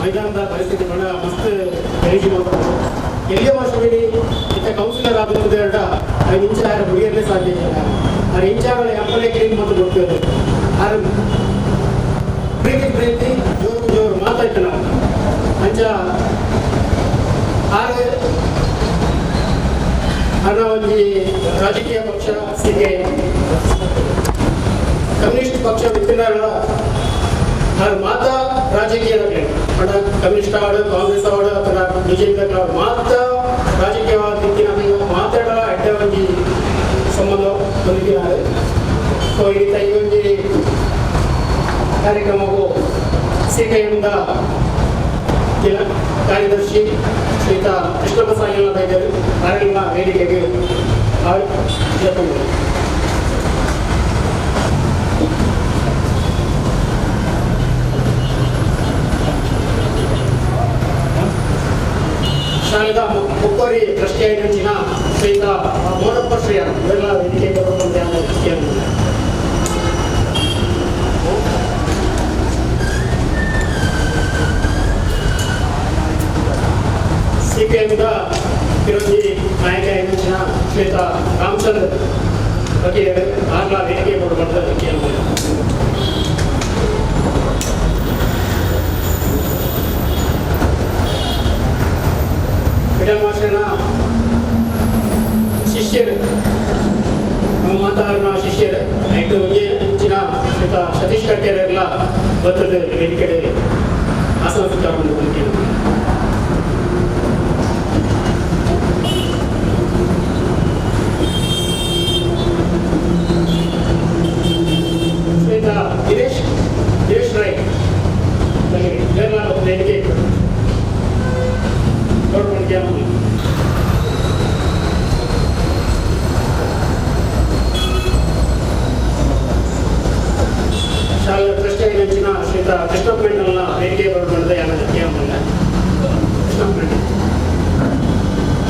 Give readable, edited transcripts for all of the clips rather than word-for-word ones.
ಮೈದಾನದ ಪರಿಸ್ಥಿತಿ ಬಹಳ ಮಸ್ತ್ ಗಲೀಜು ಮಾಡ್ತಾರೆ. ಎಲ್ಲಿಯ ಭಾಷೆಯಲ್ಲಿ ಇತ್ತ ಕೌನ್ಸಿಲರ್ ಆಗುತ್ತದೆ ಇಂಚ ಯಾರು ಮುಗಿಯಲೇ ಸಾಧ್ಯ ಇಲ್ಲ. ಆದ್ರೆ ಇಂಚಾಗಳ ಎಂಬಲೇ ಕ್ಲೀನ್ ಮತ್ತು ಕೊಡ್ತೇವೆ. ಆದ್ರೆ ಪ್ರೀತಿ ಪ್ರೀತಿ ಜೋರು ಜೋರು ಮಾತಾಯ್ತು ನಾವು ಅಂಚ ಆದ್ರೆ ಅನ್ನೋ ಒಂದು ರಾಜಕೀಯ ಪಕ್ಷ ಸಿಗೆ ಕಮ್ಯುನಿಸ್ಟ್ ಪಕ್ಷ ಬಿತ್ತಿನಾರ ಅದು ಮಾತಾ ರಾಜಕೀಯ ಕಮ್ಯುನಿಸ್ಟ್ ಆಡು ಕಾಂಗ್ರೆಸ್ ಆಡು ಅಥವಾ ಬಿಜೆಪಿ ಮಾತಾ ರಾಜಕೀಯವಾದ ದಿಕ್ಕಿನ ಮಾತಾಡ ಅಡ್ಡ ಒಂಜಿ ಸಂಬಂಧ ಹೊಂದಿದ್ದಾರೆ. ಸೊ ಈ ಒಂಜಿ ಕಾರ್ಯಕ್ರಮವು ಸಿಪಿಎಂದ ಜಿಲ್ಲಾ ಕಾರ್ಯದರ್ಶಿ ಶ್ರೀತ ಕೃಷ್ಣಪ್ಪ ಸಾಯಿನಾಥ ಇದ್ದಾರೆ. ಕಾರ್ಯಕ್ರಮ ವೇದಿಕೆಗೆ ಶಾಲೆದ ಮುಕ್ಕೋರಿ ಟ್ರಸ್ಟಿಯಾಗಿನ ಶ್ರೀತ ಮೋನಪ್ಪ ಶ್ರೀಯ ಇವೆಲ್ಲ ವೇದಿಕೆಗೆ ಬರುವಂತೆ. ಸಿಪಿಎಂದ ವಿರೋಧಿ ನಾಯಕ ಆಗಿನ ಶ್ರೀತ ರಾಮಚಂದ್ರ ವಕೀಲರು ಆರ್ಲ ವೇದಿಕೆ ಬರುವಂತ. ಮಾಸ್ಟರ್ನ ಶಿಷ್ಯರು ನಮ್ಮ ಮಾತಾಡಿನ ಶಿಷ್ಯರು ನೈಟ್ ಹೆಚ್ಚಿನ ಶ್ರೀತ ಸತೀಶ್ ಕಟ್ಟೆಯವರೆಲ್ಲ ಬರ್ತದೆ ವೇದಿಕೆ ಆಸನ ಸಿದ್ಧವನ್ನು. ಶ್ರೀತ ದಿನೇಶ್ ದಿನೇಶ್ ರೈ ಇವೆಲ್ಲ ವೇದಿಕೆ ಶಾಲೆಯ ಟ್ರಸ್ಟಿಯಾಗಿನ ಶ್ರೀತ ಕೃಷ್ಣಪ್ಪ ಮೆಂಡಲ್ನ ವೇದಿಕೆ ಬರಬಂದ ಕೃಷ್ಣಪ್ಪ ಮೆಂಡಲ್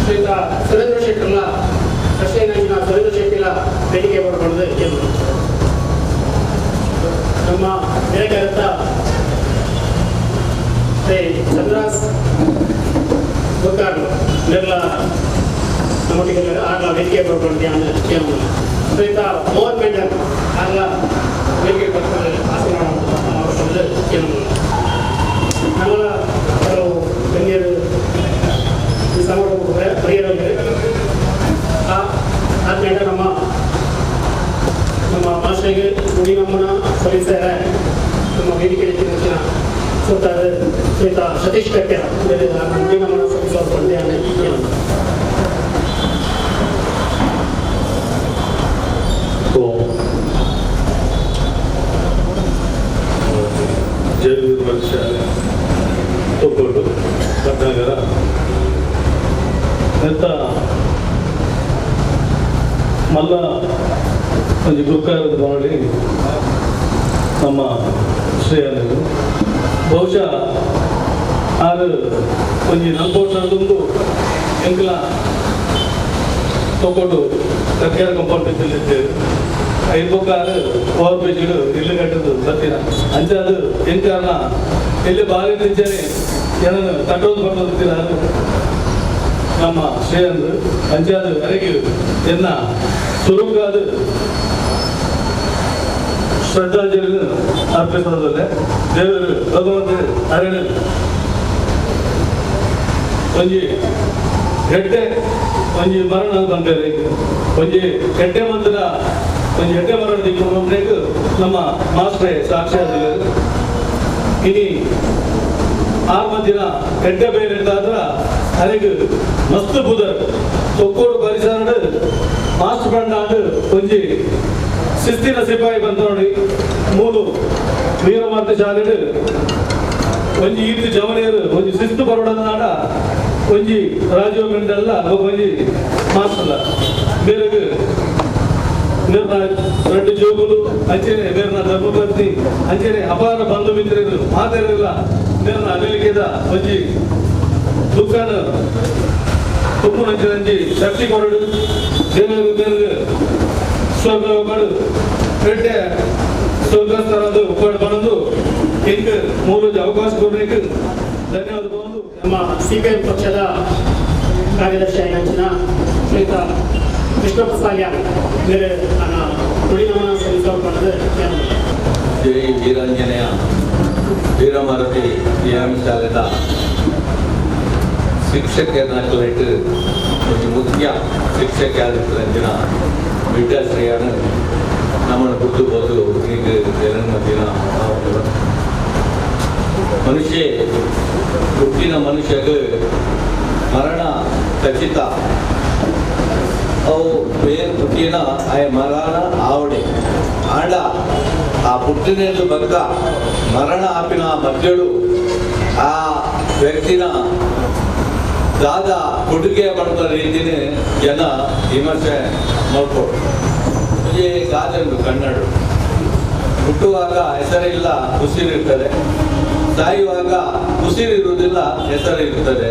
ಶ್ರೀತ ಸುರೇಂದ್ರ ಶೆಟ್ಟರ್ಲ ಟ್ರಸ್ಟಿಯಾಗಿನ ಸುರೇಂದ್ರ ಶೆಟ್ಟಿಲ ವೇದಿಕೆ ಬರಬಂದ. ನಮ್ಮ ಬೇರೆಗಾರತ್ತ ಶ್ರೀ ಚಂದ್ರಾಸ್ ಗೊತ್ತಾಗಲು ನೆಲ್ಲ ನಮ್ಮೊಟ್ಟಿಗೆ ಆಗ ವೇದಿಕೆ ಬರ್ಕೊಂಡು ಶ್ರೀತ ಮೋಹನ್ ಮೆಂಡನ್ ಆಗ ವೇದಿಕೆ ಬರ್ತಾರೆ ಆಸನ ನಮ್ಮ ಕೆಲವು ಗಣ್ಯರು ಈ ಸಮಾರಂಭ ಪರಿಹರ ಆದ್ಮೇಲೆ ನಮ್ಮ ನಮ್ಮ ಭಾಷೆಗೆ ನುಡಿನಮ್ಮನ ಸಲ್ಲಿಸ್ತಾರೆ ನಮ್ಮ ವೇದಿಕೆ ಸುತ್ತಾರೆ ಶ್ರೀತ ಸತೀಶ್ ಕಟ್ಟೆ ನುಡಿನಮ್ಮನ ಸಲ್ಲಿಸುವ ಸ್ಪರ್ಧೆಯನ್ನು. ಜಯಗುರುಗಳ ಶಾಲೆ ತೊಕ್ಕೊಟ್ಟು ಪಟ್ನಗರ ಎಂತ ಮಲ್ಲ ಒಂಜಿ ಗುರುಕಾರದ ಮಾಡಿ ನಮ್ಮ ಶ್ರೇಯನರು ಬಹುಶಃ ಆರು ಒಂಜಿ ನಲ್ಪೋಷದೊಂದು ಎಂಕಲ ತೊಕ್ಕೊಟ್ಟು ಕರ್ಕೇರ ಕಂಪೌಂಡ್ ಇದ್ದೇವೆ. ಐದು ಓವರ್ ಬ್ರಿಡ್ಜ್ ಇಲ್ಲು ಕಟ್ಟದು ಬರ್ತೀನ ಅಂಚಾದು ಎಂಕಾರಣ ಇಲ್ಲಿ ಬಾರಿ ನಿಂಚನೆ ಏನನ್ನು ತಟ್ಟೋದು ಬರ್ತೀರ ನಮ್ಮ ಶ್ರೇಯಂದ್ರು ಅಂಚಾದು ಅರೆಗೆ ಎನ್ನ ಸುರುಗಾದ ಶ್ರದ್ಧಾಂಜಲಿ ಅರ್ಪಿಸೋದಲ್ಲೇ ದೇವರು ಭಗವಂತ ಅರೆನ ಒಂಜಿ ಎಡ್ಡೆ ಒಂಜಿ ಮರಣ ಬಂದರೆ ಒಂಜಿ ಎಡ್ಡೆ ಮಂತ್ರ ಒಂಜಿ ಎಡ್ಡೆ ಮರಣ ದಿಕ್ಕು ನಮ್ಮ ಮಾಸ್ಟ್ರೇ ಸಾಕ್ಷಿ. ಇನಿ ಆ ಮಧ್ಯ ಎಡ್ಡೆ ಬೇರೆ ಆದ್ರ ಅರೆಗ್ ಮಸ್ತ್ ಬುದರ್ ತೊಕ್ಕೋಡು ಪರಿಸರ ಮಾಸ್ಟರ್ ಬಂಡಾಂಡ್ ಒಂಜಿ ಶಿಸ್ತಿನ ಸಿಪಾಯಿ ಬಂತ ನೋಡಿ ಮೂಲು ವೀರಮಾರ್ತ ಶಾಲೆ ಒಂಜಿ ಈರ್ತಿ ಜವನಿಯರು ಒಂಜಿ ಶಿಸ್ತು ಬರೋಡ ನಾಡ ಒಂಜಿ ರಾಜೀವ್ ಮೆಂಡಲ್ಲ ಒಂಜಿ ಮಾಸ್ಟರ್ಲ ಬೇರೆಗ್ ನಿರ್ನ రెండు ಜೋಗುಲು ಅಂಚೆನೆ ಬೇರ್ನ ಧರ್ಮಪತ್ನಿ ಅಂಚೆನೆ ಅಪಾರ ಬಂಧು ಮಿತ್ರರು ಮಾತಾಡಿರಲ್ಲ ಬೇರ್ನ ಅಗಲಿಕೆದ ಒಂಜಿ ದುಃಖನ ತುಪ್ಪುನಂಚಿನಂಜಿ ಶಕ್ತಿ ಕೊರಡು ದೇವರು ಬೇರೆ ಸ್ವರ್ಗ ಒಕ್ಕಡು రెడ్డే ಸ್ವರ್ಗಸ್ಥರಾದ ಒಕ್ಕಡು ಬಂದು ಇಂಕ್ ಮೂರು ಅವಕಾಶ ಕೊಡ್ಲಿಕ್ಕೆ ಧನ್ಯವಾದ. ನಮ್ಮ ಸಿಪಿಎಂ ಪಕ್ಷದ ಕಾರ್ಯದರ್ಶಿ ಅಂಚಿನ ಶ್ರೀಯುತ ಕೃಷ್ಣಪ್ಪ ಸಾಲ್ಯಾನ್ ಬೇರೆ ನನ್ನ ನುಡಿನಮನ ಸಲ್ಲಿಸೋದು. ಜೈ ವೀರಾಂಜನೇಯ. ವೀರಮಾರುತಿ ವ್ಯಾಯಾಮ ಶಾಲೆದ ಶಿಕ್ಷಕರನ್ನ ಒಂಜಿ ಮುಖ್ಯ ಶಿಕ್ಷಕ ಆದಿತ್ತಿನ ವಿದ್ಯಾಶ್ರೀಯನ್ನು ನಮ್ಮನ್ನು ಗುರ್ತು ಬೋದು. ಈಗ ದಿನ ಮನುಷ್ಯ ಹುಟ್ಟಿನ ಮನುಷ್ಯಗೆ ಮರಣ ಖಚಿತ. ಅವು ಬೇರೆ ಪುಟ್ಟಿನ ಆಯ ಮರಣ ಆವಡೆ ಆಂಡ ಆ ಪುಟ್ಟಿನೆಂದು ಬಗ್ಗ ಮರಣ ಆಪಿನ ಮಧ್ಯಳು ಆ ವ್ಯಕ್ತಿನ ದಾದ ಕೊಡುಗೆ ಪಡ್ದ ರೀತಿನೇ ಜನ ವಿಮರ್ಶೆ ಮಾಡ್ಕೊಡು. ಈ ಗಾದೆ ಉಂಟು ಕನ್ನಡ, ಹುಟ್ಟುವಾಗ ಹೆಸರಿಲ್ಲ ಉಸಿರಿರ್ತದೆ, ಸಾಯುವಾಗ ಉಸಿರಿರುವುದಿಲ್ಲ ಹೆಸರಿರುತ್ತದೆ.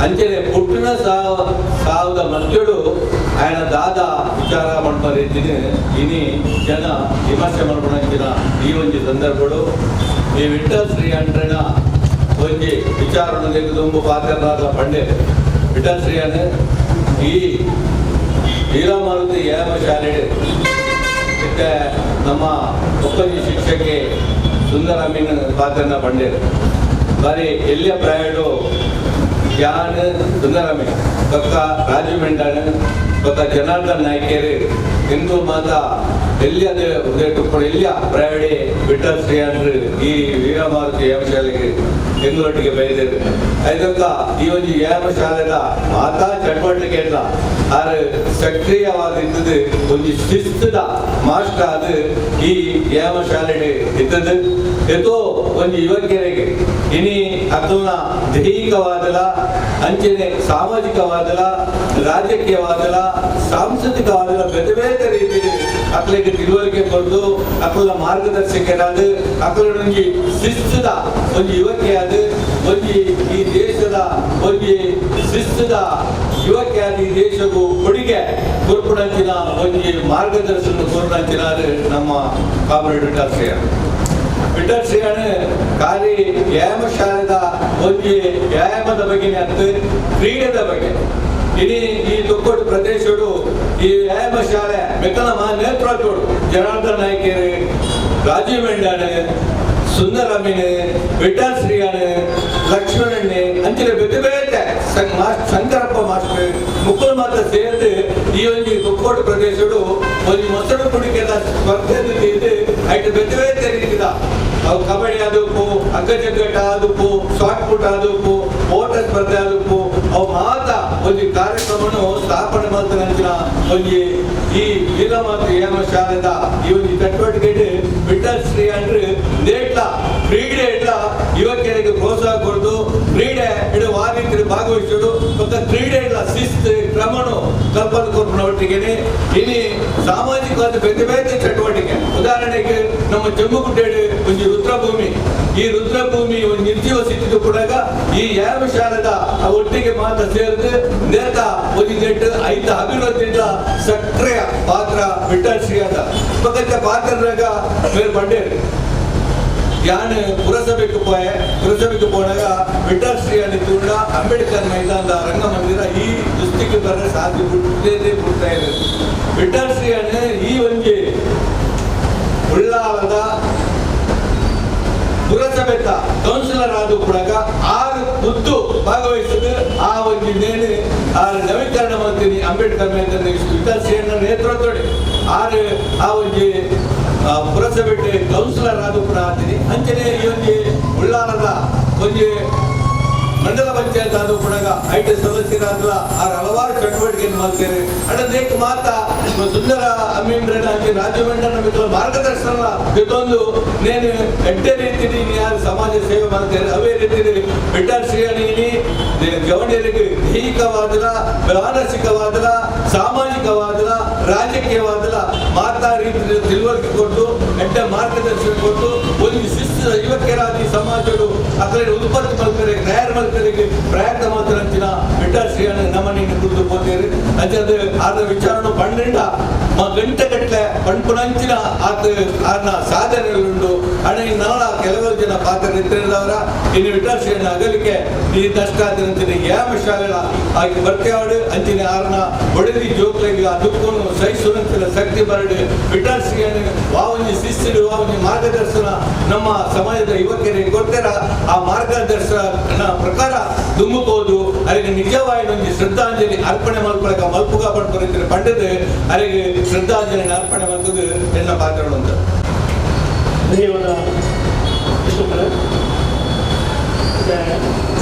ಅಂಚನೆ ಪುಟ್ಟಿನ ಸಾವದ ಮಧ್ಯಡು ఆయన ದಾದ ವಿಚಾರ ಮಾಡ್ಪ ರೀತಿನೇ ಇನಿ ಜನ ವಿಮರ್ಶೆ ಮಾಡ್ಕೊಂಡಂಚಿನ ಈ ಒಂಜಿ ಸಂದರ್ಭಡು ಈ ವಿಠಲ್ ಶ್ರೀ ಅಂಟ್ರನ ಒಂಜಿ ವಿಚಾರವನ್ನು ದುಂಬು ಪಾತ್ರರಾದ ಪಂಡೆ ವಿಠಲ್ ಶ್ರೀಯನ್ ಈ ವೀರಮಾರುತಿ ವ್ಯಾಯಾಮ ಶಾಲೆ ಇತ್ತೆ ನಮ್ಮ ಒಕ್ಕಲಿ ಶಿಕ್ಷಕಿ ಸುಂದರ ಅಮೀನ್ ಪಾತ್ರನ ಪಂಡೇರು ಬಾರಿ ಎಲ್ಲಿಯ ಪ್ರಾಯಡು ಯಾನ್ ಸುಂದರಮೀನ್ ಬೊಕ್ಕ ರಾಜು ಮೆಂಡನ್ ಬೊಕ್ಕ ಜನಾರ್ದನ್ ನಾಯ್ಕೇರು ಹಿಂದೂ ಮಾತ ಎಲ್ಲಿ ಅದೇ ಎಲ್ಲಿಯ ಪ್ರಾಯಡಿ ವಿಠಲ್ ಶ್ರೀ ಅಂದ್ರೆ ಈ ವೀರಮಾರುತಿ ವ್ಯಾಯಾಮ ಶಾಲೆಗೆ ಹಿಂದೂರೊಟ್ಟಿಗೆ ಬೈದೇರು. ಐದಕ್ಕ ಈ ಒಂದು ವ್ಯಾಯಾಮ ಶಾಲೆದ ಮಾತಾ ಚಟುವಟಿಕೆ ಇಲ್ಲ ಆರು ಸಕ್ರಿಯವಾದ ಇದ್ದது ಒಂಜಿ ಶಿಸ್ತದ ಮಾಸ್ಟರ್ ಅದು ಈ ವ್ಯಾಯಾಮ ಶಾಲೆ ಇದ್ದದು. ಎತೋ ಒಂಜಿ ಯುವಕರಿಗೆ ಇನಿ ಅತುನ ದೈಹಿಕವಾದಲ ಅಂಚನೆ ಸಾಮಾಜಿಕವಾದಲ ರಾಜಕೀಯವಾದಲ ಸಾಂಸ್ಕೃತಿಕವಾದಲ ಬೇರೆ ಬೇರೆ ರೀತಿಯಲ್ಲಿ ಅಕ್ಲೆಗೆ ತಿಳುವಳಿಕೆ ಕೊಟ್ಟು ಅಕ್ಕಲ ಮಾರ್ಗದರ್ಶಕರಾದ ಅಕ್ಕಲೊಂಜಿ ಶಿಸ್ತದ ಒಂಜಿ ಯುವಕಿಯಾದ ಒಂಜಿ ಈ ದೇಶದ ಒಂಜಿ ಶಿಸ್ತದ ಯುವಕಿಯಾದ ಈ ದೇಶಕ್ಕೂ ಕೊಡುಗೆ ಕೊರ್ಪುಡಂಚಿನ ಒಂಜಿ ಮಾರ್ಗದರ್ಶನ ಕೊರ್ಪುಡಂಚಿನ ನಮ್ಮ ಕಾಮ್ರೇಡ್ ವಿಠಲ್ ಶ್ರೀಯನ್. ವಿಠಲ್ ಶ್ರೀಯನ್ ಖಾಲಿ ವ್ಯಾಯಾಮ ಶಾಲೆದ ಒಂಜಿ ವ್ಯಾಯಾಮದ ಬಗ್ಗೆ ಅಂತ ಕ್ರೀಡೆದ ಬಗ್ಗೆ ಇಡೀ ಈ ತೊಕ್ಕೋಟು ಪ್ರದೇಶಡು ಈ ವ್ಯಾಯಾಮ ಶಾಲೆ ಮೆಕ್ಕಲ ನೇತೃತ್ವಡು ಜನಾರ್ದನ್ ನಾಯ್ಕರು, ರಾಜೀವ್ ಮೆಂಡಾನ್, ಸುಂದರ ಅಮೀನ್, ವಿಠಲ್ ಶ್ರೀಯಾನ್, ಲಕ್ಷ್ಮಣಣ್ಣೆ ಅಂಚಿನ ಬೇತೆ ಬೇತೆ ಶಂಕರಪ್ಪ ಮಾಸ್ಟರ್ ಮುಕ್ಕುಲ್ ಮಾತ ಸೇರಿದು ಈ ಒಂಜಿ ತೊಕ್ಕೋಟು ಪ್ರದೇಶಡು ಒಂಜಿ ಮೊಸರು ಕುಡಿಕೆದ ಸ್ಪರ್ಧೆ ಇದು ಐಟ್ ಬೇತೆ ಬೇತೆ ರೀತಿದ ಅವು ಕಬಡ್ಡಿ ಆದಪ್ಪು, ಹಗ್ಗಜಗ್ಗಟ ಆದಪ್ಪು, ಶಾರ್ಟ್ ಪುಟ್ ಆದಪ್ಪು, ಓಟ ಸ್ಪರ್ಧೆ ಆದಪ್ಪು, ಅವು ಮಾತ ಒಂಜಿ ಕಾರ್ಯಕ್ರಮನು ಸ್ಥಾಪನೆ ಮಲ್ತನಂಚಿನ ಒಂಜಿ ಈ ವೀರಮಾತು ವ್ಯಾಯಾಮ ಶಾಲೆದ ಈ ಒಂಜಿ ಚಟುವಟಿಕೆ ವಿಠಲ್ ಶ್ರೀ ಅಂದ್ರೆ ನೇಟ್ಲ ಕ್ರೀಡೆ ಇಡ್ಲ ಯುವಕರಿಗೆ ಪ್ರೋತ್ಸಾಹ ಕೊಡುದು ಕ್ರೀಡೆ ಇಡ ವಾರೀತಿ ಭಾಗವಹಿಸುವುದು ಮತ್ತು ಕ್ರೀಡೆ ಇಡ್ಲ ಶಿಸ್ತು ಕ್ರಮನು ಕಲ್ಪನೆ ಕೊರ್ಪುನ ಒಟ್ಟಿಗೆ ಇನಿ ಸಾಮಾಜಿಕವಾದ ಬೇತೆ ಬೇತೆ ಚಟುವಟಿಕೆ. ಉದಾಹರಣೆಗೆ ನಮ್ಮ ಜಮ್ಮುಗುಡ್ಡೇಡು ಒಂಜಿ ರುದ್ರಭೂಮಿ, ಈ ರುದ್ರಭೂಮಿ ಒಂದು ನಿರ್ಜೀವ ಸ್ಥಿತಿ ಕೂಡ ಈ ವ್ಯಾಯಾಮ ಶಾಲೆದ ಒಟ್ಟಿಗೆ ಮಾತ್ರ ಸೇರಿದು ನೇತ ಒಂಜಿ ನೆಟ್ಟು ಐತ ಅಭಿವೃದ್ಧಿ ಸಕ್ರಿಯ ಪಾತ್ರ ವಿಠಲ್ ಶ್ರೀ ಅಂತ ಪಕ್ಕಕ್ಕೆ ಪಾತ್ರರಾಗ ಬೇರೆ ಬಂಡೇರು ಯಾನ್ ಪುರಸಭೆಗೆ ಪೋಯೆ. ಪುರಸಭೆಗೆ ಪೋನಾಗ ವಿಠಲ್ ಶ್ರೀ ಕೂಡ ಅಂಬೇಡ್ಕರ್ ಮೈದಾನದ ರಂಗಮಂದಿರ ಈ ದುಸ್ತಿಗೆ ಬರ ಸಾಧ್ಯ ಬಿಡ್ತೇ ಬಿಡ್ತಾ ಇದೆ. ವಿಠಲ್ ಶ್ರೀ ಈ ಒಂಜಿ ಉಳ್ಳಾಲದ ಪುರಸಭೆತ ಕೌನ್ಸಿಲರ್ ಆದ ಕೂಡ ಆರು ಖುದ್ದು ಭಾಗವಹಿಸಿದ ಆ ಒಂದು ನೇನು ಆರು ನವೀಕರಣ ಮಾಡ್ತೀನಿ ಅಂಬೇಡ್ಕರ್ ಮೈದಾನ ವಿಠಲ್ ಶ್ರೀ ನೇತೃತ್ವ ಆರು ಆ ಒಂಜಿ ಪುರಸಭೆ ಕೌನ್ಸಿಲರ್ ಆದ ಕೂಡ ಆಗ್ತೀನಿ. ಅಂಚನೆ ಈ ಒಂಜಿ ಉಳ್ಳಾಲದ ಒಂಜಿ ಮಂಡಲ ಪಂಚಾಯತ್ ಆದ ಕೂಡ IT ಸದಸ್ಯರಾದ ಆರು ಹಲವಾರು ಚಟುವಟಿಕೆಯನ್ನು ಮಾಡ್ತಾರೆ. ಅಡದೇಕ ಮಾತ ಸುಂದರ ಅಮೀನ್ರನ್ನ ರಾಜ್ಯ ಮಿತ್ರ ಮಾರ್ಗದರ್ಶನ ಜೊತೊಂದು ನೇನು ಎಡ್ಡೆ ರೀತಿಯಲ್ಲಿ ಯಾರು ಸಮಾಜ ಸೇವೆ ಮಾಡ್ತಾರೆ ಅವೇ ರೀತಿಯಲ್ಲಿ ವಿಠಲ್ ಶ್ರೀಯಣಿನಿ ಗವಣಿಯರಿಗೆ ದೈಹಿಕವಾದಲ ಮಾನಸಿಕವಾದಲ ಸಾಮಾಜಿಕವಾದಲ ರಾಜಕೀಯವಾದಲ ಮಾತಾ ರೀತಿಯಲ್ಲಿ ತಿಳುವಳಿಕೆ ಕೊಟ್ಟು ಎಡ್ಡೆ ಮಾರ್ಗದರ್ಶನ ಕೊಟ್ಟು ಒಂದು ಶಿಸ್ತು ಯುವಕ ಯುವಕರಾದಿ ಸಮಾಜಡು ಅಕಲೆ ಉತ್ಪತ್ತಿ ಮಲ್ಪರೆ ತಯಾರು ಮಲ್ಪರಿಗೆ ಪ್ರಯತ್ನ ಮಲ್ತರಂಚಿನ ವಿಠಲ್ ಶ್ರೀಯನ್ನು ನಮ್ಮನ್ನ ಕುರಿತು ಪೋತೇರು ಅಂಚದ ಆದ ವಿಚಾರನು ಪಂಡೆಂಡ ಗಂಟೆ ಗಟ್ಟಲೆ ಪಂಪುನಂಚಿನ ಆತ ಆನ ಸಾಧನೆಗಳುಂಟು. ಅಣ್ಣ ನಾಳ ಕೆಲವು ಜನ ಪಾತ್ರ ಇತ್ತಿರದವರ ಇನ್ನು ವಿಠಲ್ ಶ್ರೀಯನ್ನು ಅಗಲಿಕೆ ಈ ನಷ್ಟ ಆದಿರಂಚಿನ ಯಾಮ ಶಾಲೆಗಳ ಆಗಿ ಬರ್ತೇವಾಡು ಅಂಚಿನ ಆರ್ನ ಒಡೆದಿ ಜೋಕ್ಲಿಗೆ ಆ ದುಃಖವನ್ನು ಸಹಿಸುವಂತಿಲ್ಲ ಶಕ್ತಿ ಬರಡು ವಿಠಲ್ ಶ್ರೀಯನ್ನು ವಾವನಿ ಶಿಸ್ತಿಡು ವಾವನಿ ಮಾರ್ಗದರ್ಶನ ನಮ್ಮ ಸಮಾಜದ ಯುವಕರಿಗೆ ಕೊಡ್ತಾರ. ಆ ಮಾರ್ಗದರ್ಶನ ಪ್ರಕಾರ ದುಮ್ಮುಕೋದು ಅರಿಗೆ ನಿಜವಾದ ಒಂದು ಶ್ರದ್ಧಾಂಜಲಿ ಅರ್ಪಣೆ ಮಲ್ಪಳಕ ಮಲ್ಪುಗ ಪಡ್ಪರಿದ್ರೆ ಪಂಡದು ಅರಿಗೆ ಶ್ರದ್ಧಾಂಜಲಿ ಅರ್ಪಣೆ ಮಾಡ್ತದೆ ಎನ್ನ ಪಾತ್ರ ಅಂತ. ಧನ್ಯವಾದ ವಿಷ್ಣುಪರ.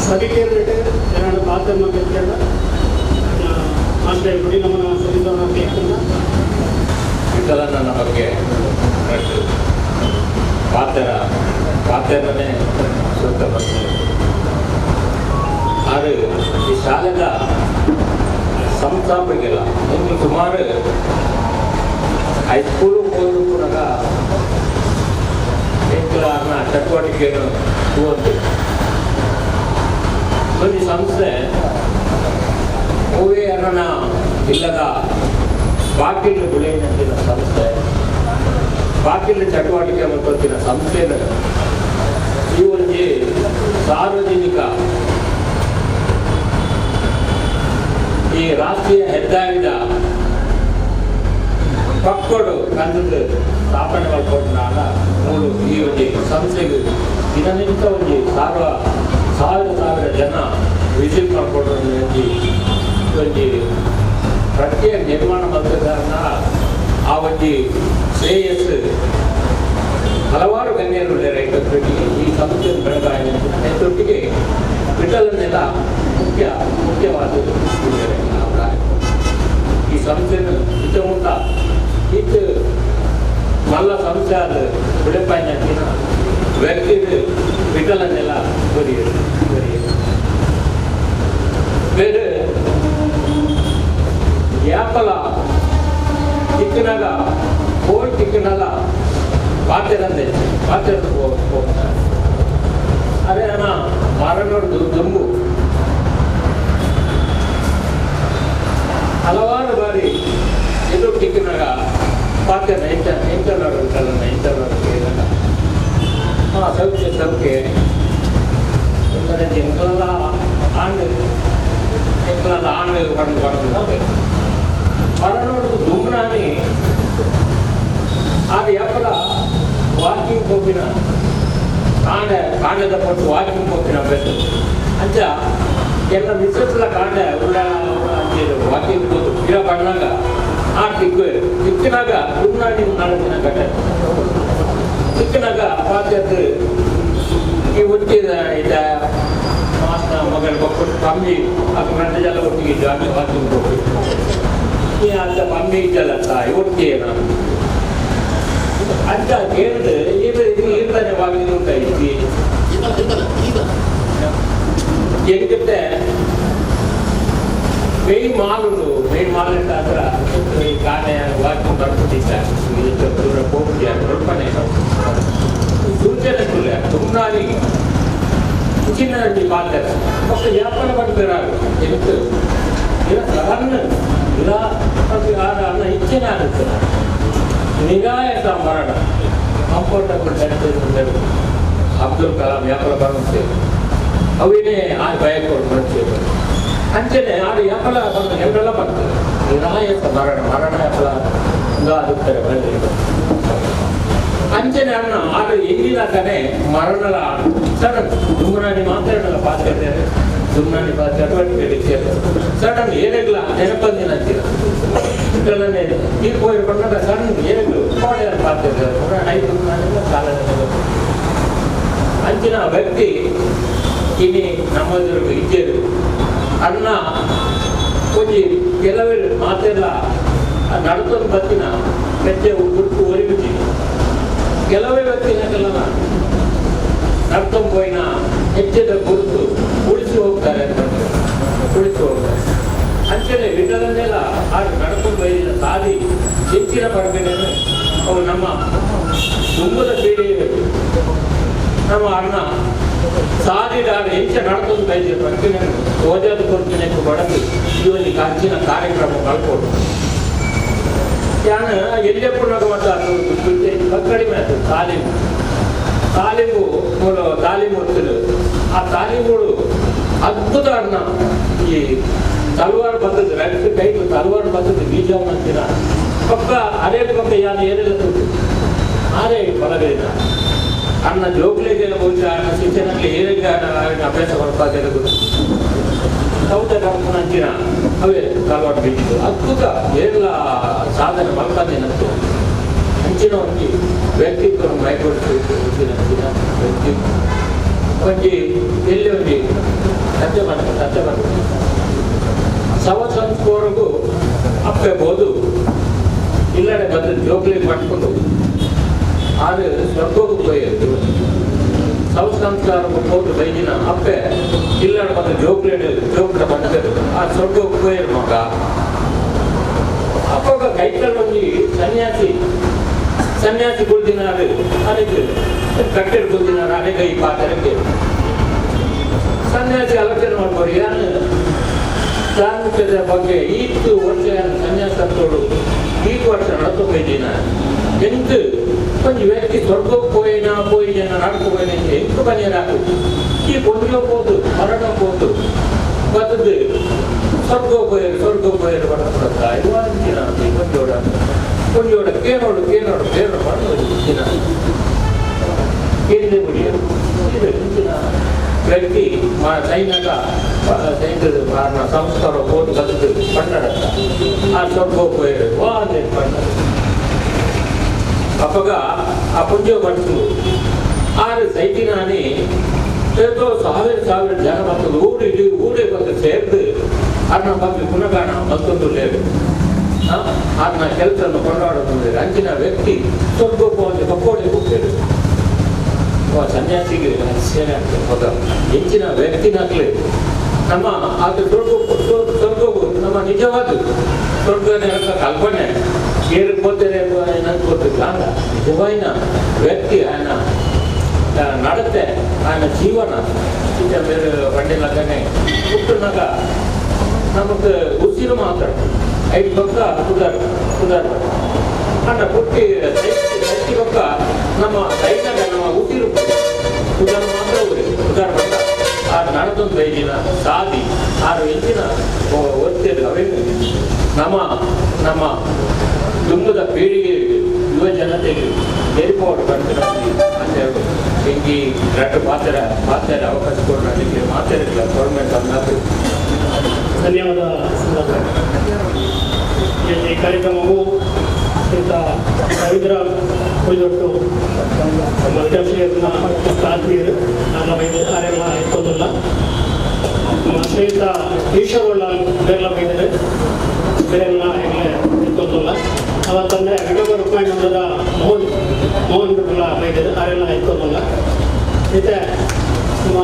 ಸಭೆಗೆ ಜನರ ಪಾತ್ರ ಆಶ್ರಯ ನುಡಿ ನಮನ ಸಲ್ಲಿಸೋಣ. ವಿಠಲನ ಬಗ್ಗೆ ಪಾತ್ರ ಪಾತ್ರನೇ ಸುತ್ತ ಬಂದರು. ಆದರೆ ಈ ಶಾಲೆದ ಸಂಸ್ಥಾಪಕಿಲ್ಲ ನಿಮ್ಗೆ ಸುಮಾರು ಹೈಸ್ಕೂಲು ಹೋದ್ರು ಕೂಡ ಎಂಕಲಾರ್ನ ಚಟುವಟಿಕೆಯನ್ನು ಹೋದ್ದು ಒಂದು ಸಂಸ್ಥೆ ಹೂವೇ ಅನ್ನ ಇಲ್ಲದ ಬಾಕಿಲು ಬೆಳೆಯಿನ ಸಂಸ್ಥೆ ಬಾಕಿಲು ಚಟುವಟಿಕೆ ಮತ್ತು ಸಂಸ್ಥೆನ ಈ ಒಂದು ಸಾರ್ವಜನಿಕ ಈ ರಾಷ್ಟ್ರೀಯ ಹೆದ್ದಾರಿದ ಪಕ್ಕೋಡು ಕಂದದ್ದು ಸ್ಥಾಪನೆ ಮಾಡಿಕೊಂಡಾಗ ಮೂರು ಈ ಒಂದು ಸಂಸ್ಥೆಗೆ ದಿನನಿತ್ಯ ಒಂದು ಸಾವಿರ ಸಾವಿರ ಜನ ವಿಸಿಟ್ ಮಾಡಿಕೊಂಡು ಒಂದು ಪ್ರಕ್ರಿಯೆ ನಿರ್ಮಾಣ ಮಾಡಿದ ಆ ಒಂದು ಶ್ರೇಯಸ್ಸು ಹಲವಾರು ಗಣ್ಯರು ರೈತರೊಟ್ಟಿಗೆ ಈ ಸಂಸ್ಥೆ ಬೆಳಗಾಯಿ ರೈತರೊಟ್ಟಿಗೆ ವಿಠಲನ್ನೆಲ್ಲ ಮುಖ್ಯವಾದದ್ದು. ಈ ಸಂಸ್ಥೆಯನ್ನು ಸುತ್ತಮುತ್ತ ಇದು ಮಲ್ಲ ಸಂಸ್ಥೆ ಆದ ಬಿಡಪಾಯಿನ ವ್ಯಕ್ತಿ ವಿಠಲನ್ನೆಲ್ಲ ಬರೆಯರು ಬರೆಯರು ಬೇರೆ ಯಾಪಲ ತಿಕ್ಕನಾಗ ಕೋಳಿ ತಿಕ್ಕನಾಗ ಪಾತೆರಂದೆ ಪಾತೆರಂದು ಹೋಗ್ತಾರೆ. ಅದೇ ಅಣ್ಣ ಮರನೋಡು ದುಂಬು ಹಲವಾರು ಬಾರಿ ಎದುರು ತಿಕ್ಕನಾಗ ಪಾತೆರ ಎಂತ ಎಂತ ಎಂತ ಹಾಂ ಸೌಖ್ಯ ಸೌಖ್ಯ ಎಂಕಲೆಲ್ಲ ಆಂಡು ಎಂಕಲೆಲ್ಲ ಆಣ್ ಪಡೆದು ಪಡೆದು ಮರನೋಡು ದುಮ್ನಾನಿ ಆಗ ಯಾಪಲ ವಾಕಿಂಗ್ ಹೋಗಿನ ಕಾಂಡ ಕಾಂಡದ ಪಟ್ಟು ವಾಕಿಂಗ್ ಹೋಗಿನ ಅಭ್ಯಾಸ ಅಂಚ ಎಲ್ಲ ಮಿಸ್ಸಸ್ಲ ಕಾಂಡ ಉಳ್ಳ ವಾಕಿಂಗ್ ಹೋದು ಗಿಡ ಪಣ್ಣಾಗ ಆ ತಿಕ್ಕು ತಿಕ್ಕಿನಾಗ ದುಮ್ನಾನಿ ನಾಲ್ಕು ದಿನ ಘಟನೆ ತಿಕ್ಕಿನಾಗ ಪಾತ್ಯದ್ದು ಈ ಒಟ್ಟಿದ ಇದ ಮಾಸ್ನ ಮಗಳ ಒಕ್ಕಟ್ಟು ಕಮ್ಮಿ ಅದು ಗಂಟೆಲ್ಲ ಒಟ್ಟಿಗೆ ಜಾಗ ವಾಕಿಂಗ್ ಹೋಗಿ ಈ ಅಂತ ಕಮ್ಮಿ ಇದ್ದಲ್ಲ ತಾಯಿ ಒಟ್ಟಿಗೆ ನಾನು ಅಂತ ಕೇಳಿದ್ರೆ ಈರ್ತಾನೆ ವಾಕಿಂಗ್ ಉಂಟ ಇದ್ದಿ ಎಂಕಿತ್ತೆ ಮೇಯ್ ಮಾಲುಂಡು ಮೇಯ್ ಮಾಲು ಅಂತ ಈ ಕಾಣೆ ವಾಕಿಂಗ್ ಬರ್ಬಿಟ್ಟಿದ್ದ ದೂರ ಹೋಗ್ತೀಯ ಸ್ವಲ್ಪನೇ ಸೂಚನೆ ತುಮ್ನಾನಿ ಚಿನ್ನ ಪಾತ್ರ ಮತ್ತೆ ಯಾಪನ ಪಡ್ತಾರೆ ಎಂತು ಇಲ್ಲ ಸಡನ್ ಇಲ್ಲ ಅನ್ನ ಇಚ್ಛೆನೇ ಆಗುತ್ತೆ ನಿಗಾಯತ ಮರಣ ಕಂಫರ್ಟಬಲ್ ಡೆತ್ ಅಬ್ದುಲ್ ಕಲಾಂ ಯಾಪಲ ಬರುತ್ತೆ ಅವೇನೇ ಆ ಭಯ ಕೊಡು ಅಂಚನೆ ಆಡು ಯಾಪಲ ಬಂದು ಎಲ್ಲರೆಲ್ಲ ಬರ್ತದೆ ನಿರಾಯತ ಮರಣ ಮರಣ ಯಾಪಲ ಆಗುತ್ತಾರೆ ಬರಲಿ ಅಂಚನೆ ಅಣ್ಣ ಆಡು ಎಂದಿನ ಮರಣಲ ಸಡನ್ ದುಮ್ರಾಣಿ ಮಾತಾಡಲ್ಲ ಪಾತ್ರ ದುಮ್ನಾಣಿ ಚಟುವಟಿಕೆ ಸಡನ್ ಏರೆಗ್ಲ ನೆನಪಂದಿನ ಅಂತೀರ ಈ ಕೋಯಿಲ್ ಕೊಂಡಾಗ ಸಡನ್ ಏರೆಗ್ಲು ಕೋಡೆ ಪಾತ್ರ ಐದು ದುಮ್ನಾಣಿಲ್ಲ ಕಾಲ ಅಂಚಿನ ವ್ಯಕ್ತಿ ಇನಿ ನಮ್ಮದಿರು ಇದ್ದೇರು ಅಣ್ಣ ಒಂಜಿ ಕೆಲವರು ಮಾತೆಲ್ಲ ನಡ್ಕೊಂಡು ಬತ್ತಿನ ಮೆಚ್ಚೆ ಗುರುತು ಒರಿಬಿಟ್ಟಿನಿ ಕೆಲವೇ ವ್ಯಕ್ತಿನ ಕೆಲನ ನಡ್ಕೊಂಡು ಹೋಯಿನ ಹೆಚ್ಚಿದ ಗುರುತು ಉಳಿಸಿ ಹೋಗ್ತಾರೆ ಅಂತ ಉಳಿಸಿ ಹೋಗ್ತಾರೆ. ಅಂಚನೆ ವಿಠಲನ್ನೆಲ್ಲ ಆಗ ನಡ್ಕೊಂಡು ಬೈದಿನ ಸಾದಿ ಹೆಚ್ಚಿನ ಪಡ್ಬೇಕಂದ್ರೆ ಅವು ನಮ್ಮ ತುಂಬದ ಪೀಳಿಗೆ ನಮ್ಮ ಅಣ್ಣ ಸಾರಿದಾರ ಎಂಚ ನಡತೊಂದು ಬೈದೆ ಪನ್ಪಿನ ತೋಜಾದ ಕೊರ್ಪಿನಕ್ಕೆ ಬಡದು ಈ ಒಂಜಿ ಕಂಚಿನ ಕಾರ್ಯಕ್ರಮ ಕಲ್ಪೊಡು. ಯಾನ್ ಎಲ್ಲೆಪ್ಪುನಗ ಮಾತ ಕಡಿಮೆ ಆಯ್ತು ತಾಲೀಮು ತಾಲೀಮು ಮೂಲ ತಾಲೀಮು ಹೊತ್ತಿರು. ಆ ತಾಲೀಮುಡು ಅದ್ಭುತ ಅಣ್ಣ ಈ ತಲ್ವಾರ್ ಬರ್ತದೆ ರೈಟ್ ಕೈಗೆ ತಲ್ವಾರ್ ಬರ್ತದೆ ಬೀಜ ಅಂತಿನ ಪಕ್ಕ ಅದೇ ಪಕ್ಕ ಯಾನು ಏನೆಲ್ಲ ತುಟ್ಟು ಆರೇ ಬಲವೇನ ಅಣ್ಣ ಜೋಗ್ಲಿಗೆ ಬಹುಶಃ ಅಣ್ಣ ಶಿಕ್ಷಣಕ್ಕೆ ಏರಿಗೆ ಅಭ್ಯಾಸ ಕೊಡ್ಪಾತಿರೋದು ಸೌತೆ ಕರ್ಪುನಂಚಿನ ಅವೇ ತಲ್ವಾರ್ ಬೀಜಿದ್ದು ಅದ್ಭುತ ಏನೆಲ್ಲ ಸಾಧನೆ ಮಲ್ಕಂದಿನಂತು ಅಂಚಿನ ಒಂಜಿ ವ್ಯಕ್ತಿತ್ವ ಮೈಕೊಡ್ತು ಅಂಚಿನ ವ್ಯಕ್ತಿತ್ವ ಒಂಜಿ ಎಲ್ಲಿ ಒಂಜಿ ಸತ್ಯ ಮಾಡ್ತಾರೆ ಸತ್ಯ ಮಾಡ್ತಾರೆ ಸವ ಸಂಸ್ಕೋರ್ಗೂ ಅಪ್ಪೆಬೋದು ಇಲ್ಲಡೆ ಬಂದು ಜೋಕ್ಲಿ ಪಟ್ಕೊಂಡು ಆರು ಸ್ವರ್ಗೋಗು ಪೋಯೆರ್. ಸವ ಸಂಸ್ಕಾರಕ್ಕೂ ಪೋದು ಬೈದಿನ ಅಪ್ಪೆ ಇಲ್ಲಡೆ ಬಂದು ಜೋಕ್ಲಿ ಜೋಕ್ಲ ಬಂದರು ಆ ಸ್ವರ್ಗೋಗು ಪೋಯೆರ್ ಮಗ. ಅಪ್ಪಗ ಕೈತಲ್ ಒಂಜಿ ಸನ್ಯಾಸಿ ಸನ್ಯಾಸಿ ಕುಲ್ದಿನಾರು ಅದಕ್ಕೆ ಕಟ್ಟೆಡ್ ಕುಲ್ದಿನಾರು ಅನೇಕ ಈ ಪಾತ್ರಕ್ಕೆ ಸನ್ಯಾಸಿ ಆಲೋಚನೆ ಮಾಡ್ಬೋದು ಯಾನು ಧಾರ್ಮಿಕದ ಬಗ್ಗೆ ಈತ್ತು ವರ್ಷ ಸನ್ಯಾಸ ತೋಡು ಈ ವರ್ಷ ನಡತೊಂಬೈದಿನ ಎಂತ ಒಂಜಿ ವ್ಯಕ್ತಿ ಸ್ವರ್ಗಕ್ಕೆ ಪೋಯಿನ ಪೋಯಿನ ನಡಕು ಪೋಯಿನ ಎಂತ ಬನ್ನಿರಾಕು ಈ ಪೊಂಜೋ ಪೋತು ಮರಣ ಪೋತು ಬತ್ತದು ಸ್ವರ್ಗ ಪೋಯರು ಸ್ವರ್ಗ ಪೋಯರು ಬಡಪಡತ್ತ ಇದು ಅಂಚಿನ ಕೊಂಜೋಡ ಕೊಂಜೋಡ ಕೇನೋಡು ಕೇನೋಡು ಕೇನೋಡು ಬಣ್ಣ ದಿನ ಕೇಂದ್ರ ಮುಡಿಯರು ಇದು ಇಂಚಿನ ವ್ಯಕ್ತಿ ಸೈನ್ಯದ ಸೈನ್ಯದ ಸಂಸ್ಕಾರ ಹೋದು ಕಲಿತು ಪಣ್ಣಡತ್ತ ಆ ಸ್ವರ್ಗ ಪೋಯರು ವಾ ಪಣ್ಣ. ಅಪ್ಪಗ ಆ ಪುಂಜ ಬಂತು ಆರು ಸೈತಿನಾನಿ ಏದೋ ಸಾವಿರ ಸಾವಿರ ಜನ ಬರ್ತದೆ ಊರು ಇಡೀ ಊರೇ ಬಂದು ಸೇರ್ದು ಅನ್ನ ಬಗ್ಗೆ ಗುಣಗಾನ ಮತ್ತೊಂದು ಲೇರು ಆತನ ಕೆಲಸವನ್ನು ಕೊಂಡಾಡುತ್ತದೆ ಅಂಚಿನ ವ್ಯಕ್ತಿ ಸ್ವರ್ಗೋಪ ಒಂದು ಕಕ್ಕೋಡಿ ಹೋಗ್ತೇವೆ ಸನ್ಯಾಸಿಗೆ ಸೇನೆ ಆಗ್ತದೆ ಹೆಚ್ಚಿನ ವ್ಯಕ್ತಿನಾಗ್ಲಿ ನಮ್ಮ ಆತ ಸ್ವರ್ಗ ಸ್ವರ್ಗವು ನಮ್ಮ ನಿಜವಾದ ಸ್ವರ್ಗ ಕಲ್ಪನೆ ಏರು పోతే ಗೊತ್ತಿಲ್ಲ ಅಲ್ಲ ನಿಜವಾದ ವ್ಯಕ್ತಿ ఆయన ನಡತೆ ఆయన ಜೀವನ ಈಗ ಬೇರೆ ಬಂಡಿಲಗನೆ ಹುಟ್ಟುನಾಗ ನಮಗೆ ಉಸಿರು ಮಾತ್ರ ಐದು ಪಕ್ಕ ಕುದಾರ ಕುದಾರ ಅಣ್ಣ ಪುಟ್ಟಿ ಸೈತಿ ಪಕ್ಕ ನಮ್ಮ ಸೈನಾಗ ನಮ್ಮ ಉಸಿರು ಕುದಾರ ಮಾತ್ರ ಊರಿ ಕುದಾರ ಬಂದ ಆ ನಡತೊಂದು ಐದಿನ ಸಾದಿ ಆರು ಇಂಚಿನ ಒತ್ತಿರು ಅವೇನು ನಮ್ಮ ನಮ್ಮ ದುಂಬದ ಪೀಳಿಗೆ ಯುವ ಜನತೆಗೆ ಏರ್ಪೋರ್ಟ್ ಬಂದಿರೋದು ಅಂತ ಹೇಳಿ ಹಿಂಗೆ ಎರಡು ಮಾತಾಡ ಮಾತಾಡ ಅವಕಾಶ ಕೊಟ್ಟರೆ ಅದಕ್ಕೆ ಮಾತಾಡಿಲ್ಲ ಗೌರ್ಮೆಂಟ್ ಅನ್ನೋದು. ಧನ್ಯವಾದ. ಈ ಕಾರ್ಯಕ್ರಮವು ಶ್ರೀಯುತ ರವೀಂದ್ರ ಕುಳಿದೊಟ್ಟು ಅಧ್ಯಕ್ಷೆಯನ್ನ ಆತ್ಮೀಯರು ನನ್ನ ಆರೆಲ್ಲ ಎತ್ತೋದಿಲ್ಲ. ನಮ್ಮ ಶ್ರೀಯುತ ಈಶ್ವರವುಳ್ಳ ಬೇರೆಲ್ಲ ಬೈದರೆ ಬೇರೆಲ್ಲ ಹೆಂಗೆ ಎತ್ತೋದಿಲ್ಲ. ಅವತ್ತಂದರೆ ವಿಡೋಗ ರುಕ್ಮಾಯಿನಂದದ ಮೋಹನ್ ಮೋಹನ್ ಬಿಡ್ಲ ಬೈದರು ಆರೆಲ್ಲ ಎತ್ತೋದಿಲ್ಲ. ಮತ್ತು ನಮ್ಮ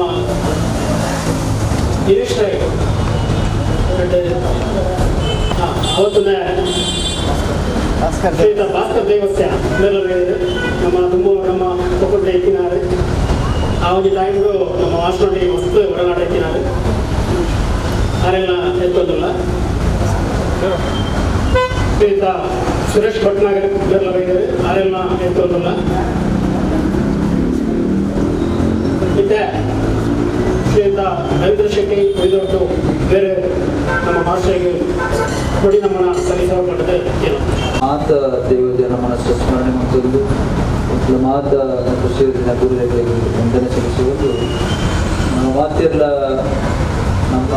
ಗಿರೀಶ್ ರೈ ಹಾಂ ಅವತ್ತನ್ನೇ ಶ್ರೀಯುತ ಭಾಸ್ಕರ್ ದೇವಸ್ಯ ಬೇರೆಲ್ಲ ಬೈದರು ನಮ್ಮ ತುಂಬ ನಮ್ಮ ಒಕ್ಕೂಟ ಎತ್ತಿನಾರು ಆ ಒಂದು ಟೈಮ್ಗೂ ನಮ್ಮ ವಾಸನೊಟ್ಟಿಗೆ ಮಸ್ತ್ ಒಡನಾಟ ಎತ್ತಿನಾರು ಆರೆಲ್ಲ ಎತ್ತೋದಿಲ್ಲ. ಶ್ರೀಯುತ ಸುರೇಶ್ ಭಟ್ನಾಗರ್ ಬೇರೆಲ್ಲ ಬೈದರು ಆರೆಲ್ಲ ಎತ್ತೋದಿಲ್ಲ. ಮತ್ತು ಶ್ರೀಯುತ ರವೀಂದ್ರ ಶೆಟ್ಟಿ ಕುಳಿದೊಟ್ಟು ಬೇರೆ ನಮ್ಮ ಮಾಸ್ಟರಿಗೆ ಕೊಡಿ ನಮ್ಮನ್ನು ಸಲ್ಲಿಸಲ್ಪಟ್ಟದೆ. ಮಾತ ದೇವಜನ ಮನಸ್ಸು ಸ್ಮರಣೆ ಮತ್ತೊಂದು ಮಾತ ಖುಷಿಯ ಗುರುಗಳಿಗೆ ವಂದನೆ ಸಲ್ಲಿಸುವುದು. ಮಾತೆಲ್ಲ ನಮ್ಮ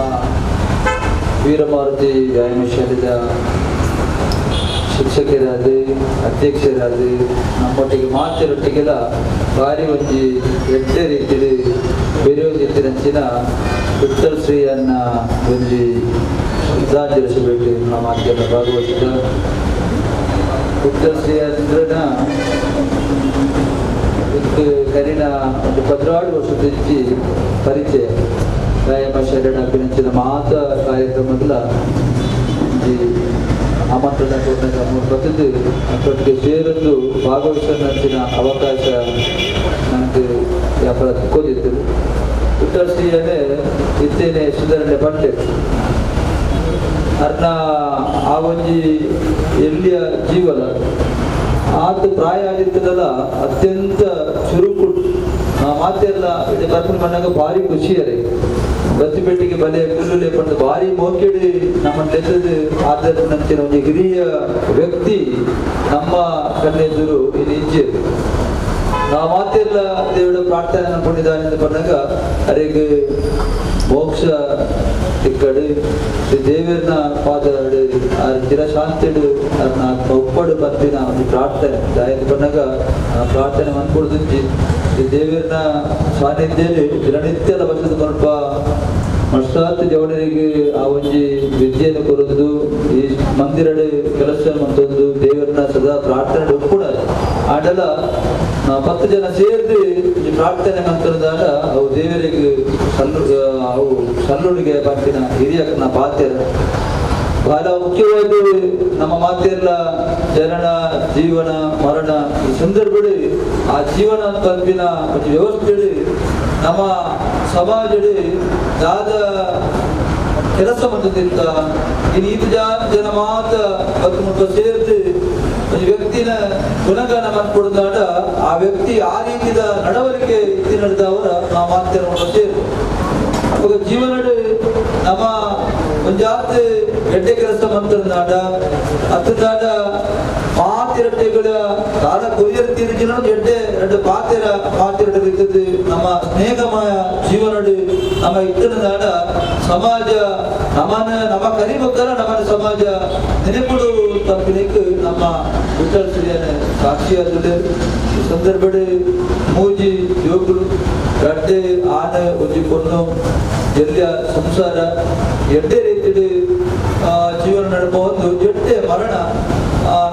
ವೀರಮಾರುತಿ ವ್ಯಾಯಾಮ ಶಾಲೆಯ ಶಿಕ್ಷಕರಾದ ಅಧ್ಯಕ್ಷರಾದ ನಮ್ಮೊಟ್ಟಿಗೆ ಮಾತಿರೊಟ್ಟಿಗೆಲ್ಲ ಭಾರಿ ಒಂಜಿ ಎಡ್ಡೆ ರೀತಿಯಲ್ಲಿ ಬೇರೆ ವಿಠ್ಠಲ್ ಶ್ರೀಯನ್ನ ಒಂಜಿ ಶ್ರದ್ಧಾಂಜಲಿ ಸಭೆಯಲ್ಲಿ ನಮ್ಮ ಮಾತೆಲ್ಲ ಭಾಗವಹಿಸಿದ ವಿಠ್ಠಲ್ ಶ್ರೀ ಅಂದ್ರನ ಕರಿನ ಒಂದು 12 ವರ್ಷದಿಂಚಿ ಪರಿಚಯ ವ್ಯಾಯಾಮ ಶಾಲೆ ಅಭಿನಂಚಿನ ಮಾತ ಕಾರ್ಯಕ್ರಮದ ಆಮಂತ್ರಣ ಕೊಟ್ಟಾಗ ಬತ್ತದು ಅಷ್ಟೊಟ್ಟಿಗೆ ಸೇರೊಂದು ಭಾಗವಹಿಸೋಂಚಿನ ಅವಕಾಶ ನನಗೆ ವ್ಯಾಪಾರ ತಿಕ್ಕೋದಿತ್ತು. ವಿಠಲ್ ಶ್ರೀಯನ್ನೇ ಇತ್ತೇನೆ ಸುಧಾರಣೆ ಪಂಡೆ ಅರ್ನ ಆ ಒಂಜಿ ಎಲ್ಲಿಯ ಜೀವನ ಆತ ಪ್ರಾಯ ಆಗಿರ್ತದಲ್ಲ ಅತ್ಯಂತ ಚುರುಕು ಮಾತೆಲ್ಲ ಬರ್ಪಣ ಬಂದಾಗ ಭಾರಿ ಖುಷಿಯರೇ ಬತ್ತಿಪೇಟೆಗೆ ಬಲೆ ಕುಲ್ಲುಲೆ ಪಂಡ ಭಾರಿ ಮೋಕೆಡಿ ನಮ್ಮ ಲೆತ್ತದು ಆದರಂಚಿನ ಒಂದು ಹಿರಿಯ ವ್ಯಕ್ತಿ ನಮ್ಮ ಕಣ್ಣೆದುರು ಇಲ್ಲಿ ಇಜ್ಜೆ ನಾವು ಮಾತೆಲ್ಲ ದೇವರ ಪ್ರಾರ್ಥನೆ ಅನ್ಕೊಂಡಿದ್ದಾನೆ ಅಂತ ಬಂದಾಗ ಅರೆಗೆ ಮೋಕ್ಷ ತಿಕ್ಕಡು ಶ್ರೀ ದೇವರನ ಪಾದಡು ಆ ಚಿರಶಾಂತಿಡು ಅದನ್ನ ಆತ್ಮ ಒಪ್ಪಡು ಪಂಪಿನ ಒಂದು ಪ್ರಾರ್ಥನೆ ದಾಯದ ಬಂದಾಗ ಆ ಪ್ರಾರ್ಥನೆ ಮನ್ಕೊಡ್ದುಂಚಿ ಶ್ರೀ ದೇವರನ ಸಾನ್ನಿಧ್ಯದಲ್ಲಿ ದಿನನಿತ್ಯದ ಬಸದ ಸ್ವಲ್ಪ ಮರ್ಸಾತ್ ಜವಡರಿಗೆ ಆ ಒಂಜಿ ವಿದ್ಯೆಯನ್ನು ಕೊರೊಂದು ಈ ಮಂದಿರಡು ಕೆಲಸ ಮಂತೊಂದು ದೇವರನ್ನ ಸದಾ ಪ್ರಾರ್ಥನೆ ಒಪ್ಪುಡ ಆಡಲ 10 ಜನ ಸೇರಿದು ಈ ಪ್ರಾರ್ಥನೆ ಮಂತ್ರದಾಗ ಅವು ದೇವರಿಗೆ ಸಲ್ಲು ಅವು ಸಲ್ಲುಳಿಗೆ ಪಂಪಿನ ಹಿರಿಯಕನ ಪಾತ್ಯರ ಬಹಳ ಮುಖ್ಯವಾಗಿ ನಮ್ಮ ಮಾತೆಲ್ಲ ಜನನ ಜೀವನ ಮರಣ ಈ ಸಂದರ್ಭದಲ್ಲಿ ಆ ಜೀವನ ಪಂಪಿನ ಒಂದು ವ್ಯವಸ್ಥೆ ನಮ್ಮ ಸಮಾಜದಲ್ಲಿ ದಾದ ಕೆಲಸ ಬಂದಿದ್ದ ಇನ್ನು ಈತ ಜನ ಮಾತ 10 ಮುಟ್ಟ ಸೇರಿದು ಒಂದು ವ್ಯಕ್ತಿನ ಗುಣಗಾನ ಮಾಡ್ಕೊಡ್ದಾಗ ಆ ವ್ಯಕ್ತಿ ಆ ರೀತಿಯ ನಡವಳಿಕೆ ಇತ್ತಿನವರ ನಾವು ಮಾತನ್ನು ಸೇರು ಅವಾಗ ಜೀವನ ನಮ್ಮ ಒಂಜಾತಿ ಎಡ್ಡೆ ಕೆಲಸ ಮಂತ್ರನಾಡ ಅತ್ತದಾಡ ಮಾತಿರಟ್ಟೆಗಳ ಕಾಲ ಕೊರಿಯರ್ ತಿರುಗಿನ ಎಡ್ಡೆ ಎರಡು ಪಾತಿರ ಮಾತಿರಟ್ಟೆ ನಮ್ಮ ಸ್ನೇಹಮಯ ಜೀವನ ನಮ್ಮ ಇತ್ತನಾಡ ಸಮಾಜ ನಮ್ಮನ್ನ ನಮ್ಮ ಕರಿಬೇಕಲ್ಲ ನಮ್ಮನ್ನ ಸಮಾಜ ನೆನಪುಡು ತಪ್ಪಿನಿಕ್ ನಮ್ಮ ವಿಠಲ್ ಶ್ರೀಯನ ಸಾಕ್ಷಿಯಾದ ಈ ಸಂದರ್ಭದಲ್ಲಿ ಮೂಜಿ ಜೋಗುಲು ರಡ್ಡೆ ಆನೆ ಒಂಜಿ ಪೊಣ್ಣು ಎಲ್ಲಿಯ ಸಂಸಾರ ಎಡ್ಡೆ ರೀತಿಯಲ್ಲಿ ಜೀವನ ನಡಬಹುದು ಎಡ್ಡೆ ಮರಣ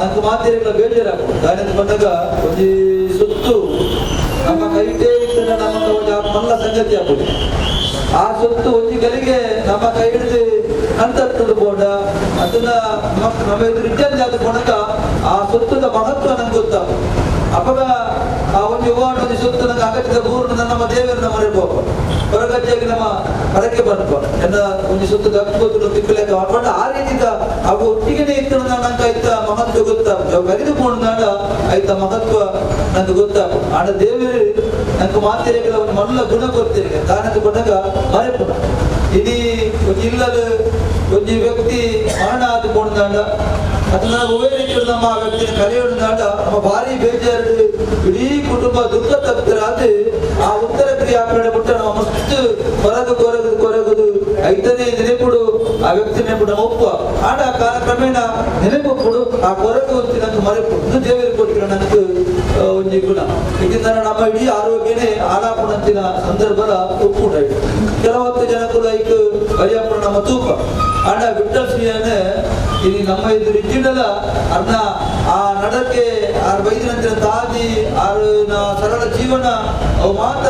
ನಂಗೆ ಮಾತಿರಲ್ಲ ಬೇಜಾರಾಗ್ತದೆ. ದಾನಿಂದ ಬಂದಾಗ ಒಂಜಿ ಸುತ್ತು ನಮ್ಮ ಕೈಟೇ ಇತ್ತು ನಮ್ಮ ಒಂದು ಮಲ್ಲ ಸಂಗತಿ ಆಗ್ಬೋದು. ಆ ಸೊತ್ತು ಒಂಜಿ ಗಲಿಗೆ ನಮ್ಮ ಕೈ ಹಿಡಿದು ಅಂತರ್ತದ ಬೋಡ ಅದನ್ನ ನಮ್ಮ ಎದುರು ಇತ್ಯಾದಿ ಆದ ಕೊನಕ ಆ ಸೊತ್ತದ ಮಹತ್ವ ನಂಗೆ ಗೊತ್ತ. ಅಪ್ಪಗ ಆ ಒಂದು ಯುವಾಣ ಒಂದು ಸೊತ್ತು ನಂಗೆ ಅಗತ್ಯದ ಊರನ್ನ ನಮ್ಮ ದೇವರನ್ನ ಮರೆಬೋದು ಹೊರಗಜ್ಜೆಯಾಗಿ ನಮ್ಮ ಹೊರಕ್ಕೆ ಬಂದಪ್ಪ ಎಲ್ಲ ಒಂದು ಸೊತ್ತು ದಕ್ಕೋತು ತಿಕ್ಕಲೇಕ ಮಾಡ್ಕೊಂಡು ಆ ರೀತಿದ ಅವು ಒಟ್ಟಿಗೆನೇ ಇತ್ತು ನಂಗೆ ಆಯ್ತ ಮಹತ್ವ ಗೊತ್ತ. ಕರೆದುಕೊಂಡಾಗ ಆಯ್ತ ಮಹತ್ವ ನಂಗೆ ಗೊತ್ತಾಗ ಆಡ ದೇವರು ನಂಗೆ ಮಾತಿರಲಿಲ್ಲ ಒಂದು ಮಲ್ಲ ಗುಣ ಗೊತ್ತಿರಲಿಲ್ಲ ತಾನಂತ ಬಂದಾಗ ಮರೆಪುಣ ಇಡೀ ಒಂದು ಇಲ್ಲದ ಒಂದು ವ್ಯಕ್ತಿ ಮರಣ ಆದುಕೊಂಡಾಗ ಅದನ್ನ ಒಳ್ಳೆ ರೀತಿಯಲ್ಲಿ ನಮ್ಮ ಆ ವ್ಯಕ್ತಿನ ಕರೆಯೋಣಾಗ ನಮ್ಮ ಭಾರಿ ಬೇಜಾರು ಇಡೀ ಕುಟುಂಬ ದುಃಖ ತಪ್ಪಿರಾದ ಆ ಉತ್ತರ ಕ್ರಿಯೆ ಆಕಡೆ ಬಿಟ್ಟು ನಮ್ಮ ಮಸ್ತ್ ಕೊರಗು ಕೊರಗು ಕೊರಗುದು ಐತನೇ ನೆನಪುಡು ಆ ವ್ಯಕ್ತಿ ನೆನಪು ನಮ್ಮ ಒಪ್ಪ ಆಡ ಕಾಲಕ್ರಮೇಣ ನೆನಪು ಆ ಕೊರಗು ನಂಗೆ ಮರೆಪು ಇದು ದೇವರಿಗೆ ಕೊಟ್ಟಿರೋ ನನಗೆ ಒಂದು ಗುಣ. ಇದರಿಂದ ನಮ್ಮ ಇಡೀ ಆರೋಗ್ಯನೇ ಆಲಾಪುಣಂತಿನ ಸಂದರ್ಭದ ಉಪ್ಪುಂಡ ಕೆಲವತ್ತು ಜನಕ್ಕೂ ಐಕ್ ಬರಿಯಾಪುಣ ನಮ್ಮ ತೂಪ ಆಡ ವಿಠಲ್ ಶ್ರೀಯನ್ನೇ ಇಲ್ಲಿ ನಮ್ಮ ಎದುರು ಇದ್ದಿಡಲ್ಲ ಅರ್ನ ಆ ನಡಕ್ಕೆ ಆರು ಬೈದಿನಂತಿನ ತಾದಿ ಆರು ಸರಳ ಜೀವನ ಅವು ಮಾತ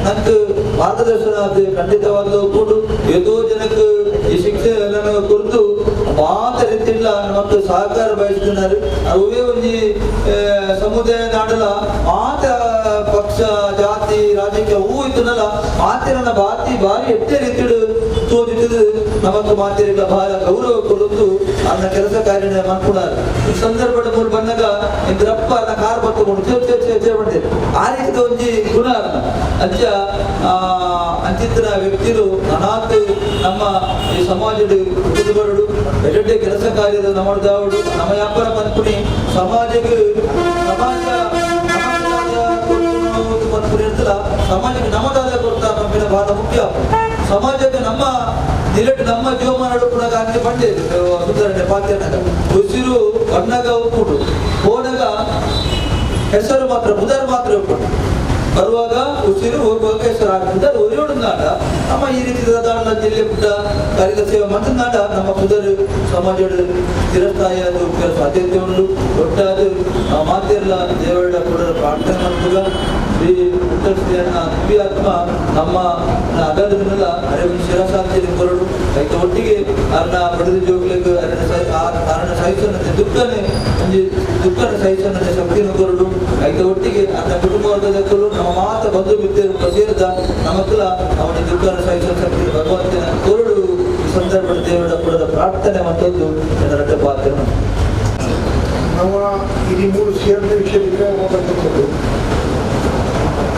ನಂಗೆ ಮಾರ್ಗದರ್ಶನ ಅದು ಖಂಡಿತವಾದ ಕೂಡು ಏತೋ ಜನಕ್ಕೆ ಈ ಶಿಕ್ಷೆ ಕುರಿತು ಮಾತ ರೀತಿಲ್ಲ ಮತ್ತು ಸಹಕಾರ ಬಯಸುತ್ತಾರೆ. ಅವೇ ಒಂಜಿ ಸಮುದಾಯ ನಾಡಲ ಮಾತ ಪಕ್ಷ ಜಾತಿ ರಾಜಕೀಯ ಹೂ ಇತ್ತನಲ್ಲ ಮಾತಿನ ಬಾತಿ ಭಾರಿ ಎಟ್ಟೆ ರೀತಿಡು ತೋಜಿದ್ದು ನಮಕ್ ಮಾತಿರಿಲ್ಲ ಬಹಳ ಗೌರವ ಕೊಡುತ್ತು ಅನ್ನ ಕೆಲಸ ಕಾರ್ಯ ಮಾಡ್ಕೊಡಾರ. ಈ ಸಂದರ್ಭದ ಮೂಲ ಬಂದಾಗ ಇಂದ್ರಪ್ಪ ಅನ್ನ ಕಾರ್ ಬರ್ತಕೊಂಡು ಚೇ ಚೇ ಚೇ ಮಾಡ್ತೇವೆ ಆ ರೀತಿ ಒಂಜಿ ಗುಣ ಅನ್ನ ಅಂಚ ಅಂಚಿತ್ತಿನ ವ್ಯಕ್ತಿಲು ಅನಾಥ ನಮ್ಮ ಈ ಸಮಾಜದ ಕುಟುಂಬರು ಎಡ್ಡೆ ಕೆಲಸ ಕಾರ್ಯದ ನಮ್ಮದಾವಡು ನಮ್ಮ ವ್ಯಾಪಾರ ಪನ್ಪುಣಿ ಸಮಾಜಕ್ಕೆ ಸಮಾಜ ಇರ್ತಲ್ಲ ಸಮಾಜಕ್ಕೆ ನಮ್ಮದಾದ ಕೊಡ್ತಾ ನಮ್ಮಿನ ಬಹಳ ಮುಖ್ಯ. ಸಮಾಜಕ್ಕೆ ನಮ್ಮ ನಿಲಟ್ ನಮ್ಮ ಜೀವಮಾನ ಕೂಡ ಬಂಡೆ ಸುಧಾರಣೆ ಪಾತ್ಯನಾಗ ಉಸಿರು ಬಣ್ಣಗ ಉಪ್ಪುಡು ಹೋದಾಗ ಹೆಸರು ಮಾತ್ರ ಬುಧರ್ ಮಾತ್ರ ಉಪ್ಪುಡು ಬರುವಾಗ ಉಸಿರು ಹೋಗುವಾಗ ಹೆಸರು ಆಗ್ತದೆ ಒರಿಯೋಡು ನಾಡ ನಮ್ಮ ಈ ರೀತಿ ದಾಂಡ ಜಿಲ್ಲೆ ಪುಟ್ಟ ಕಾರ್ಯದ ಸೇವೆ ಮಂತನಾಡ ನಮ್ಮ ಪುದರ್ ಸಮಾಜ ಚಿರಸ್ಥಾಯಿ ಅದು ಸಾಧ್ಯತೆ ಉಂಟು. ಒಟ್ಟಾದ ಮಾತೆಲ್ಲ ದೇವರ ಕೂಡ ಪ್ರಾರ್ಥನೆ ಮಾಡ್ತದ ಶ್ರೀ ಉತ್ತರ ಶ್ರೀಯನ್ನ ದಿವ್ಯಾತ್ಮ ನಮ್ಮ ಅಗಲದಿನಲ್ಲ ಅರೆ ಶಿರಸಾಂತಿ ಕೊರಡು ಐತ ಒಟ್ಟಿಗೆ ಅರ್ಣ ಬಡದ ಜೋಗ್ಲಿಗೆ ಅರಣ ಸಹಿಸೋನಂತೆ ದುಃಖನೇ ಒಂಜಿ ದುಃಖನ ಸಹಿಸೋನಂತೆ ಶಕ್ತಿಯನ್ನು ಕೊರಡು ಐತ ಒಟ್ಟಿಗೆ ಅನ್ನ ಕುಟುಂಬ ವರ್ಗದಕ್ಕೂ ನಮ್ಮ ಮಾತ ಬಂಧು ಮಿತ್ರರು ಸೇರಿದ ನಮಕ್ಕಲ ಅವನ ದುಃಖನ ಸಹಿಸುವ ಶಕ್ತಿ ಭಗವಂತನ ಕೊರಡು. ಈ ಸಂದರ್ಭದ ದೇವರ ಕೂಡ ಪ್ರಾರ್ಥನೆ ಮತ್ತೊಂದು ಜನರ ಪಾತ್ರ. ನಮ್ಮ ಇಡೀ ಮೂರು ಸೇರಿದ ವಿಷಯದಿಂದ ಮಾತಾಡ್ತಿದ್ದು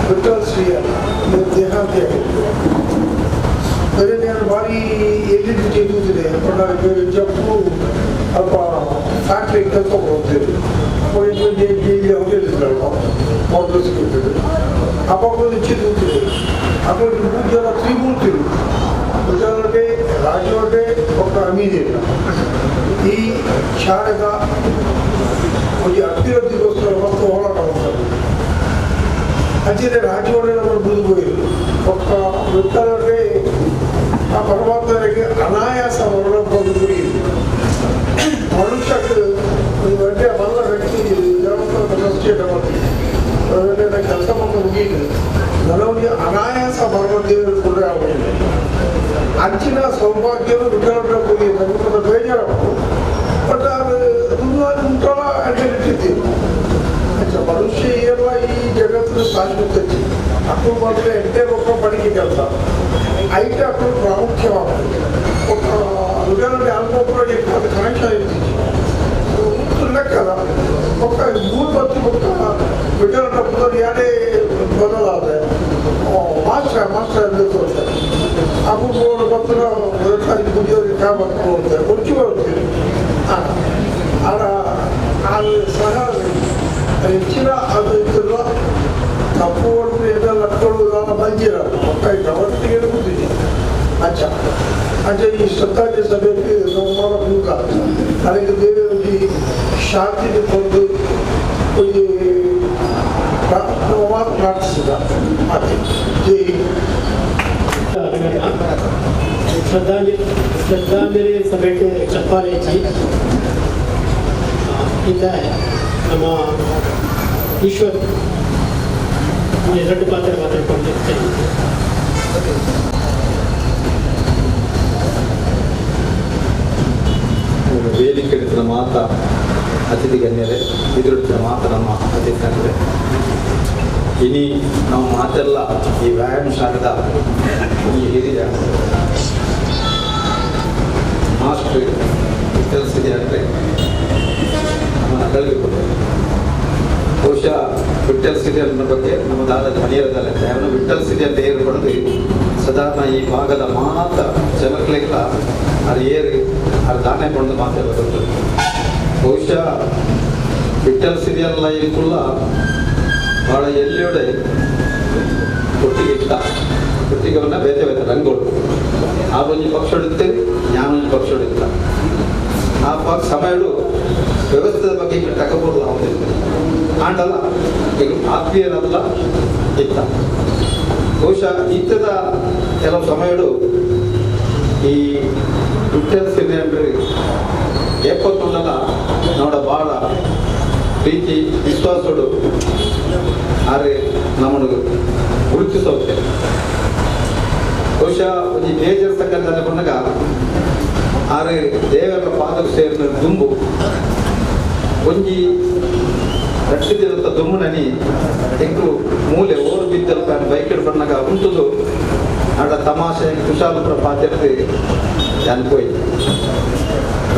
ವಿಠಲ್ ಶ್ರೀಯ ದೇಹಾಂತಿ ಆಗಿತ್ತು. ಅದೇ ನಾನು ಭಾರಿ ಎಲ್ಲಿ ತೆಗೆದಿದೆ ಜಪ್ಪು ಅಲ್ಪ ಫ್ಯಾಕ್ಟ್ರಿ ಕೆಲಸ ಹೋಗ್ತೀವಿ ಹೋಟೆಲ್ ಹೋಟೆಲ್ ಸಿಗುತ್ತದೆ ಅಪ್ಪ ಚಿಕ್ಕುತ್ತಿದೆ ಅప్పుడు ಮೂರು ಜನ ತ್ರಿಮೂರ್ತಿలు ವಿಠಲೇ ರಾಜೋಡೆ ಒಬ್ಬ ಅಮೀದಿಲ್ಲ. ಈ ಶಾಲೆದ ಒಂದು ಅಭಿವೃದ್ಧಿಗೋಸ್ಕರ ಮತ್ತು ಹೋರಾಟ ಮಾಡ್ತಾರೆ. ಅಂಚನೆ ರಾಜೋಡೆ ನಮ್ಮನ್ನು ಬದುಕುವುದು ಒಕ್ಕ ವಿಠಲೇ ಆ ಪರಮಾತ್ಮರಿಗೆ ಅನಾಯಾಸ ಮರಣ ಬದುಕುವುದು. ಮನುಷ್ಯಕ್ಕೆ ಒಂದು ಒಳ್ಳೆಯ ಬಲ್ಲ ವ್ಯಕ್ತಿ ಕೆಲಸ ಮಾಡಿ ಮುಗಿಯಿತು ನನಗೆ ಅನಾಯಾಸ ಮರಣ ದೇವರು ಕೂಡ ಆಗುವುದಿಲ್ಲ. ಅಂಚಿನ ಸೌಭಾಗ್ಯವನ್ನು ವಿಠಲರ ಹೋಗಿ ನಮಗೆ ಬೇಜಾರು. ಬಟ್ ಅದು ಉಂಟಲ್ಲ ಅಂತ ಇಟ್ಟಿದ್ದೀವಿ. ಮನುಷ್ಯ ಏನ ಈ ಜಗತ್ತಿನ ಶಾಶ್ವತ ಅಕ್ಕಳು ಮಾತ್ರ ಎಂಟೇ ಒಕ್ಕ ಪಡಿಕೆ ಕೆಲಸ ಐತೆ ಅಕ್ಕಳು ಪ್ರಾಮುಖ್ಯವಾಗ್ತದೆ. ಒಕ್ಕ ವಿಠಲರ ಅನುಭವ ಅದು ಕನೆಕ್ಷನ್ ಇರ್ತಿತ್ತು ಲೆಕ್ಕದ ಒಕ್ಕ ಮೂರು ಬತ್ತು ಒಕ್ಕ ವಿಠಲರ ಪುನರ್ ಯಾರೇ ಬದಲಾದ ಮಾಸ್ಟರ್ ಮಾಸ್ಟರ್ ಅಂತ ತೋರ್ತಾರೆ. ಅಪ್ಪು ಬತ್ತಿನ ಬುದ್ಧಿಯವರಿಗೆ ಕಾಪಾಡ್ತಾರೆ ಒಚ್ಚು ಬರುತ್ತೀವಿ. ಆಡ ಅದು ಸಹ ಹೆಚ್ಚಿನ ಅದು ಇದ್ದಿಲ್ಲ ತಪ್ಪು ಏನೆಲ್ಲ ಕೊಡುವುದಲ್ಲ ಬಂಜಿರ ಒಕ್ಕ ಒಟ್ಟಿಗೆ ಬುದ್ಧಿ ಅಚ್ಚ ಅಚ್ಚ. ಈ ಶ್ರದ್ಧಾಂಜಲಿ ಸಭೆಗೆ ಸೋಮವಾರ ಮುಖ ಅದಕ್ಕೆ ದೇವರಲ್ಲಿ ಶಾಂತಿ ಕೊಂಡು ಈ ಪ್ರಾರ್ಥಿಸಿದ ಅದೇ ಜೈ. ಶ್ರದ್ಧಾಂಜಲಿ ಸಭೆಗೆ ಚಪ್ಪಾಳೆ ಹೆಚ್ಚಿ ಇದ್ದ ನಮ್ಮ ಈಶ್ವರ್ ಎರಡು ಪಾತ್ರ ಮಾತಾಡ್ಕೊಂಡಿರ್ತೇನೆ. ವೇದಿಕೆ ಮಾತ ಅತಿಥಿ ಗಣ್ಯರೇ, ಎದುರುತ್ತಿನ ಮಾತ ನಮ್ಮ ಅತಿಥಿ ಗಣ್ಯರೇ, ಇನಿ ನಮ್ಮ ಮಾತೆಲ್ಲ ಈ ವ್ಯಾಯಾಮ ಶಾಲೆದ ಈ ಹಿರಿಯ ಮಾಸ್ಟರ್ ಕೆಲಸಿದೆ ಅಂದರೆ ನಮ್ಮ ಅಗಳಿಗೆ ಕೊಟ್ಟರು. ಬಹುಶಃ ವಿಠಲ್ ಸಿರಿ ಅನ್ನೋ ಬಗ್ಗೆ ನಮ್ಮ ದಾದ ಮನೆಯರದಲ್ಲ ಅವನು ವಿಠಲ್ ಸಿರಿ ಅಂತ ಏರ್ಪಡೋದು ಸಾಧಾರಣ ಈ ಭಾಗದ ಮಾತ ಜನಗಳಿಗೆಲ್ಲ ಅದು ಏರಿ ಅದು ದಾನೆ ಕೊಂಡು ಮಾತಾಡೋದು. ಬಹುಶಃ ವಿಠಲ್ ಸಿರಿಯಲ್ಲ ಇದಕ್ಕುಲ್ಲ ಭಾಳ ಎಲ್ಲಿಯೊಡೆ ಒಟ್ಟಿಗೆ ಇತ್ತ ಒಟ್ಟಿಗೆವನ್ನ ಬೇತೆ ಬೇತೆ ರಂಗೋಡು ಆ ಒಂಜಿ ಪಕ್ಷ ಹೊಡಿತೇವೆ ಜ್ಞಾನೊಂಜಿ ಪಕ್ಷ ಹೊಡಿತ ಆ ಪಕ್ಷ ಸಮಯಡು ವ್ಯವಸ್ಥೆದ ಬಗ್ಗೆ ಈಗ ತಗೋಬೋದಲ್ಲ ಅವನಿರ್ತದೆ ಆಂಡಲ್ಲ ಈಗ ಆತ್ಮೀಯರಲ್ಲ ಇತ್ತ. ಬಹುಶಃ ಇತ್ತದ ಕೆಲವು ಸಮಯಡು ಈ ವಿಠಲ್ ಸಿರಿ ಅಂದರೆ ಏಪತ್ತೊಂದಲ್ಲ ನೋಡ ಭಾಳ ಪ್ರೀತಿ ವಿಶ್ವಾಸಡು ಆದರೆ ನಮ್ಮನ್ನು ಗುರುತಿಸೋಕೆ. ಬಹುಶಃ ಒಂದು ಬೇಜಾರು ಸಂಘ ಬಂದಾಗ ಆದರೆ ದೇವರ ಪಾದಕ್ಕೆ ಸೇರಿದ ದುಂಬು ಒಂಜಿ ರಕ್ಷಿತಿರಂಥ ದುಂಬುನನಿ ಎಂಕಲು ಮೂಲೆ ಓರು ಬಿದ್ದಲ್ಪ ಬೈಕ್ ಬಂದಾಗ ಉಂಟುದು ಆಡ ತಮಾಷೆ ಕುಶಾಲಪುರ ಪಾತ್ರೆ ಅನ್ಕೋಯ್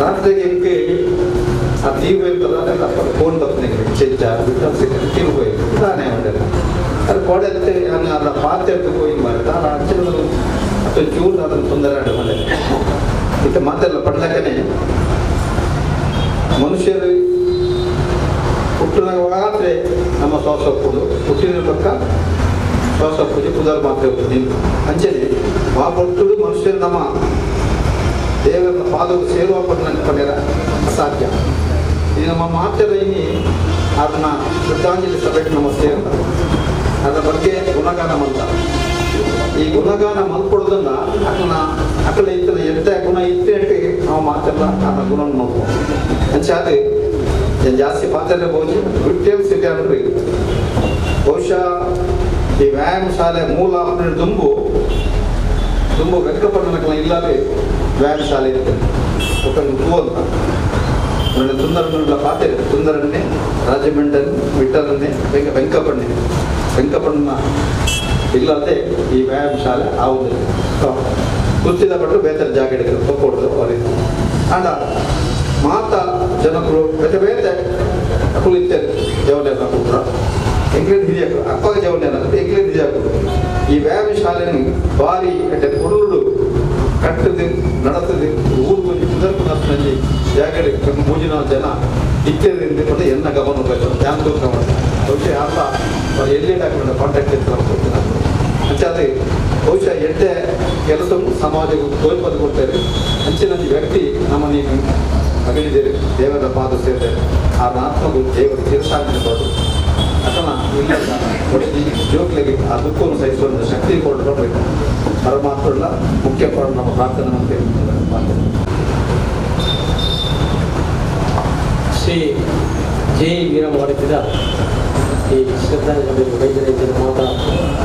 ರಾತ್ರಿಗೆ ಎಂಕೆ ಆ ತೀವ್ರ ಇರ್ತದ ಫೋನ್ ಬರ್ತದೆ ಚೆಚ್ಚ ವಿಠಲ್ ಸಿಕ್ಕ ತಿರುಗೋಯ್ ತಾನೇ ಉಂಟು ಅದು ಕೊಡತ್ತೆ ಅಲ್ಲ ಪಾತ್ರೆ ಹೋಗಿ ಮಾರೆ ತಾನು ಅಚ್ಚಿನ ಅಥವಾ ಚೂರು ಅದನ್ನು ತೊಂದರೆ ಆಡ ಮನೆ ಇತ್ತ ಮಾತೆಲ್ಲ ಪಡ್ಲಕ್ಕನೆ ಮನುಷ್ಯರು ಹುಟ್ಟಿದಾಗ ಮಾತ್ರ ನಮ್ಮ ಶ್ವಾಸ ಹೋಗ್ಬೋದು ಹುಟ್ಟಿನ ಪಕ್ಕ ಶ್ವಾಸ ಪೂಜೆ ಪುದರ್ ಮಾತ್ರ ಹೋಗ್ತೀನಿ ಅಂಚನೆ ಆ ಪೊಟ್ಟುಡು ಮನುಷ್ಯರು ನಮ್ಮ ದೇವರ ಪಾದವು ಸೇರುವ ಪಡೆಯ ಅಸಾಧ್ಯ. ಈ ನಮ್ಮ ಮಾತೆಲ್ಲ ಇನ್ನಿ ಅದನ್ನ ಶ್ರದ್ಧಾಂಜಲಿ ಸಭೆಗೆ ನಮ್ಮ ಸೇರ ಅದರ ಬಗ್ಗೆ ಗುಣಗಾನ ಮಂತ ಈ ಗುಣಗಾನ ಮಲ್ಕೊಡೋದನ್ನ ಅದನ್ನ ಅಕಲ ಇತ್ತನ ಎಂತ ಗುಣ ಇತ್ತೆ ನಾವು ಮಾತೆಲ್ಲ ಅದನ್ನ ಗುಣ ಮಲ್ಕೊ ಅಂಚಾದ ಜಾಸ್ತಿ ಪಾತ್ರೆ ಬಹುಶಃ ವಿಠಲ್ ಸಿಟಿ ಅಂದ್ರೆ ಬಹುಶಃ ಈ ವ್ಯಾಯಾಮ ಶಾಲೆ ಮೂಲ ದುಂಬು ದುಂಬು ವೆಂಕಪಟ್ಟಣಕ್ಕೆ ಇಲ್ಲದೆ ವ್ಯಾಯಾಮ ಶಾಲೆ ಇರುತ್ತೆ. ಒಂದು ಅಂತ ಸುಂದರನ್ನುಳ್ಳ ಪಾತ್ರೆ ಸುಂದರನ್ನೇ ರಾಜಮಂಡನ್ ವಿಠಲನ್ನೇ ವೆಂಕಪ್ಪಣ್ಣೆ ವೆಂಕಪ್ಪಣ್ಣ ಇಲ್ಲದೆ ಈ ವ್ಯಾಯಾಮ ಶಾಲೆ ಆವುದಿಲ್ಲ. ಕುಸ್ತಿದ ಪಟ್ಟು ಬೇತರ ಜಾಗ ಕೊಡ್ದು ಅವರಿಗೆ ಆಂಡ ಮಾತ ಜನಕರು ಬೇತೆ ಬೇತೆ ಅಕುಲು ಇತ್ತೇನೆ ಜವನೆಲ್ಲ ಕೂಡ ಎಂಕ್ಲೇನ್ ಹಿರಿಯಕರು ಅಪ್ಪಗ ಜವನೆಲ್ಲ ಎಂಕ್ಲೇನ್ ಹಿರಿಯಕರು ಈ ವ್ಯಾಯಾಮ ಶಾಲೆಯನ್ನು ಭಾರಿ అంటే ಕೊಡುಡು ಕಟ್ಟದು ನಡತದೆ ಊರು ಒಂಜಿ ಪುದರ್ಪು ನರ್ಸ್ನಲ್ಲಿ ಜಾಗಡೆ ಮೂಜಿನ ಜನ ಇತ್ಯಾದಿ ಮತ್ತೆ ಎನ್ನ ಗಮನ ಬೇಕು ಧ್ಯಾನ ಗಮನ ಬಹುಶಃ ಅಲ್ಲ ಅವ್ರು ಎಲ್ಲಿ ಹಾಕೊಂಡು ಕಾಂಟ್ಯಾಕ್ಟ್ ಇರ್ತಾರೆ ಕೊಡ್ತೀನಿ ಅಂಚಾದ ಬಹುಶಃ ಎಡ್ಡೆ ಕೆಲಸವನ್ನು ಸಮಾಜಕ್ಕೆ ತೋರ್ಪದು ಕೊಡ್ತಾರೆ. ಅಂಚಿನ ವ್ಯಕ್ತಿ ನಮ್ಮ ನೀನು ಅಗಲಿದ್ದೇವೆ ದೇವರ ಪಾದ ಸೇರಿದೆ ಆ ಆತ್ಮಗೂ ದೇವರು ಚಿರಸಾಧನೆ ಕೊಡು ಅಥವಾ ಇಲ್ಲ ಒಡಗಿ ಜೋಕ್ಲಿಗೆ ಆ ದುಃಖವನ್ನು ಸಹಿಸುವಂಥ ಶಕ್ತಿ ಕೊಟ್ಟುಕೊಳ್ಬೇಕು. ಪರಮಾತ್ಮಲ್ಲ ಮುಖ್ಯ ನಮ್ಮ ಪ್ರಾರ್ಥನೆ ಅಂತ ಹೇಳ್ತಾರೆ. ಶ್ರೀ ಜೈ ವೀರಮಾರುತಿದ ಈ ಶ್ರದ್ಧಾಂಜಲಿ ವೈದ್ಯರೈದ್ಯರ ಮಾತಾ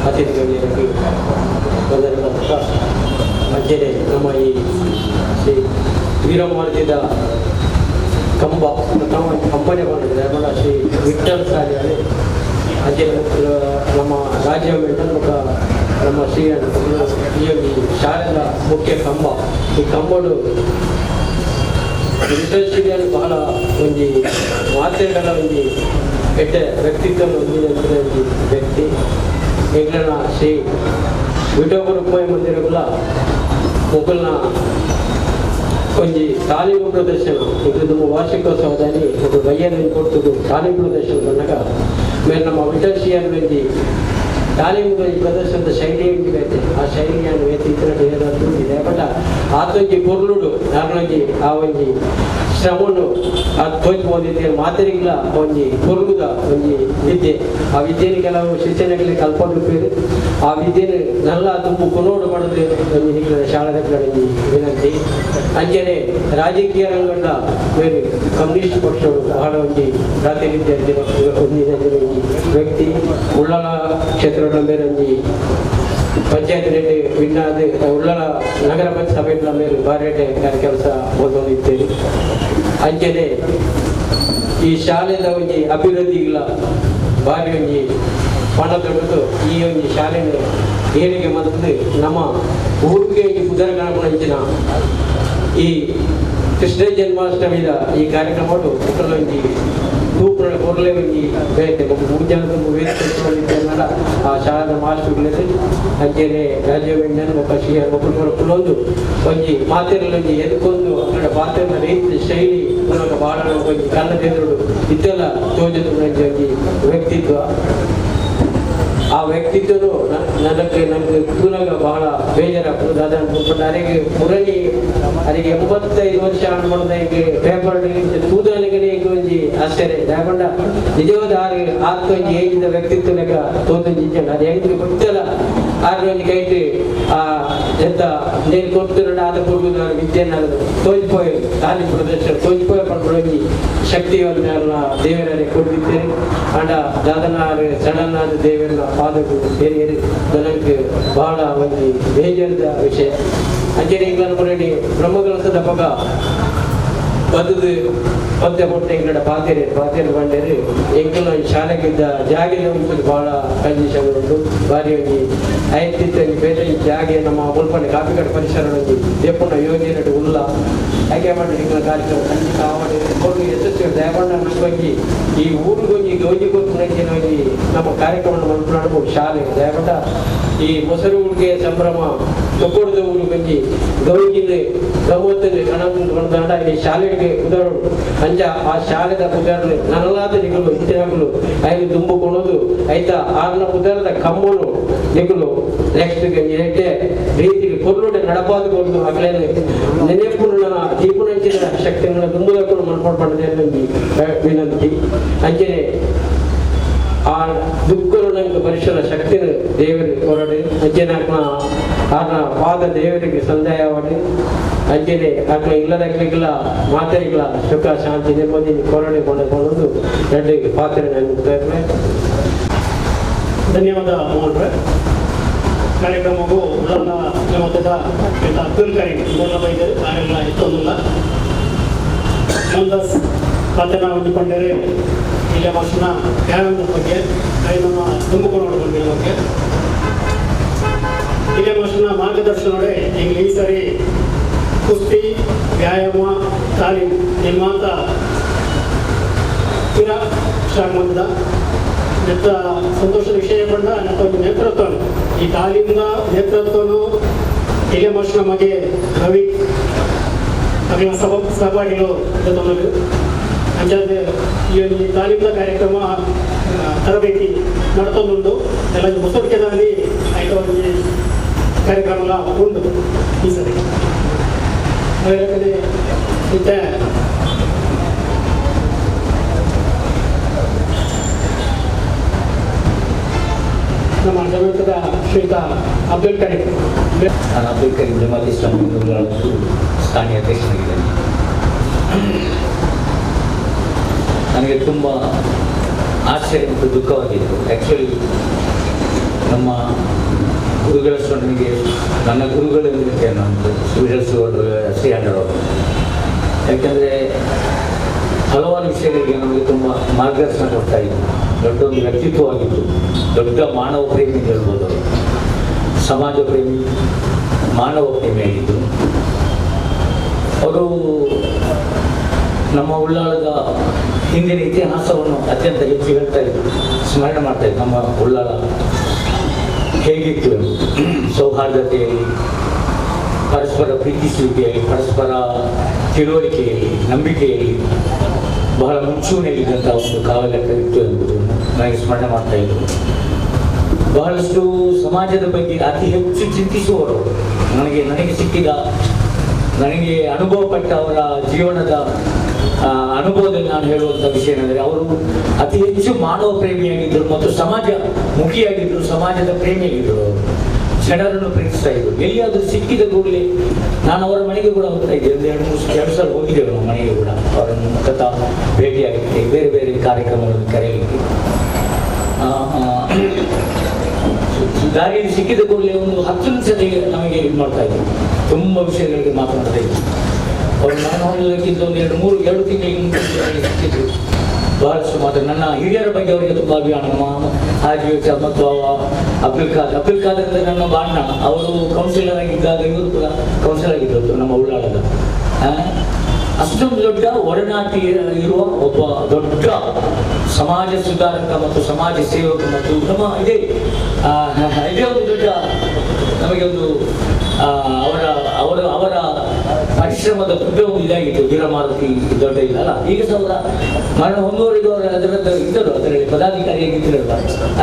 ಅತಿಥಿಗಳಿಗೆ ಬಂದರೆಲ್ಲ ಅಂಚನೆ ನಮ್ಮ ಈ ಶ್ರೀ ವೀರಮಾರುತಿದ ಕಂಬ ಕಂಪನಿ ಬಂದಿದೆ ಶ್ರೀ ವಿಠಲ್ ಶಾಲೆಯಲ್ಲಿ ಅಂಚನೆ ನಮ್ಮ ರಾಜ್ಯ ಮುಖ ನಮ್ಮ ಶ್ರೀ ಈ ಶಾಲೆಯ ಮುಖ್ಯ ಕಂಬ. ಈ ಕಂಬಡು ವಿಠಲ್ ಶ್ರೀಯಲ್ಲಿ ಬಹಳ ಒಂಜಿ ಮಾತೆಗಳ ಒಂಜಿ ಎಡ್ಡೆ ವ್ಯಕ್ತಿತ್ವ ಹೊಂದಿದಂಥ ಒಂಜಿ ವ್ಯಕ್ತಿ. ಎಂಗ್ಲನ ಶ್ರೀ ವಿಠೋಬ ರುಕ್ಮಾಯಿ ಮಂದಿರಗಳ ಮುಕುಲ್ನ ಒಂಜಿ ತಾಲೀಮು ಪ್ರದರ್ಶನ ಇದು ನಮ್ಮ ವಾರ್ಷಿಕೋತ್ಸವದಲ್ಲಿ ಒಂದು ಬಯ್ಯನ ಕೊಡ್ತದ್ದು ತಾಲೀಮು ಪ್ರದರ್ಶನ ಬಂದಾಗ ಮೇಲೆ ನಮ್ಮ ವಿಠಲ್ ಶ್ರೀಯನ್ನು ಒಂಜಿ ತಾಲೀಮು ಪ್ರದರ್ಶನದ ಶೈಲಿ ಒಂಜಿ ಆ ಶೈಲಿಯನ್ನು ಎತ್ತಿತ್ತಿನ ಬಟ್ ಆತೊಂಜಿ ಪೊರ್ಲುಡು ನಾನೊಂಜಿ ಆ ಒಂಜಿ ಶ್ರಮನು ಆ ತೋಜ್ ಬಂದಿದ್ದೆ ಮಾತೆರಿಗಿಲ್ಲ ಒಂಜಿ ಪೊರ್ಲುದ ಒಂಜಿ ವಿದ್ಯೆ. ಆ ವಿದ್ಯೆನ ಕೆಲವು ಶಿಕ್ಷಣಗಳಿಗೆ ಕಲ್ಪೊಂಡು ಆ ವಿದ್ಯೆನ ನಲ್ಲ ತುಂಬ ಕೊನೋಡು ಮಾಡೋದು ಒಂಜಿ ನಿಖಿಲ ಶಾಲೆದ ಒಂಜಿ ವಿನಂತಿ. ಅಂಚನೆ ರಾಜಕೀಯ ರಂಗದ ಬೇರೆ ಕಮ್ಯುನಿಸ್ಟ್ ಪಕ್ಷಗಳು ಬಹಳ ಒಂಜಿ ಪ್ರಾತಿನಿಧ್ಯ ಹೊಂದಿದ ಒಂಜಿ ವ್ಯಕ್ತಿ. ಉಳ್ಳಾಲ ಕ್ಷೇತ್ರದ ಮೇಲೆ ಒಂಜಿ ಪಂಚಾಯತ್ ರೇಟ್ ವಿನ್ನಾದ ಉಳ್ಳಾಲ ನಗರ ಪಂಚಾಯತ್ ಸಭೆಗಳ ಮೇಲೆ ಬಾರೇಟೆ ಕೆಲಸ ಓದೋದಿದ್ದೇವೆ. ಅಂಚನೆ ಈ ಶಾಲೆದ ಒಂಜಿ ಅಭಿವೃದ್ಧಿಗಳ ಭಾರಿ ಒಂಜಿ ಪಣ ದೊಡ್ಡದು ಈ ಒಂಜಿ ಶಾಲೆನ ಏಳಿಗೆ ಬಂದದ್ದು ನಮ್ಮ ಊರಿಗೆ ಒಂಜಿ ಪುದರ್ಗಣಪುನ ಈ ಕೃಷ್ಣ ಜನ್ಮಾಷ್ಟಮಿದ ಈ ಕಾರ್ಯಕ್ರಮವು ಒಂಜಿ ತೂಪುನ ಕೊರಲೆ ಒಂಜಿ ಬೇತೆ ಮೂಜನ ವೇದಿಕೆ ಆ ಶಾಲೆದ ಮಾಸ್ಟರ್ಗಳಲ್ಲಿ ಅಂಚನೆ ರಾಜವೇಂದ್ರನ್ ಒಬ್ಬ ಶ್ರೀ ಒಬ್ಬರು ಕುಲೊಂದು ಒಂಜಿ ಮಾತೆರಲ್ಲೊಂಜಿ ಎದುಕೊಂದು ಅక్కడ ಪಾತ್ರದ ರೀತಿ ಶೈಲಿ ಮೂಲಕ ಬಹಳ ಒಂಜಿ ಕನ್ನಡೆದುರು ಇತ್ತೆಲ್ಲ ತೋಜದ ಒಂಜಿ ವ್ಯಕ್ತಿತ್ವ. ಆ ವ್ಯಕ್ತಿತ್ವನು ನನಗೆ ನನಗೆ ತೂನಾಗ ಬಹಳ ಬೇಜಾರಾಗ್ತದೆ. ಅದನ್ನು ನನಗೆ ಮುರಳಿ ಅದಕ್ಕೆ 85 ವರ್ಷ ಅನ್ಕೊಂಡ ಈಗ ಪೇಪರ್ ತೂದನಿಗೆ ಈಗ ಒಂಜಿ ಆಶ್ಚರ್ಯ. ಯಾಕಂಡ ನಿಜವಾದ ಆತ್ಮ ಒಂಜಿ ಏಜಿದ ವ್ಯಕ್ತಿತ್ವ ಲೆಕ್ಕ ತೋದೊಂಜಿ ಅದು ಹೆಂಗೆ ಗೊತ್ತಲ್ಲ ಆದ್ರೆ ಒಂಜಿ ಕೈಟ್ ಆ ಎಂತ ನೀರು ಕೊಡ್ತಿರೋ ಆದ ಕೊಡುವುದು ವಿದ್ಯೆಯನ್ನು ತೋಜ್ಪೋಯ್ ತಾಲಿ ಪ್ರದರ್ಶನ ತೋಜ್ಪೋಯ್ ಪಡ್ಕೊಂಡು ಒಂಜಿ ಶಕ್ತಿಯನ್ನು ದೇವರೇ ಕೊಟ್ಟಿದ್ದೇನೆ. ಅಂಡ ದಾದನಾರು ಸಡನ್ ಆದ ದೇವರ ಪಾದಗಳು ಬೇರೆ ಬೇರೆ ನನಗೆ ಬಹಳ ಒಂದು ಬೇಜಾರದ ವಿಷಯ. ಅಂಚನೆ ಇಂಗ್ಲಂಡ್ ಮುರಳಿ ಬ್ರಹ್ಮಗ್ರಂಥದ ಪಗ ಬದುದು ಪದ್ಯ ಕೊಟ್ಟ ಎಂಗಡ ಪಾತೇರಿ ಪಾತೇರಿ ಬಂಡೇರಿ ಎಂಕಲ್ನ ಶಾಲೆಗಿದ್ದ ಜಾಗೆದ ಉಂಟು ಬಹಳ ಕಂಡೀಷನ್ ಉಂಟು. ಭಾರಿ ಒಂಜಿ ಐತಿತ್ತು ಒಂಜಿ ಬೇರೆ ಜಾಗೆ ನಮ್ಮ ಮುಲ್ಪನೆ ಕಾಪಿಕಾಡು ಪರಿಸರ ಒಂಜಿ ದೇಪುನ ಯೋಜನೆ ಉಲ್ಲ ಯಾಕೆ ಮಾಡಿ ಎಂಕಲ ಕಾರ್ಯಕ್ರಮ ಖಂಡಿತ ಆವಡಿ ಕೊಡು ಯಶಸ್ವಿ ದಯಮಾಡಿ ನಮಗೊಂಜಿ ಈ ಊರಿಗೊಂಜಿ ಗೌಜಿ ಕೊಟ್ಟು ಒಂಜಿ ನಮ್ಮ ಕಾರ್ಯಕ್ರಮ ಮಲ್ಪುನ ಶಾಲೆ ದಯಮಾಡ ಈ ಮೊಸರು ಊರಿಗೆ ಸಂಭ್ರಮ ತೊಕ್ಕೊಡ್ದ ಊರಿಗೊಂಜಿ ಗೌಜಿನ ಗಮ್ಮತ್ತಿನ ಕಣ ಈ ಶಾಲೆಗೆ ಉದಾಹರಣೆ ಅಂಚ ಆ ಶಾಲೆದ ಉದಾಹರಣೆ ನನಲಾದ ನಿಗಲು ಇತ್ತಿನಗಳು ಐದು ತುಂಬಿಕೊಳ್ಳೋದು ಆಯ್ತಾ ಆರ್ನ ಉದಾಹರಣದ ಕಮ್ಮನು ನಿಗಲು ನೆಕ್ಸ್ಟ್ ಎಡ್ಡೆ ರೀತಿಗೆ ಕೊಲ್ಲುಡೆ ನಡಪಾದುಕೊಂಡು ಆಗಲೇ ನೆನೆಪುನ ದೀಪುನಂಚಿನ ಶಕ್ತಿಗಳ ತುಂಬುದಕ್ಕೂ ಮನ್ಕೊಂಡು ವಿನಂತಿ. ಅಂಚನೆ ಆ ದುಃಖನು ನಂಗೆ ಪರಿಸರ ಶಕ್ತಿನ ದೇವರಿಗೆ ಕೊರಡಿ ಅಂಚನೆ ಆರ್ನ ಪಾದ ದೇವರಿಗೆ ಸಂದಾಯವಾಡಿ ಅಂಚನೆ ಆಕ್ಲ ಇಲ್ಲದಕ್ಲಿಗೆಲ್ಲ ಮಾತೆರಿಗಳ ಸುಖ ಶಾಂತಿ ನೆಮ್ಮದಿ ಕೊರಡಿ ಕೊಂಡುಕೊಂಡು ಎರಡು ಪಾತ್ರೆ ನಾನು. ಧನ್ಯವಾದ ಮೋಹನ್ರೆ. ಕಾರ್ಯಕ್ರಮವು ಉಳ್ಳಾಲ ಮೊತ್ತದ ಅಬ್ದುಲ್ ಕರೀಂ ಮೂಲ ವೈದ್ಯರು ಕಾರ್ಯಗಳ ಎತ್ತೊಂದಿಲ್ಲ ಮೋಹನ್ದಾಸ್ ಪಾತ್ರ ಹೊಂದಿಕೊಂಡರೆ ಇಲ್ಲ ವರ್ಷನ ವ್ಯಾಯಾಮದ ಬಗ್ಗೆ ನಮ್ಮ ತುಂಬಿಕೊಂಡು ಬಂದಿರೋ ಬಗ್ಗೆ ಇಲ್ಲೇ ವರ್ಷನ ಮಾರ್ಗದರ್ಶನೋಡೆ ಈಗ ಈ ಸರಿ ಕುಸ್ತಿ ವ್ಯಾಯಾಮ ತಾಲೀಮ್ ನಿಮ್ಮಂತ ತೀರಾ ಸ್ಟಾರ್ಟ್ ಮಾಡಿದ ನೆತ್ತ ಸಂತೋಷದ ವಿಷಯ ಬಂದ ನೆತ್ತ ಒಂದು ನೇತೃತ್ವ ಈ ತಾಲೀಮ್ನ ನೇತೃತ್ವನು ಇಲ್ಲೇ ವರ್ಷ ನಮಗೆ ರವಿ ಅಗಲ ಸಹಪಾಠಿಗಳು ಜೊತೆ ಅಂಚಾದ ಈ ಒಂದು ತಾಲೀಮ್ನ ಕಾರ್ಯಕ್ರಮ ತರಬೇತಿ ನಡ್ತೊಂದುಂಡು ಎಲ್ಲ ಮುಸುಡಿಕೆದಲ್ಲಿ ಆಯ್ತು ಒಂದು ಕಾರ್ಯಕ್ರಮ ಉಂಟು ಈ ಸರಿ ಅದೇ ಇತ್ತೆ ನಮ್ಮ ಜಗತ್ತದ ಶ್ರೀಯುತ ಅಬ್ದುಲ್ ಕರೀಂ. ನಾನು ಅಬ್ದುಲ್ ಕರೀಂ ಜಮಾತ್ ಇಸ್ಲಾಮಿ ಸ್ಥಾನೀಯ ಅಧ್ಯಕ್ಷನಾಗಿದ್ದೇನೆ. ನನಗೆ ತುಂಬ ಆಶ್ಚರ್ಯ ಮತ್ತು ದುಃಖವಾಗಿತ್ತು. ಆ್ಯಕ್ಚುಲಿ ನಮ್ಮ ಗುರುಗಳ ನನಗೆ ನನ್ನ ಗುರುಗಳೆಂದರೆ ನಾನು ಶ್ರೀ ಅವರು, ಯಾಕೆಂದರೆ ಹಲವಾರು ವಿಷಯಗಳಿಗೆ ನಮಗೆ ತುಂಬ ಮಾರ್ಗದರ್ಶನ ಕೊಡ್ತಾ ಇತ್ತು. ದೊಡ್ಡ ಒಂದು ವ್ಯಕ್ತಿತ್ವವಾಗಿತ್ತು, ದೊಡ್ಡ ಮಾನವ ಪ್ರೇಮಿ ಅಂತ ಹೇಳ್ಬೋದು. ಅವರು ಸಮಾಜ ಪ್ರೇಮಿ, ಮಾನವ ಪ್ರೇಮಿಯಾಗಿದ್ದರು. ಅವರು ನಮ್ಮ ಉಳ್ಳಾಳದ ಹಿಂದಿನ ಇತಿಹಾಸವನ್ನು ಅತ್ಯಂತ ಹೆಚ್ಚು ಹೇಳ್ತಾ ಇದ್ದರು, ಸ್ಮರಣೆ ಮಾಡ್ತಾಯಿದ್ರು. ನಮ್ಮ ಉಳ್ಳಾಳ ಹೇಗಿತ್ತು, ಸೌಹಾರ್ದತೆಯಲ್ಲಿ, ಪರಸ್ಪರ ಪ್ರೀತಿಸುವಿಕೆಯಲ್ಲಿ, ಪರಸ್ಪರ ತಿಳುವಳಿಕೆಯಲ್ಲಿ, ನಂಬಿಕೆಯಲ್ಲಿ ಬಹಳ ಮುಂಚೂಣಿಯಲ್ಲಿದ್ದಂಥ ಒಂದು ಕಾಲಘಟ್ಟ ಇತ್ತು ಎಂಬುದನ್ನು ನನಗೆ ಸ್ಮರಣೆ ಮಾಡ್ತಾಯಿದ್ದರು. ಬಹಳಷ್ಟು ಸಮಾಜದ ಬಗ್ಗೆ ಅತಿ ಹೆಚ್ಚು ಚಿಂತಿಸುವವರು. ನನಗೆ ಸಿಕ್ಕಿದ, ನನಗೆ ಅನುಭವ ಪಟ್ಟ ಅವರ ಜೀವನದ ಅನುಭವದಲ್ಲಿ ನಾನು ಹೇಳುವಂಥ ವಿಷಯ ಏನಂದರೆ, ಅವರು ಅತಿ ಹೆಚ್ಚು ಮಾನವ ಪ್ರೇಮಿಯಾಗಿದ್ದರು ಮತ್ತು ಸಮಾಜ ಮುಖಿಯಾಗಿದ್ದರು, ಸಮಾಜದ ಪ್ರೇಮಿಯಾಗಿದ್ದರು. ಅವರು ಜನರನ್ನು ಪ್ರೀತಿಸ್ತಾ ಇದ್ದರು. ಎಲ್ಲಿಯಾದರೂ ಸಿಕ್ಕಿದ ಕೂಡಲೇ ನಾನು ಅವರ ಮನೆಗೆ ಕೂಡ ಹೋಗ್ತಾ ಇದ್ದೆ. ಒಂದು ಎರಡು ಸಲ ಹೋಗಿದ್ದೇವೆ ನಮ್ಮ ಮನೆಗೆ ಕೂಡ, ಅವರನ್ನು ಮುಖತಃ ಭೇಟಿಯಾಗಲಿಕ್ಕೆ, ಬೇರೆ ಬೇರೆ ಕಾರ್ಯಕ್ರಮಗಳನ್ನು ಕರೆಯಲಿಕ್ಕೆ. ದಾರಿಯಲ್ಲಿ ಸಿಕ್ಕಿದ ಕೂಡಲೇ ಒಂದು 10 ನಿಮಿಷದಲ್ಲಿ ನಮಗೆ ಇದು ಮಾಡ್ತಾ ಇದ್ದರು, ತುಂಬ ವಿಷಯಗಳಿಗೆ ಮಾತನಾಡ್ತಾ ಇದ್ದರು. ಅವರು ನಾನು ನೋಡೋದಕ್ಕಿಂತ ಒಂದು 2 ತಿಂಗಳಿಗೆ ಮುಂಚೆ ಸಿಕ್ಕಿದ್ರು. ಬಹಳಷ್ಟು ಮಾತ್ರ ನನ್ನ ಹಿರಿಯರ ಬಗ್ಗೆ ಅವರಿಗೆ ತುಂಬ ಅಭಿಮಾನ. ನಮ್ಮ ಹಾಜಿ ಅಹಮದ್ ಬಾವ, ಅಬ್ದುಲ್ ಖಾದರ್, ಅಬ್ದುಲ್ ಖಾದರ್ ಅಂದರೆ ನನ್ನ ಬಾಣ್ಣ. ಅವರು ಕೌನ್ಸಿಲರ್ ಆಗಿದ್ದಾಗ ಇವರು ಕೂಡ ಕೌನ್ಸಿಲರ್ ಆಗಿದ್ದರು ನಮ್ಮ ಉಳ್ಳಾಳದ. ಅಷ್ಟೊಂದು ದೊಡ್ಡ ಒಡನಾಟಿ ಇರುವ ಒಬ್ಬ ದೊಡ್ಡ ಸಮಾಜ ಸುಧಾರಕ ಮತ್ತು ಸಮಾಜ ಸೇವಕ ಮತ್ತು ನಮ್ಮ ಇದೇ ಇದೇ ಒಂದು ದೊಡ್ಡ ನಮಗೆ ಒಂದು ಅವರ ಅವರ ಅವರ ಪರಿಶ್ರಮದ ದೊಡ್ಡ ಒಂದು ಇದಾಗಿತ್ತು. ವೀರಮಾರುತಿ ದೊಡ್ಡ ಇದಲ್ಲ, ಈಗ ಸಹ ಅವರ ಮರಣ ಹೊಂದುವವರೆಗೂ ಅವರ ಅದರದ್ದು ಇದ್ದರು, ಅದರಲ್ಲಿ ಪದಾಧಿಕಾರಿಯಾಗಿದ್ದಿರಲ್ಲ,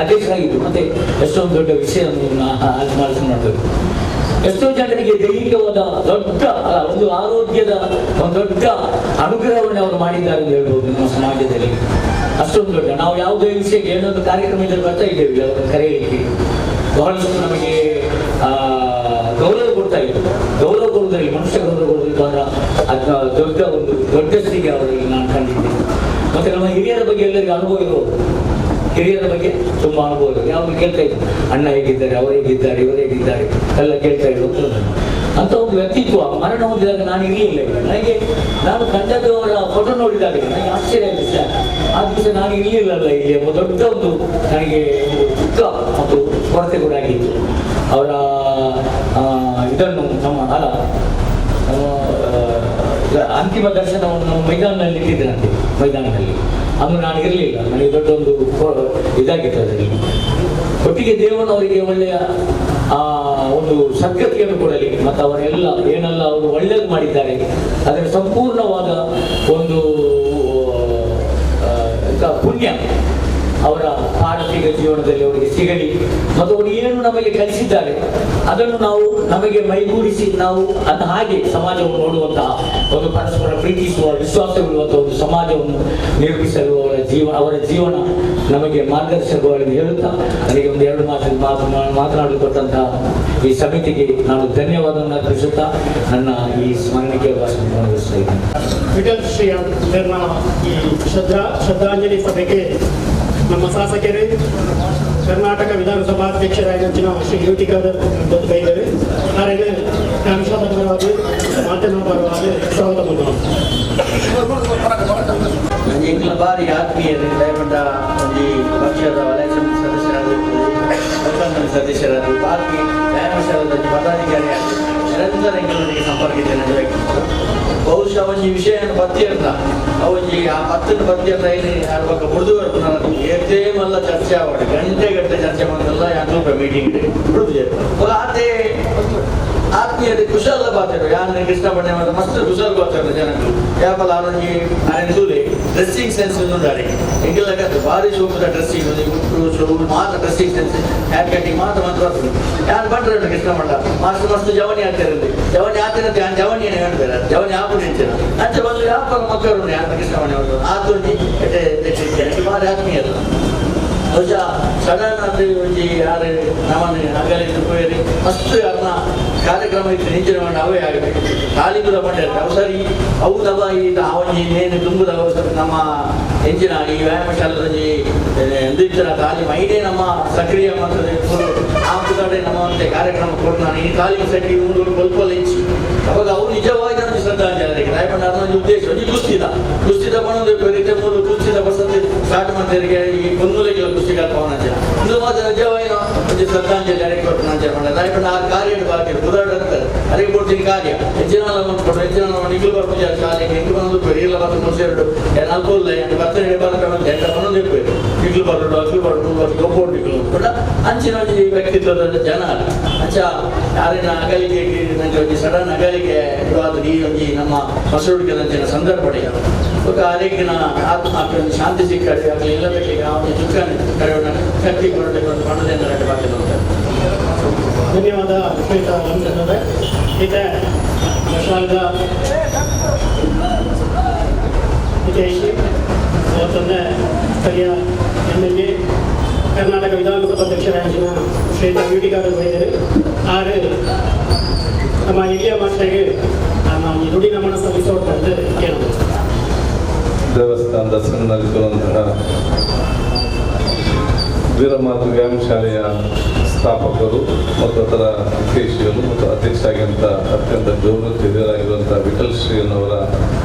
ಅಧ್ಯಕ್ಷರಾಗಿದ್ದರು. ಮತ್ತೆ ಎಷ್ಟೊಂದು ದೊಡ್ಡ ವಿಷಯವನ್ನು ಮಾಡಬೇಕು. ಎಷ್ಟೋ ಜನರಿಗೆ ದೈಹಿಕವಾದ ದೊಡ್ಡ ಒಂದು ಆರೋಗ್ಯದ ಒಂದು ದೊಡ್ಡ ಅನುಗ್ರಹವನ್ನು ಅವರು ಮಾಡಿದ್ದಾರೆ ಅಂತ ಹೇಳ್ಬೋದು ನಮ್ಮ ಸಮಾಜದಲ್ಲಿ. ಅಷ್ಟೊಂದು ದೊಡ್ಡ ನಾವು ಯಾವುದೇ ವಿಷಯಕ್ಕೆ ಏನೊಂದು ಕಾರ್ಯಕ್ರಮ ಇದ್ದರೆ ಬರ್ತಾ ಇದ್ದೇವೆ ಅವರನ್ನು ಕರೆಯಲಿಕ್ಕೆ. ಬಹಳಷ್ಟು ನಮಗೆ ಗೌರವ ಕೊಡ್ತಾ ಇದ್ರು. ಗೌರವ ಕೊಡುವುದರಲ್ಲಿ, ಮನುಷ್ಯ ಗೌರವ ಕೊಡುವುದರಲ್ಲಿ ಬಹಳ ದೊಡ್ಡ ಒಂದು ದೊಡ್ಡ ಸ್ಥಿತಿ ಅವರಲ್ಲಿ ನಾನು ಕಂಡಿದ್ದೇನೆ. ಮತ್ತು ನಮ್ಮ ಹಿರಿಯರ ಬಗ್ಗೆ ಎಲ್ಲರಿಗೂ ಅನುಭವ ಇರುವುದು, ಹಿರಿಯರ ಬಗ್ಗೆ ತುಂಬ ಅನುಭವ ಇರೋದು. ಯಾವಾಗ ಕೇಳ್ತಾ ಇದ್ರು, ಅಣ್ಣ ಹೇಗಿದ್ದಾರೆ, ಅವರು ಹೇಗಿದ್ದಾರೆ, ಇವರು ಹೇಗಿದ್ದಾರೆ ಎಲ್ಲ ಕೇಳ್ತಾ ಇದ್ರು. ಅಂತ ಒಂದು ವ್ಯಕ್ತಿತ್ವ ಮರಣ ಹೊಂದಿದಾಗ ನಾನು ಇರಲಿಲ್ಲ. ನನಗೆ ನಾನು ಕಂಡದ್ದು ಅವರ ಫೋಟೋ ನೋಡಿದಾಗ ನನಗೆ ಆಶ್ಚರ್ಯ ಆಯಿತು ಸರ್. ಆ ದಿವಸ ನಾನು ಇರಲಿಲ್ಲಲ್ಲ ಇಲ್ಲಿ ಎಂಬ ದೊಡ್ಡ ಒಂದು ನನಗೆ ಒಂದು ದುಃಖ ಮತ್ತು ಕೊರತೆ ಕೂಡ ಆಗಿತ್ತು. ಅವರ ಇದನ್ನು ನಮ್ಮ ಅಲ್ಲ ನಮ್ಮ ಅಂತಿಮ ದರ್ಶನವನ್ನು ನಮ್ಮ ಮೈದಾನದಲ್ಲಿ ಇಟ್ಟಿದ್ದರಂತೆ, ಮೈದಾನದಲ್ಲಿ. ಅಂದು ನಾನು ಇರಲಿಲ್ಲ, ನನಗೆ ದೊಡ್ಡ ಒಂದು ಇದಾಗಿತ್ತು ಅದರಲ್ಲಿ. ಒಟ್ಟಿಗೆ ದೇವನವರಿಗೆ ಒಳ್ಳೆಯ ಆ ಒಂದು ಸದ್ಗತಿಯನ್ನು ಕೊಡಲಿ ಮತ್ತು ಅವರೆಲ್ಲ ಏನೆಲ್ಲ ಅವರು ಒಳ್ಳೆಯದು ಮಾಡಿದ್ದಾರೆ ಅದರ ಸಂಪೂರ್ಣವಾದ ಒಂದು ಪುಣ್ಯ ಅವರ ಪಾರ್ಥಿಕ ಜೀವನದಲ್ಲಿ ಅವರಿಗೆ ಸಿಗಲಿ ಮತ್ತು ಅವರು ಏನು ನಮಗೆ ಕಲಿಸಿದ್ದಾರೆ ಅದನ್ನು ನಾವು ನಮಗೆ ಮೈಗೂಡಿಸಿ ನಾವು ಅದ ಹಾಗೆ ಸಮಾಜವನ್ನು ನೋಡುವಂತಹ ಒಂದು ಪರಸ್ಪರ ಪ್ರೀತಿಸುವ ವಿಶ್ವಾಸವಿರುವಂತಹ ಒಂದು ಸಮಾಜವನ್ನು ನಿರ್ಮಿಸಲು ಅವರ ಜೀವನ ನಮಗೆ ಮಾರ್ಗದರ್ಶಕವಾಗಿ ಹೇಳುತ್ತಾ ನನಗೆ ಒಂದು ಎರಡು ಮಾತನಾಡಲು ಕೊಟ್ಟಂತಹ ಈ ಸಮಿತಿಗೆ ನಾನು ಧನ್ಯವಾದವನ್ನು ಅರ್ಪಿಸುತ್ತಾ ನನ್ನ ಈ ಸ್ಮರಣಿಕೆ ಭಾಷಣ ಮುಗಿಸ್ತಾ ಇದ್ದೇನೆ. ವಿಠಲ್ ಶ್ರೀ ಈ ಶ್ರದ್ಧಾಂಜಲಿ ಸಭೆಗೆ ನಮ್ಮ ಶಾಸಕರೇ ಕರ್ನಾಟಕ ವಿಧಾನಸಭಾ ಅಧ್ಯಕ್ಷರಾಗಿದ್ದ ಶ್ರೀ ಯು ಟಿ ಖಾದರ್ ಬೈದರು ಅವರಿಗೆ ಪರವಾಗಿ ಮಾಧ್ಯಮ ಪರವಾಗಿ ಸ್ವಾಗತ. ಎಂಕಲ್ನ ಬಾರಿ ಆತ್ಮೀಯರು ದಯಪಂಡ ಒಂಜಿ ಪಕ್ಷದ ವಲಯ ಸಮಿತಿ ಸದಸ್ಯರಾಗಿರ್ಬೋದು, ಲೋಕಾಂತನ ಸದಸ್ಯರಾದ ಬಾಕಿ ವ್ಯಾಯಾಮಶಾಲದ ಪದಾಧಿಕಾರಿ ನಿರಂತರ ಎಂಕಲೊಂದಿಗೆ ಸಂಪರ್ಕ ಇದ್ದೇನೆ ವ್ಯಕ್ತಿತ್ವ. ಬಹುಶಃ ಒಂಜಿ ವಿಷಯ ಪತ್ತಿರ್ನ ಒಂಜಿ ಆ ಪತ್ತಿನ ಪತ್ತಿರ್ನ ಇಲ್ಲಿ ಯಾರ ಪಕ್ಕ ಬುಡ್ದು ಬರ್ಪುನ ಏತೇ ಮಲ್ಲ ಚರ್ಚೆ ಆವಡೆ ಗಂಟೆ ಗಂಟೆ ಚರ್ಚೆ ಬಂದಲ್ಲ ಯಾರು ಮೀಟಿಂಗ್ ಬುಡ್ದು ಆತೆ ಆತ್ಮೀಯತೆ ಕುಶಲ ಬಾತಾರೆ ಯಾರು ಕೃಷ್ಣ ಬಣ್ಣೆ ಮಾತ್ರ ಮಸ್ತ್ ಕುಶಲ ಬಾತಾರೆ ಜನಗಳು ಯಾಪಲ ಆರೊಂಜಿ ಆರೆಂದೂಲೆ ಡ್ರೆಸ್ಸಿಂಗ್ ಸೆನ್ಸ್ ಉಂಟಾರೆ ಎಂಗೆಲ್ಲ ಭಾರಿ ಶೋಕದ ಡ್ರೆಸ್ಸಿಂಗ್ ಶೋ ಮಾತ್ರ dressing sense hair cutting ಮಾತ್ರ ಮಾತ್ರ ಬರ್ತದೆ. ಯಾರು ಬಂದ್ರೆ ಕೃಷ್ಣ ಮಂಡ ಮಸ್ತ್ ಮಸ್ತ್ ಜವನಿ ಆಗ್ತಿರಲಿ ಜವನಿ ಆಗ್ತಿರತ್ತೆ ಯಾರು ಜವನಿ ಏನು ಹೇಳ್ತಾರೆ ಜವನಿ ಆಪು ನಿಂತಿರ ಅಂಚೆ ಬಂದು ಯಾಪಲ ಮಕ್ಕಳು ಯಾರು ಕೃಷ್ಣ ಮಣೆ ಅವರು ಆತೊಂಜಿ ಭಾರಿ ಆತ್ಮೀಯರು. ಬಹುಶಃ ಸಡನ್ ಅದು ಒಂಜಿ ಯಾರು ನಮ್ಮನ್ನು ಅಗಲಿದ್ದು ಪೋಯರಿ ಮಸ್ತ್ ಯಾರನ್ನ ಕಾರ್ಯಕ್ರಮ ಇತ್ತು ನಿಂಚಿನ ಮಾಡಿ ಅವೇ ಆಗಬೇಕು ತಾಲೀಮುದ ಪಂಡಿರ್ತಾರೆ ಅವು ಸರಿ ಅವು ದಬ ಈ ಒಂಜಿ ನೇನು ತುಂಬುದ ನಮ್ಮ ಎಂಜಿನ ಈ ವ್ಯಾಯಾಮ ಶಾಲದಲ್ಲಿ ಎಂದಿತ್ತರ ತಾಲೀಮು ಐದೇ ನಮ್ಮ ಸಕ್ರಿಯ ಮತ್ತು ಆ ಕಡೆ ನಮ್ಮ ಒಂದು ಕಾರ್ಯಕ್ರಮ ಕೊಟ್ಟು ನಾನು ಈ ತಾಲೀಮು ಸೆಟ್ಟಿ ಮುಂದೂರು ಕೊಲ್ಪಲ್ ಇಂಚಿ ಅವಾಗ ಅವು ನಿಜವಾಗಿ ನನಗೆ ಶ್ರದ್ಧಾಂಜಲಿ ರಾಯಪಣ್ಣ ಅದೊಂದು ಉದ್ದೇಶ ಒಂಜಿ ಕುಸ್ತಿದ ಕುಸ್ತಿದ ಪಣೊಂದು ರೀತಿ ಮೂರು ಕುಸ್ತಿದ ಬಸತಿ ಸ್ಟಾರ್ಟ್ ಮಾಡ್ತಾರೆ ಈ ಪೊನ್ನುಲೆಗೆಲ್ಲ ಕುಸ್ತಿ ಕಲ್ಪವನ ಇದು ಮಾತ್ರ ನಿಜವಾಗಿ ಒಂಜಿ ಶ್ರದ್ಧಾಂಜಲಿ ಅರೆಗೆ ಕೊಟ್ಟು ನಾನು ಮಾಡ ರಾಯಪಣ್ಣ ಆ ಕಾರ್ಯ ಬಾಕಿ ಬುಧಾಡ ಅಂತಾರೆ ಅರೆಗೆ ಕೊಡ್ತೀನಿ ಕಾರ್ಯ ಹೆಚ್ಚಿನ ಕೊಟ್ಟು ಹೆಚ್ಚಿನ ನಿಗ್ಲು ಬರ್ಪುಜ ಶಾಲೆಗೆ ಎಂಟು ಬಂದು ಇಲ್ಲ ಬರ್ತು ಮುನ್ಸೆರಡು ನಾಲ್ಕು ಇಲ್ಲ ಬರ್ತೇನೆ ಬರ್ತಾರೆ ಎಂಟ ಪನ್ನೊಂದು ಇಪ್ಪು ಇಗ್ಲು ಬರೋಡು ಅಗ್ಲು ಬರೋಡು ಗೊಬ್ಬರು ಇಗ್ಲು ಕೂಡ ಅಂಚಿನ ಒಂಜಿ ವ್ಯಕ್ತಿತ್ವದ ಜನ ಅಂಚ ಯಾರಿನ ಅಗಲಿಕೆ ನಂಗೆ ಒಂಜಿ ಸಡನ್ ಅಗಲಿಕೆ ಈ ಒಂಜಿ ನಮ್ಮ ಮಸೂಡಿಗೆ ನಂಚಿನ ಸಂದರ್ಭ ఒక ಆರೋಗ್ಯನ ಆತ್ಮ ಶಾಂತಿ ಸಿಕ್ಕಿ ಆಗಲಿ ಇಲ್ಲದಕ್ಕೆ ಒಂದು ದುಃಖ ಶಕ್ತಿ ಕೊರತೆ ಪಣದಿಂದ ಬಾಕಿ. ಧನ್ಯವಾದ ಶ್ವೇತಾ ರಾಮಚಂದ್ರ. ಈತ ಮಶಾಲದ ಅವತ್ತೊಂದು ಸ್ಥಳೀಯ MLA Karnataka ವಿಧಾನಸಭಾಧ್ಯಕ್ಷರಾಗಿನ ಶ್ವೇತಾ ಬ್ಯೂಟಿಗಾರ ವೈದ್ಯರು ಆರು ನಮ್ಮ ಹಿರಿಯ ಮಾಸ್ಟರ್ಗೆ ನಮ್ಮ ನುಡಿ ನಮನ ಸಲ್ಲಿಸೋದು ಕೇಳೋದು. ದೇವಸ್ಥಾನದ ಸಣ್ಣದಲ್ಲಿರುವಂತಹ ವೀರಮಾತೃ ವ್ಯಾಯಾಮ ಶಾಲೆಯ ಸ್ಥಾಪಕರು ಮತ್ತು ಅದರ ಹಿತೈಷಿಗಳು ಮತ್ತು ಅಧ್ಯಕ್ಷರಾಗಿರುವಂಥ ಅತ್ಯಂತ ಗೌರವ ಹಿರಿಯರಾಗಿರುವಂಥ ವಿಠಲ್ ಶ್ರೀಯನ್ನವರ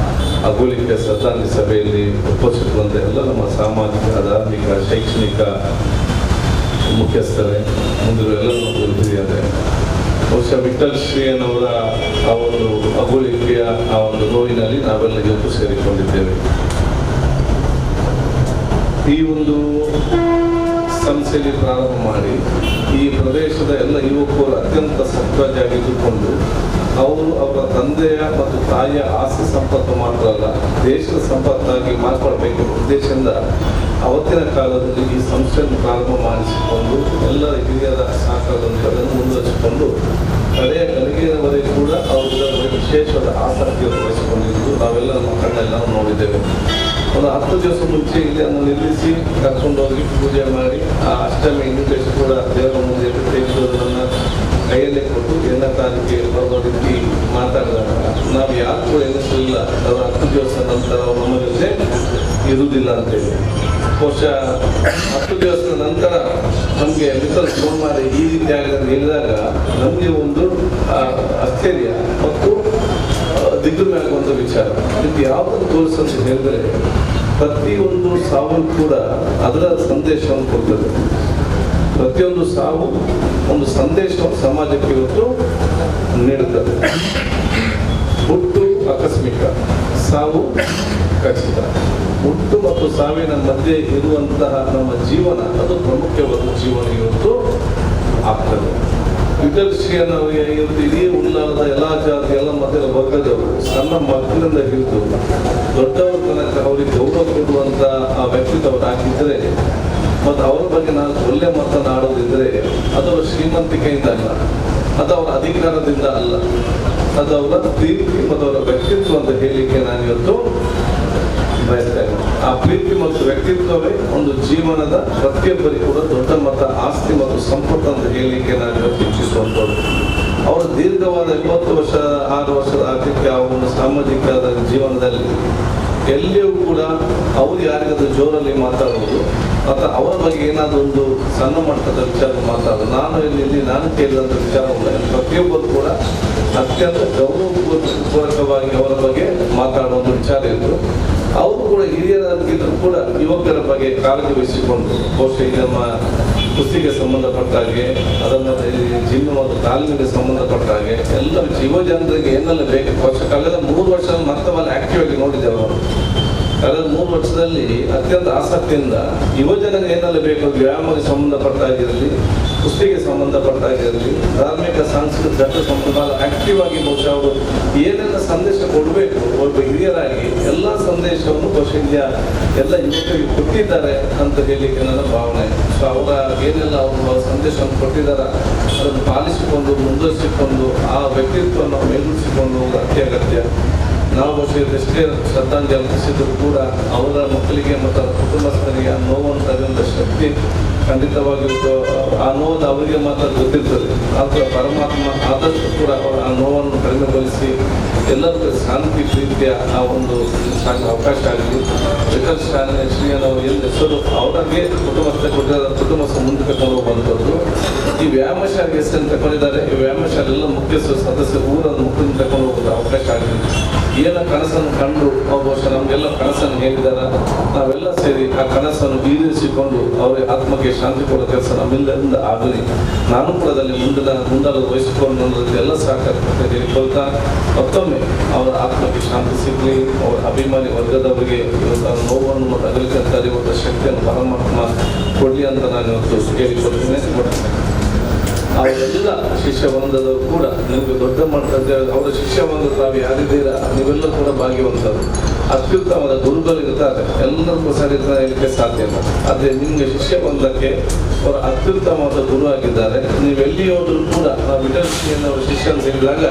ಅಗುಲಿಕೆ ಶ್ರದ್ಧಾಂಜಲಿ ಸಭೆಯಲ್ಲಿ ಉಪಸ್ಥಿತರುವಂಥ ಎಲ್ಲ ನಮ್ಮ ಸಾಮಾಜಿಕ, ಧಾರ್ಮಿಕ, ಶೈಕ್ಷಣಿಕ ಮುಖ್ಯಸ್ಥರೇ, ಮುಂದಿರುವ ಎಲ್ಲ ನಮ್ಮ ಹಿರಿಯರೇ, ಬಹುಶಃ ವಿಠಲ್ ಶ್ರೀಯನ್ನವರ ಆ ಒಂದು ಅಗುಲಿಕೆಯ ಆ ಒಂದು ನೋವಿನಲ್ಲಿ ನಾವೆಲ್ಲ ಇವತ್ತು ಸೇರಿಕೊಂಡಿದ್ದೇವೆ. ಈ ಒಂದು ಸಂಸ್ಥೆಯಲ್ಲಿ ಪ್ರಾರಂಭ ಮಾಡಿ ಈ ಪ್ರದೇಶದ ಎಲ್ಲ ಯುವಕರು ಅತ್ಯಂತ ಸತ್ವಜಾಗಿದ್ದುಕೊಂಡು ಅವರು ಅವರ ತಂದೆಯ ಮತ್ತು ತಾಯಿಯ ಆಸ್ತಿ ಸಂಪತ್ತು ಮಾತ್ರ ಅಲ್ಲ, ದೇಶದ ಸಂಪತ್ತಾಗಿ ಮಾರ್ಪಡಬೇಕು ಉದ್ದೇಶದಿಂದ ಅವತ್ತಿನ ಕಾಲದಲ್ಲಿ ಈ ಸಂಸ್ಥೆಯನ್ನು ಪ್ರಾರಂಭ ಮಾಡಿಸಿಕೊಂಡು ಎಲ್ಲರ ಹಿರಿಯರ ಸಹಕಾರದೊಂದಿಗೆ ಅದನ್ನು ಮುಂದುವರಿಸಿಕೊಂಡು ಕಡೆಯ ಗಳಿಗೆಯವರೆಗೂ ಕೂಡ ಅವರು ಇದರ ವಿಶೇಷವಾದ ಆಸಕ್ತಿಯನ್ನು ವಹಿಸಿಕೊಂಡಿದ್ದು ನಾವೆಲ್ಲ ನಮ್ಮ ಕಣ್ಣೆಲ್ಲ ನೋಡಿದ್ದೇವೆ. ಒಂದು 10 ದಿವಸ ಮುಂಚೆ ಇಲ್ಲಿ ಅದನ್ನು ನಿಲ್ಲಿಸಿ ಕರ್ಕೊಂಡೋಗಿ ಪೂಜೆ ಮಾಡಿ ಆ ಅಷ್ಟಮಿ ಇನ್ವಿಟೇಷನ್ ಕೂಡ ದೇವರ ಮುಂದೆ ತೆಗೆದು ಕೈಯಲ್ಲೇ ಕೊಟ್ಟು ಎಲ್ಲ ತಾರೀಕಿಗೆ ಬರುವ ರೀತಿ ಮಾತಾಡಿದಾಗ ನಾವು ಯಾರು ಕೂಡ ಎನಿಸಲಿಲ್ಲ ಅವರು 10 ದಿವಸ ನಂತರ ನಮ್ಮ ಜೊತೆ ಇರುವುದಿಲ್ಲ ಅಂತೇಳಿ. ಬಹುಶಃ 10 ದಿವಸದ ನಂತರ ನಮಗೆ ಮಿತ್ರರು ಫೋನ್ ಮಾಡಿ ಈ ರೀತಿ ಆಗಿದೆ ಅಂತ ಹೇಳಿದಾಗ ನಮಗೆ ಒಂದು ಆಶ್ಚರ್ಯ ಮತ್ತು ದಿಗ್ಭ್ರಮೆ ವಿಚಾರ. ಇದು ಯಾವುದನ್ನು ತೋರಿಸಂತ ಹೇಳಿದ್ರೆ ಪ್ರತಿಯೊಂದು ಸಾವು ಕೂಡ ಅದರ ಸಂದೇಶವನ್ನು ಕೊಡ್ತದೆ. ಪ್ರತಿಯೊಂದು ಸಾವು ಒಂದು ಸಂದೇಶವನ್ನು ಸಮಾಜಕ್ಕೆ ಇವತ್ತು ನೀಡುತ್ತದೆ. ಹುಟ್ಟು ಆಕಸ್ಮಿಕ, ಸಾವು ಖಚಿತ. ಹುಟ್ಟು ಮತ್ತು ಸಾವಿನ ಮಧ್ಯೆ ಇರುವಂತಹ ನಮ್ಮ ಜೀವನ ಅದು ಪ್ರಮುಖವಾದ ಜೀವನ ಇವತ್ತು ಆಗ್ತದೆ. ವಿಠಲ್ ಶ್ರೀಯನ್ನವರಿಗೆ ಇವತ್ತು ಇಡೀ ಉಳ್ಳಾಲದ ಎಲ್ಲ ಜಾತಿ ಎಲ್ಲ ಮತದ ವರ್ಗದವರು ಸಣ್ಣ ಮಕ್ಕಳಿಂದ ಹಿಡಿದು ದೊಡ್ಡವರ ತನಕ ಅವರಿಗೆ ಗೌರವ ಕೊಡುವಂಥ ಆ ವ್ಯಕ್ತಿತ್ವರಾಗಿದ್ದರೆ ಮತ್ತು ಅವರ ಬಗ್ಗೆ ನಾನು ಒಳ್ಳೆ ಮಾತನ್ನು ಆಡೋದಿದ್ದರೆ ಅದು ಅವರ ಶ್ರೀಮಂತಿಕೆಯಿಂದ ಅಲ್ಲ, ಅದು ಅವರ ಅಧಿಕಾರದಿಂದ ಅಲ್ಲ, ಅದು ಅವರ ಪ್ರೀತಿ ಮತ್ತು ಅವರ ವ್ಯಕ್ತಿತ್ವ ಅಂತ ಹೇಳಲಿಕ್ಕೆ ನಾನು ಇವತ್ತು ಬಯಸ್ತೇನೆ. ಆ ಪ್ರೀತಿ ಮತ್ತು ವ್ಯಕ್ತಿತ್ವವೇ ಒಂದು ಜೀವನದ ಪ್ರತಿಯೊಬ್ಬರಿಗೂ ಕೂಡ ದೊಡ್ಡ ಮತ ಆಸ್ತಿ ಮತ್ತು ಸಂಪತ್ತು ಅಂತ ಹೇಳಲಿಕ್ಕೆ ನಾನು ಇವತ್ತು ಇಚ್ಛಿಸುವಂಥದ್ದು. ಅವರ ದೀರ್ಘವಾದ 20 ವರ್ಷ 6 ವರ್ಷದ ಆರ್ಥಿಕ ಆ ಒಂದು ಸಾಮಾಜಿಕ ಜೀವನದಲ್ಲಿ ಎಲ್ಲಿಯೂ ಕೂಡ ಅವರು ಯಾರಿಗಾದ್ರೂ ಜೋರಲ್ಲಿ ಮಾತಾಡುವುದು ಅಥವಾ ಅವರ ಬಗ್ಗೆ ಏನಾದರೂ ಒಂದು ಸಣ್ಣ ಮಟ್ಟದ ವಿಚಾರ ಮಾತಾಡೋದು, ನಾನು ಇಲ್ಲಿ ನಾನು ಕೇಳಿದಂಥ ವಿಚಾರವಲ್ಲ. ಪ್ರತಿಯೊಬ್ಬರು ಕೂಡ ಅತ್ಯಂತ ಗೌರವಪೂರ್ವಕವಾಗಿ ಅವರ ಬಗ್ಗೆ ಮಾತಾಡುವ ಒಂದು ವಿಚಾರ ಇತ್ತು. ಅವರು ಕೂಡ ಹಿರಿಯರಾಗಿದ್ದರೂ ಕೂಡ ಯುವಕರ ಬಗ್ಗೆ ಕಾಳಜಿ ವಹಿಸಿಕೊಂಡು, ಬಹುಶಃ ಈ ನಮ್ಮ ಕುಸ್ತಿಗೆ ಸಂಬಂಧಪಟ್ಟ ಹಾಗೆ, ಅದನ್ನು ಜಿಮ್ ಮತ್ತು ತಾಲೀಮಿಗೆ ಸಂಬಂಧಪಟ್ಟ ಹಾಗೆ ಎಲ್ಲ ಯುವ ಜನರಿಗೆ ಏನೆಲ್ಲ ಬೇಕು. ಬಹುಶಃ ಕಳೆದ 3 ವರ್ಷ ಮತ್ತೆ ಆಕ್ಟಿವ್ ಆಗಿ ನೋಡಿದ್ದೇವೆ ಅವರು. ಕಳೆದ 3 ವರ್ಷದಲ್ಲಿ ಅತ್ಯಂತ ಆಸಕ್ತಿಯಿಂದ ಯುವ ಜನರಿಗೆ ಏನೆಲ್ಲ ಬೇಕು, ವ್ಯಾಯಾಮಕ್ಕೆ ಸಂಬಂಧಪಟ್ಟ ಹಾಗಿರಲಿ, ಕುಸ್ತಿಗೆ ಸಂಬಂಧಪಟ್ಟ ಹಾಗಿರಲಿ, ಧಾರ್ಮಿಕ ಸಾಂಸ್ಕೃತಿಕ ಘಟ್ಟ ಸಂಬಂಧ ಆಕ್ಟಿವ್ ಆಗಿ ಬಹುಶಃ ಅವರು ಏನೆಲ್ಲ ಸಂದೇಶ ಕೊಡಬೇಕು ಒಬ್ಬ ಹಿರಿಯರಾಗಿ ಎಲ್ಲ ಸಂದೇಶವನ್ನು ಬಹುಶಃ ಇಲ್ಲಿಯ ಎಲ್ಲ ಯುವಕರಿಗೆ ಕೊಟ್ಟಿದ್ದಾರೆ ಅಂತ ಹೇಳಲಿಕ್ಕೆ ನನ್ನ ಭಾವನೆ. ಸೊ ಅವರ ಏನೆಲ್ಲ ಅವರು ಸಂದೇಶವನ್ನು ಕೊಟ್ಟಿದ್ದಾರೆ ಅದನ್ನು ಪಾಲಿಸಿಕೊಂಡು ಮುಂದುವರಿಸಿಕೊಂಡು ಆ ವ್ಯಕ್ತಿತ್ವವನ್ನು ಮೇಲೂರಿಸಿಕೊಂಡು ಅತ್ಯಗತ್ಯ. ನಾವು ಬಹುಶಃ ಎಷ್ಟೇ ಶ್ರದ್ಧಾಂಜಲಿ ಅರ್ಪಿಸಿದ್ರು ಕೂಡ ಅವರ ಮಕ್ಕಳಿಗೆ ಮತ್ತು ಅವರ ಕುಟುಂಬಸ್ಥರಿಗೆ ಆ ನೋವನ್ನು ತರುವಂಥ ಶಕ್ತಿ ಖಂಡಿತವಾಗಿಯೂ ಆ ನೋವು ಅವರಿಗೆ ಮಾತ್ರ ಗೊತ್ತಿರ್ತದೆ. ಆದರೆ ಪರಮಾತ್ಮ ಆದಷ್ಟು ಕೂಡ ಅವರ ಆ ನೋವನ್ನು ಕಡಿಮೆಗೊಳಿಸಿ ಎಲ್ಲರಿಗೂ ಶಾಂತಿ ಪ್ರೀತಿಯ ಆ ಒಂದು ಅವಕಾಶ ಆಗಲಿ. ವಿಠಲ್ ಶ್ರೀಯನವರು ಏನು ಹೆಸರು ಅವರಿಗೆ ಕುಟುಂಬಸ್ಥ ಕೊಟ್ಟಿದ್ದಾರೆ, ಕುಟುಂಬಸ್ಥ ಮುಂದೆ ತಗೊಂಡು ಹೋಗುವಂಥದ್ದು. ಈ ವ್ಯಾಯಾಮ ಶಾಲೆಗೆ ಹೆಸರನ್ನು ತಗೊಂಡಿದ್ದಾರೆ. ಈ ವ್ಯಾಯಾಮ ಶಾಲೆ ಎಲ್ಲ ಮುಖ್ಯಸ್ಥರು ಸದಸ್ಯರು ಊರನ್ನು ಮುಖ್ಯ ತಗೊಂಡು ಹೋಗೋದು ಅವಕಾಶ ಆಗಲಿ. ಏನ ಕನಸನ್ನು ಕಂಡು ಬಹುಶಃ ನಮಗೆಲ್ಲ ಕನಸನ್ನು ಹೇಳಿದಾರ, ನಾವೆಲ್ಲ ಸೇರಿ ಆ ಕನಸನ್ನು ಈಡೇರಿಸಿಕೊಂಡು ಅವರ ಆತ್ಮಕ್ಕೆ ಶಾಂತಿ ಕೊಡೋ ಕೆಲಸ ನಮ್ಮಿಂದ ಆಗಲಿ. ನಾನು ಕೂಡ ಅದರಲ್ಲಿ ಮುಂದಾಳತ್ವ ವಹಿಸಿಕೊಂಡು ಎಲ್ಲ ಸಹಕಾರ ಹೇಳಿಕೊಳ್ತಾ ಮತ್ತೊಮ್ಮೆ ಅವರ ಆತ್ಮಕ್ಕೆ ಶಾಂತಿ ಸಿಗಲಿ, ಅವರ ಅಭಿಮಾನಿ ವರ್ಗದವರಿಗೆ ಇವತ್ತು ನೋವನ್ನು ಮತ್ತು ಅಗಲಿಕೆ ತಡೆಯುವಂಥ ಶಕ್ತಿಯನ್ನು ಪರಮಾತ್ಮ ಕೊಡಲಿ ಅಂತ ನಾನು ಇವತ್ತು ಕೇಳಿಕೊಳ್ತೇನೆ. ಅವರೆಲ್ಲ ಶಿಷ್ಯ ಬಂದವರು ಕೂಡ ನಿಮಗೆ ದೊಡ್ಡ ಮಟ್ಟದ ಅವರ ಶಿಷ್ಯ ಬಂದ ತಾವು ಯಾರಿದ್ದೀರಾ ನೀವೆಲ್ಲ ಕೂಡ ಭಾಗ್ಯವಂತರು. ಅತ್ಯುತ್ತಮವಾದ ಗುರುಗಳು ಇರ್ತಾರೆ, ಎಲ್ಲರಿಗೂ ಸರಿ ಹೇಳಲಿಕ್ಕೆ ಸಾಧ್ಯ ಇಲ್ಲ. ಆದರೆ ನಿಮಗೆ ಶಿಷ್ಯ ಬಂದಕ್ಕೆ ಅವರ ಅತ್ಯುತ್ತಮವಾದ ಗುರು ಆಗಿದ್ದಾರೆ. ನೀವೆಲ್ಲಿ ಹೋದರೂ ಕೂಡ ನಾವು ವಿಠಲ್ ಶ್ರೀಯನ್ನವರ ಶಿಷ್ಯ ಅಂತ ಹೇಳಿದಾಗ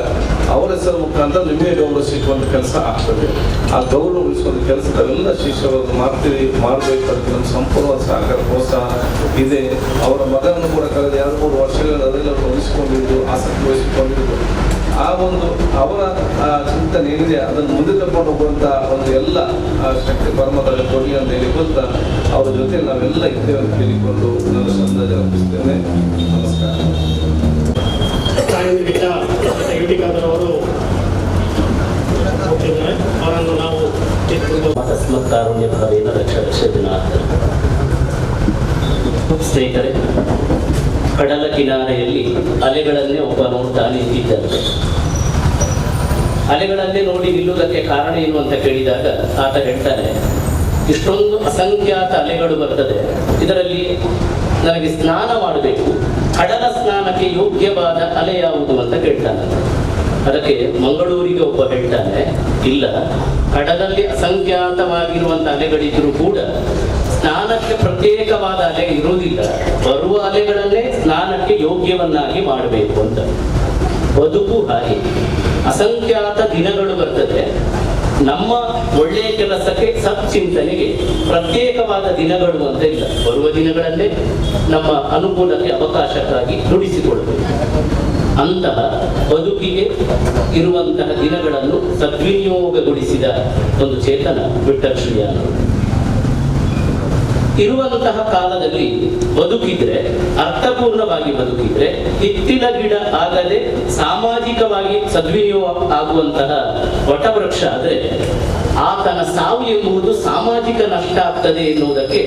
ಅವರ ಹೆಸರು ಮುಖಾಂತರ ನಿಮಗೆ ಗೌರವ ಸಿಕ್ಕುವಂಥ ಕೆಲಸ ಆಗ್ತದೆ. ಆ ಗೌರವ ಉಳಿಸುವಂಥ ಕೆಲಸ ತಾವೆಲ್ಲ ಶಿಷ್ಯವನ್ನು ಮಾಡ್ತೀರಿ, ಮಾಡಬೇಕು. ಅದಕ್ಕೆ ನಮ್ಮ ಸಂಪೂರ್ಣ ಸಹಕಾರ ಪ್ರೋತ್ಸಾಹ ಇದೆ. ಅವರ ಮಗನನ್ನು ಕೂಡ ಕಳೆದ 2-3 ವರ್ಷಗಳಿಂದ ಅದರಲ್ಲಿ ಅವರು ವಹಿಸಿಕೊಂಡಿದ್ದು, ಆಸಕ್ತಿ ವಹಿಸಿಕೊಂಡಿದ್ದು, ಆ ಒಂದು ಅವರ ಚಿಂತನೆ ಏನಿದೆ ಅದನ್ನು ಮುಂದೆ ತಗೊಂಡು ಹೋಗುವಂಥ ಒಂದು ಎಲ್ಲ ಶಕ್ತಿ ಪರಮದಲ್ಲಿ ಕೊಡಲಿ ಅಂತ ಹೇಳಿಕೊಳ್ತಾ ಅವರ ಜೊತೆ ನಾವೆಲ್ಲ ಇದ್ದೇವೆ ಅಂತ ಹೇಳಿಕೊಂಡು ನನ್ನ ಶ್ರದ್ಧಾಂಜಲಿ ಅರ್ಪಿಸ್ತೇನೆ. ನಮಸ್ಕಾರ. ಅವರನ್ನು ನಾವು ಅಕಸ್ಮಾತ್ ಕಾರುಣ್ಯ ಭಾವೇನ ಲಕ್ಷ ಲಕ್ಷ ದಿನ. ಸ್ನೇಹಿತರೆ, ಕಡಲ ಕಿನಾರೆಯಲ್ಲಿ ಅಲೆಗಳನ್ನೇ ಒಬ್ಬ ನೋಡ್ತಾ ನಿಂತಿದ್ದಂತೆ. ಅಲೆಗಳನ್ನೇ ನೋಡಿ ನಿಲ್ಲುವುದಕ್ಕೆ ಕಾರಣ ಏನು ಅಂತ ಕೇಳಿದಾಗ ಆತ ಹೇಳ್ತಾನೆ, ಇಷ್ಟೊಂದು ಅಸಂಖ್ಯಾತ ಅಲೆಗಳು ಬರ್ತದೆ, ಇದರಲ್ಲಿ ನನಗೆ ಸ್ನಾನ ಮಾಡಬೇಕು, ಕಡಲ ಸ್ನಾನಕ್ಕೆ ಯೋಗ್ಯವಾದ ಅಲೆ ಯಾವುದು ಅಂತ ಕೇಳ್ತಾನೆ. ಅದಕ್ಕೆ ಮಂಗಳೂರಿಗೆ ಒಬ್ಬ ಹೇಳ್ತಾನೆ, ಇಲ್ಲ, ಕಡಲಲ್ಲಿ ಅಸಂಖ್ಯಾತವಾಗಿರುವಂಥ ಅಲೆಗಳಿದ್ರೂ ಕೂಡ ಸ್ನಾನಕ್ಕೆ ಪ್ರತ್ಯೇಕವಾದ ಅಲೆ ಇರುವುದಿಲ್ಲ, ಬರುವ ಅಲೆಗಳನ್ನೇ ಸ್ನಾನಕ್ಕೆ ಯೋಗ್ಯವನ್ನಾಗಿ ಮಾಡಬೇಕು ಅಂತ. ಬದುಕು ಹಾಗೆ, ಅಸಂಖ್ಯಾತ ದಿನಗಳು ಬರ್ತದೆ, ನಮ್ಮ ಒಳ್ಳೆಯ ಕೆಲಸಕ್ಕೆ ಸಚ್ಚಿಂತನೆಗೆ ಪ್ರತ್ಯೇಕವಾದ ದಿನಗಳು ಅಂತ ಇಲ್ಲ, ಬರುವ ದಿನಗಳಲ್ಲೇ ನಮ್ಮ ಅನುಕೂಲಕ್ಕೆ ಅವಕಾಶಕ್ಕಾಗಿ ನುಡಿಸಿಕೊಳ್ಳಬೇಕು. ಅಂತಹ ಬದುಕಿಗೆ ಇರುವಂತಹ ದಿನಗಳನ್ನು ಸದ್ವಿನಿಯೋಗಗೊಳಿಸಿದ ಒಂದು ಚೇತನ ವಿಠಲ್ ಶ್ರೀಯಾನವರು. ಇರುವಂತಹ ಕಾಲದಲ್ಲಿ ಬದುಕಿದ್ರೆ, ಅರ್ಥಪೂರ್ಣವಾಗಿ ಬದುಕಿದ್ರೆ, ಹಿತ್ತಿಲ ಗಿಡ ಆಗದೆ ಸಾಮಾಜಿಕವಾಗಿ ಸದ್ವಿನಿಯೋಗ ಆಗುವಂತಹ ವಟವೃಕ್ಷ ಆದರೆ ಆತನ ಸಾವು ಎಂಬುದು ಸಾಮಾಜಿಕ ನಷ್ಟ ಆಗ್ತದೆ ಎನ್ನುವುದಕ್ಕೆ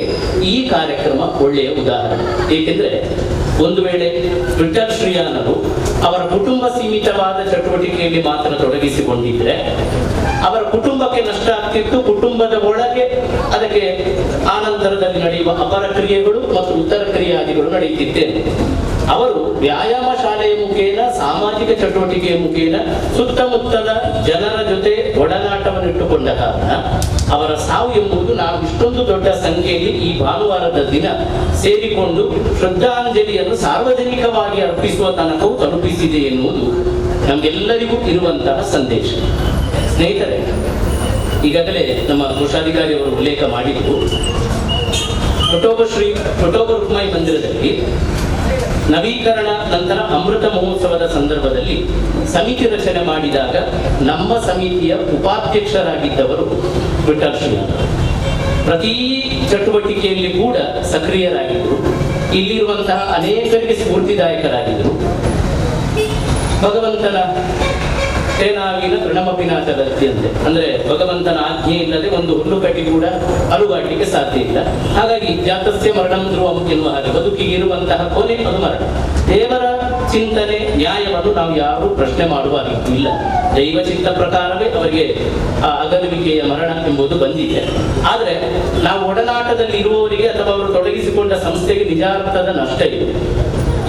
ಈ ಕಾರ್ಯಕ್ರಮ ಒಳ್ಳೆಯ ಉದಾಹರಣೆ. ಏಕೆಂದರೆ ಒಂದು ವೇಳೆ ವಿಠಲ್ ಶ್ರೀಯಾನರು ಅವರ ಕುಟುಂಬ ಸೀಮಿತವಾದ ಚಟುವಟಿಕೆಯಲ್ಲಿ ಮಾತ್ರ ತೊಡಗಿಸಿಕೊಂಡಿದ್ರೆ ಅವರ ಕುಟುಂಬಕ್ಕೆ ನಷ್ಟ ಆಗ್ತಿತ್ತು. ಕುಟುಂಬದ ಒಳಗೆ ಅದಕ್ಕೆ ಆನಂತರದಲ್ಲಿ ನಡೆಯುವ ಅಪರ ಕ್ರಿಯೆಗಳು ಮತ್ತು ಉತ್ತರ ಕ್ರಿಯಾದಿಗಳು ನಡೆಯುತ್ತಿದ್ದೇನೆ. ಅವರು ವ್ಯಾಯಾಮ ಶಾಲೆಯ ಮುಖೇನ, ಸಾಮಾಜಿಕ ಚಟುವಟಿಕೆಯ ಮುಖೇನ ಸುತ್ತಮುತ್ತಲ ಜನರ ಜೊತೆ ಒಡನಾಟವನ್ನು ಇಟ್ಟುಕೊಂಡ ಕಾರಣ ಅವರ ಸಾವು ಎಂಬುದು ನಾವು ಇಷ್ಟೊಂದು ದೊಡ್ಡ ಸಂಖ್ಯೆಯಲ್ಲಿ ಈ ಭಾನುವಾರದ ದಿನ ಸೇರಿಕೊಂಡು ಶ್ರದ್ಧಾಂಜಲಿಯನ್ನು ಸಾರ್ವಜನಿಕವಾಗಿ ಅರ್ಪಿಸುವ ತನಕವೂ ತಲುಪಿಸಿದೆ ಎನ್ನುವುದು ನಮಗೆಲ್ಲರಿಗೂ ಇರುವಂತಹ ಸಂದೇಶ. ಸ್ನೇಹಿತರೆ, ಈಗಾಗಲೇ ನಮ್ಮ ಕೋಶಾಧಿಕಾರಿಯವರು ಉಲ್ಲೇಖ ಮಾಡಿದ್ರು, ಶ್ರೀ ಕೊಟೋಬ ರುಕ್ಮಾಯಿ ಮಂದಿರದಲ್ಲಿ ನವೀಕರಣ ನಂತರ ಅಮೃತ ಮಹೋತ್ಸವದ ಸಂದರ್ಭದಲ್ಲಿ ಸಮಿತಿ ರಚನೆ ಮಾಡಿದಾಗ ನಮ್ಮ ಸಮಿತಿಯ ಉಪಾಧ್ಯಕ್ಷರಾಗಿದ್ದವರು ವಿಠಲ್ ಶ್ರೀಯಾನ್. ಪ್ರತಿ ಚಟುವಟಿಕೆಯಲ್ಲಿ ಕೂಡ ಸಕ್ರಿಯರಾಗಿದ್ದರು. ಇಲ್ಲಿರುವಂತಹ ಅನೇಕರಿಗೆ ಸ್ಫೂರ್ತಿದಾಯಕರಾಗಿದ್ದರು. ಭಗವಂತನ ತೇನಾವಿನ ತೃಣಮಪಿನಾಚಲಂತೆ, ಅಂದ್ರೆ ಭಗವಂತನ ಆಜ್ಞೆ ಇಲ್ಲದೆ ಒಂದು ಹುಲ್ಲು ಕಟ್ಟಿ ಕೂಡ ಅಲುಗಾಡ್ಲಿಕ್ಕೆ ಸಾಧ್ಯ ಇಲ್ಲ. ಹಾಗಾಗಿ ಜಾತಸ್ಯ ಮರಣಂ ಧ್ರುವಂ ಎನ್ನುವ ಹಾಗೆ ಬದುಕಿಗೆ ಇರುವಂತಹ ಕೊನೆ ಅದು ಮರಣ. ದೇವರ ಚಿಂತನೆ ನ್ಯಾಯವನ್ನು ನಾವು ಯಾರೂ ಪ್ರಶ್ನೆ ಮಾಡುವ ಇಲ್ಲ. ದೈವ ಚಿಂತ ಪ್ರಕಾರವೇ ಅವರಿಗೆ ಆ ಅಗಲುವಿಕೆಯ ಮರಣ ಎಂಬುದು ಬಂದಿದೆ. ಆದರೆ ನಾವು ಒಡನಾಟದಲ್ಲಿ ಇರುವವರಿಗೆ ಅಥವಾ ಅವರು ತೊಡಗಿಸಿಕೊಂಡ ಸಂಸ್ಥೆಗೆ ನಿಜಾರ್ಥದ ನಷ್ಟ ಇದೆ.